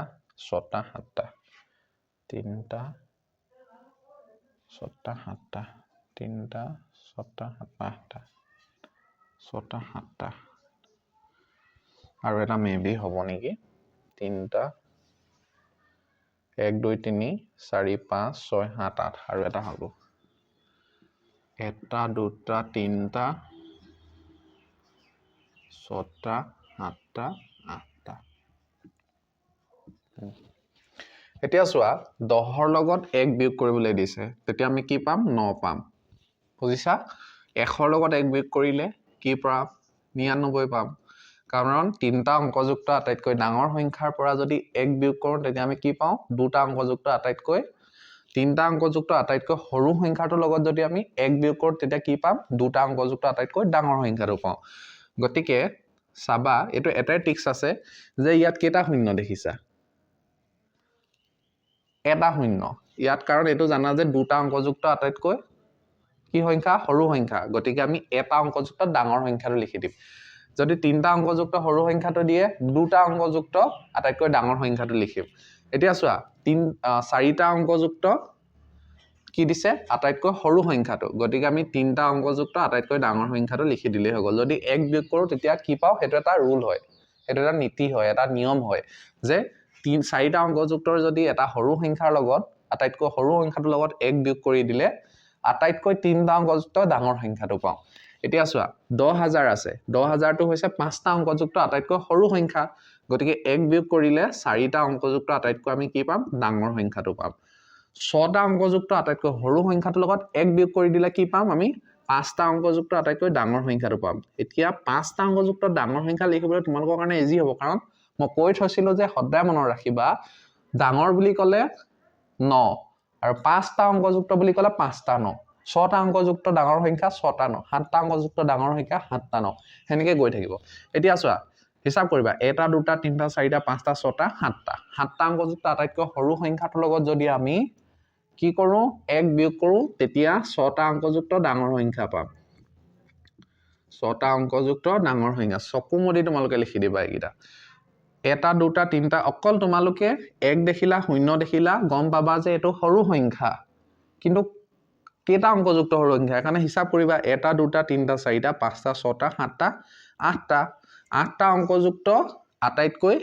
6টা, 7টা, 3টা, 6টা, 7টা, 3টা, 6টা, 7টা, 8টা, 6টা, 7টা, আৰু এটা মে বি হ'ব নেকি? 3টা, 1, 2, 3, 4, 5, 6, 7, 8, আৰু এটা হ'ব। 1টা, 2টা, 3টা, 6টা, 7টা, 8টা। এতিয়া চোৱা, 10ৰ লগত 1 বিয়োগ কৰিবলৈ দিছে, তেতিয়া আমি কি পাম? 9 পাম। বুজিছা? 100ৰ লগত 1 বিয়োগ কৰিলে কি পাম? 99 পাম। কাৰণ 3টা অংকযুক্ত আটাইতকৈ ডাঙৰ সংখ্যাৰ পৰা যদি 1 বিয়োগ কৰোঁ, তেতিয়া আমি কি পাওঁ? 2টা অংকযুক্ত আটাইতকৈ, 3টা অংকযুক্ত আটাইতকৈ সৰু সংখ্যাটোৰ লগত যদি আমি 1 বিয়োগ কৰোঁ, তেতিয়া কি পাম? 2টা অংকযুক্ত আটাইতকৈ ডাঙৰ সংখ্যাটো পাওঁ। গতিকে চাবা, এইটো এটাই ট্ৰিক্স আছে যে ইয়াত কেইটা শূন্য দেখিছা? এটা শূন্য ইয়াত, কাৰণ এইটো জানা যে 2টা অংকযুক্ত আটাইতকৈ কি সংখ্যা? সৰু সংখ্যা। গতিকে আমি এটা অংকযুক্ত ডাঙৰ সংখ্যাটো লিখি দিম। যদি 3টা অংকযুক্ত সৰু সংখ্যাটো দিয়ে, 2টা অংকযুক্ত আটাইতকৈ ডাঙৰ সংখ্যাটো লিখিম। এতিয়া চোৱা, 4টা অংকযুক্ত কি দিছে? আটাইতকৈ সৰু সংখ্যাটো। গতিকে আমি 3টা অংকযুক্ত আটাইতকৈ ডাঙৰ সংখ্যাটো লিখি দিলেই হৈ গ'ল। যদি 1 বিয়োগ কৰোঁ তেতিয়া কি পাওঁ? সেইটো এটা ৰুল হয়, সেইটো এটা নীতি হয়, এটা নিয়ম হয় যে 4টা অংকযুক্তৰ যদি এটা সৰু সংখ্যাৰ লগত আটাইতকৈ সৰু সংখ্যাটোৰ লগত 1 বিয়োগ কৰি দিলে আটাইতকৈ 3টা অংকযুক্ত ডাঙৰ সংখ্যাটো পাওঁ। এতিয়া চোৱা, 10,000 আছে, 10,000টো হৈছে 5টা অংকযুক্ত আটাইতকৈ সৰু সংখ্যা। গতিকে 1 বিয়োগ কৰিলে 4টা অংকযুক্ত আটাইতকৈ আমি কি পাম? ডাঙৰ সংখ্যাটো পাম। 6টা অংকযুক্ত আটাইতকৈ সৰু সংখ্যাটোৰ লগত 1 বিয়োগ কৰি দিলে কি পাম? আমি 5টা অংকযুক্ত আটাইতকৈ ডাঙৰ সংখ্যাটো পাম। এতিয়া 5টা অংকযুক্ত ডাঙৰ সংখ্যা লিখিবলৈ তোমালোকৰ কাৰণে ইজি হ'ব, কাৰণ মই কৈ থৈছিলোঁ যে সদায় মনত ৰাখিবা, ডাঙৰ বুলি ক'লে 9 আৰু 5টা অংকযুক্ত বুলি ক'লে 5টা 9, 6টা অংকযুক্ত ডাঙৰ সংখ্যা 6টা 9, 7টা অংকযুক্ত ডাঙৰ সংখ্যা 7টা 9, সেনেকৈ গৈ থাকিব। এতিয়া চোৱা, হিচাপ কৰিবা, 1টা, 2টা, 3টা, 4টা, 5টা, 6টা, 7টা, 7টা অংকযুক্ত আটাইতকৈ সৰু সংখ্যাটোৰ লগত যদি আমি কি কৰোঁ? 1 বিয়োগ কৰোঁ, তেতিয়া 6টা অংকযুক্ত ডাঙৰ সংখ্যা পাম। 6টা অংকযুক্ত ডাঙৰ সংখ্যা, চকু মুদি তোমালোকে লিখি দিবা এইকেইটা। 1টা, 2টা, 3টা, অকল তোমালোকে 1 দেখিলা, 0 দেখিলা, গম পাবা যে এইটো সৰু সংখ্যা, কিন্তু কেইটা অংকযুক্ত সৰু সংখ্যা, সেইকাৰণে হিচাপ কৰিবা। 1টা, 2টা, 3টা, 4টা, 5টা, 6টা, 7টা, 8টা, 8টা অংকযুক্ত আটাইতকৈ,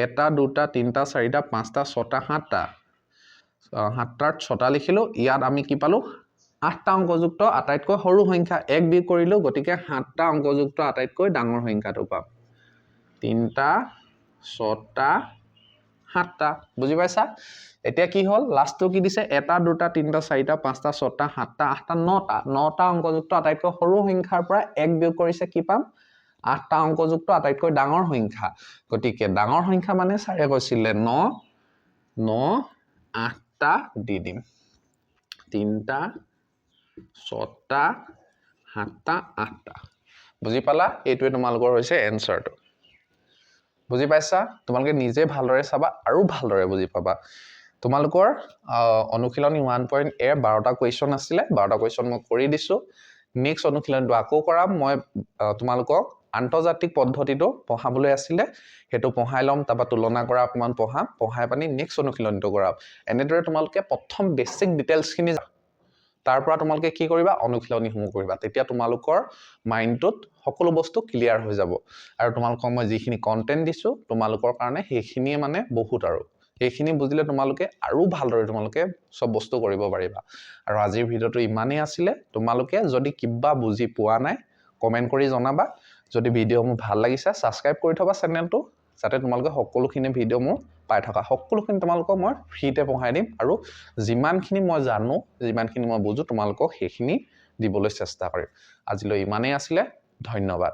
1টা, 2টা, 3টা, 4টা, 5টা, 6টা, 7টা, 7টাত 6টা লিখিলোঁ। ইয়াত আমি কি পালোঁ? 8টা অংকযুক্ত আটাইতকৈ সৰু সংখ্যা, 1 বিয়োগ কৰিলোঁ, গতিকে 7টা অংকযুক্ত আটাইতকৈ ডাঙৰ সংখ্যাটো পাম। 3টা, 6টা, 7টা, বুজি পাইছা? এতিয়া কি হ'ল? লাষ্টটো কি দিছে? 1টা, 2টা, 3টা, 4টা, 5টা, 6টা, 7টা, 8টা, 9টা, 9টা অংকযুক্ত আটাইতকৈ সৰু সংখ্যাৰ পৰা 1 বিয়োগ কৰিছে, কি পাম? আঠটা অংকযুক্ত আটাইতকৈ ডাঙৰ সংখ্যা। গতিকে ডাঙৰ সংখ্যা মানে ছাৰে কৈছিলে ন, ন আঠটা দি দিম, তিনিটা, ছটা, সাতটা, আঠটা। বুজি পালা? এইটোৱে তোমালোকৰ হৈছে এনচাৰটো। বুজি পাইছা? তোমালোকে নিজে ভালদৰে চাবা আৰু ভালদৰে বুজি পাবা। তোমালোকৰ অনুশীলনী 1.এ 12টা কুৱেশ্যন আছিলে, 12টা কুৱেশ্যন মই কৰি দিছোঁ। নেক্সট অনুশীলনীটো আকৌ কৰাম মই। তোমালোকক আন্তৰ্জাতিক পদ্ধতিটো পঢ়াবলৈ আছিলে, সেইটো পঢ়াই ল'ম, তাৰপৰা তুলনা কৰা অকণমান পঢ়াম, পঢ়াই পানি নেক্সট অনুশীলনীটো কৰাম। এনেদৰে তোমালোকে প্ৰথম বেছিক ডিটেইলছখিনি, তাৰ পৰা তোমালোকে কি কৰিবা? অনুশীলনীসমূহ কৰিবা। তেতিয়া তোমালোকৰ মাইণ্ডটোত সকলো বস্তু ক্লিয়াৰ হৈ যাব। আৰু তোমালোকক মই যিখিনি কণ্টেণ্ট দিছোঁ, তোমালোকৰ কাৰণে সেইখিনিয়ে মানে বহুত, আৰু সেইখিনি বুজিলে তোমালোকে আৰু ভালদৰে তোমালোকে চব বস্তু কৰিব পাৰিবা। আৰু আজিৰ ভিডিঅ'টো ইমানেই আছিলে। তোমালোকে যদি কিবা বুজি পোৱা নাই, কমেণ্ট কৰি জনাবা। যদি ভিডিঅ' মোৰ ভাল লাগিছে, ছাবস্ক্ৰাইব কৰি থ'বা চেনেলটো, যাতে তোমালোকে সকলোখিনি ভিডিঅ' মোৰ পাই থকা। সকলোখিনি তোমালোকক মই ফ্ৰীতে পঢ়াই দিম আৰু যিমানখিনি মই জানো, যিমানখিনি মই বুজোঁ, তোমালোকক সেইখিনি দিবলৈ চেষ্টা কৰিম। আজিলৈ ইমানেই আছিলে, ধন্যবাদ।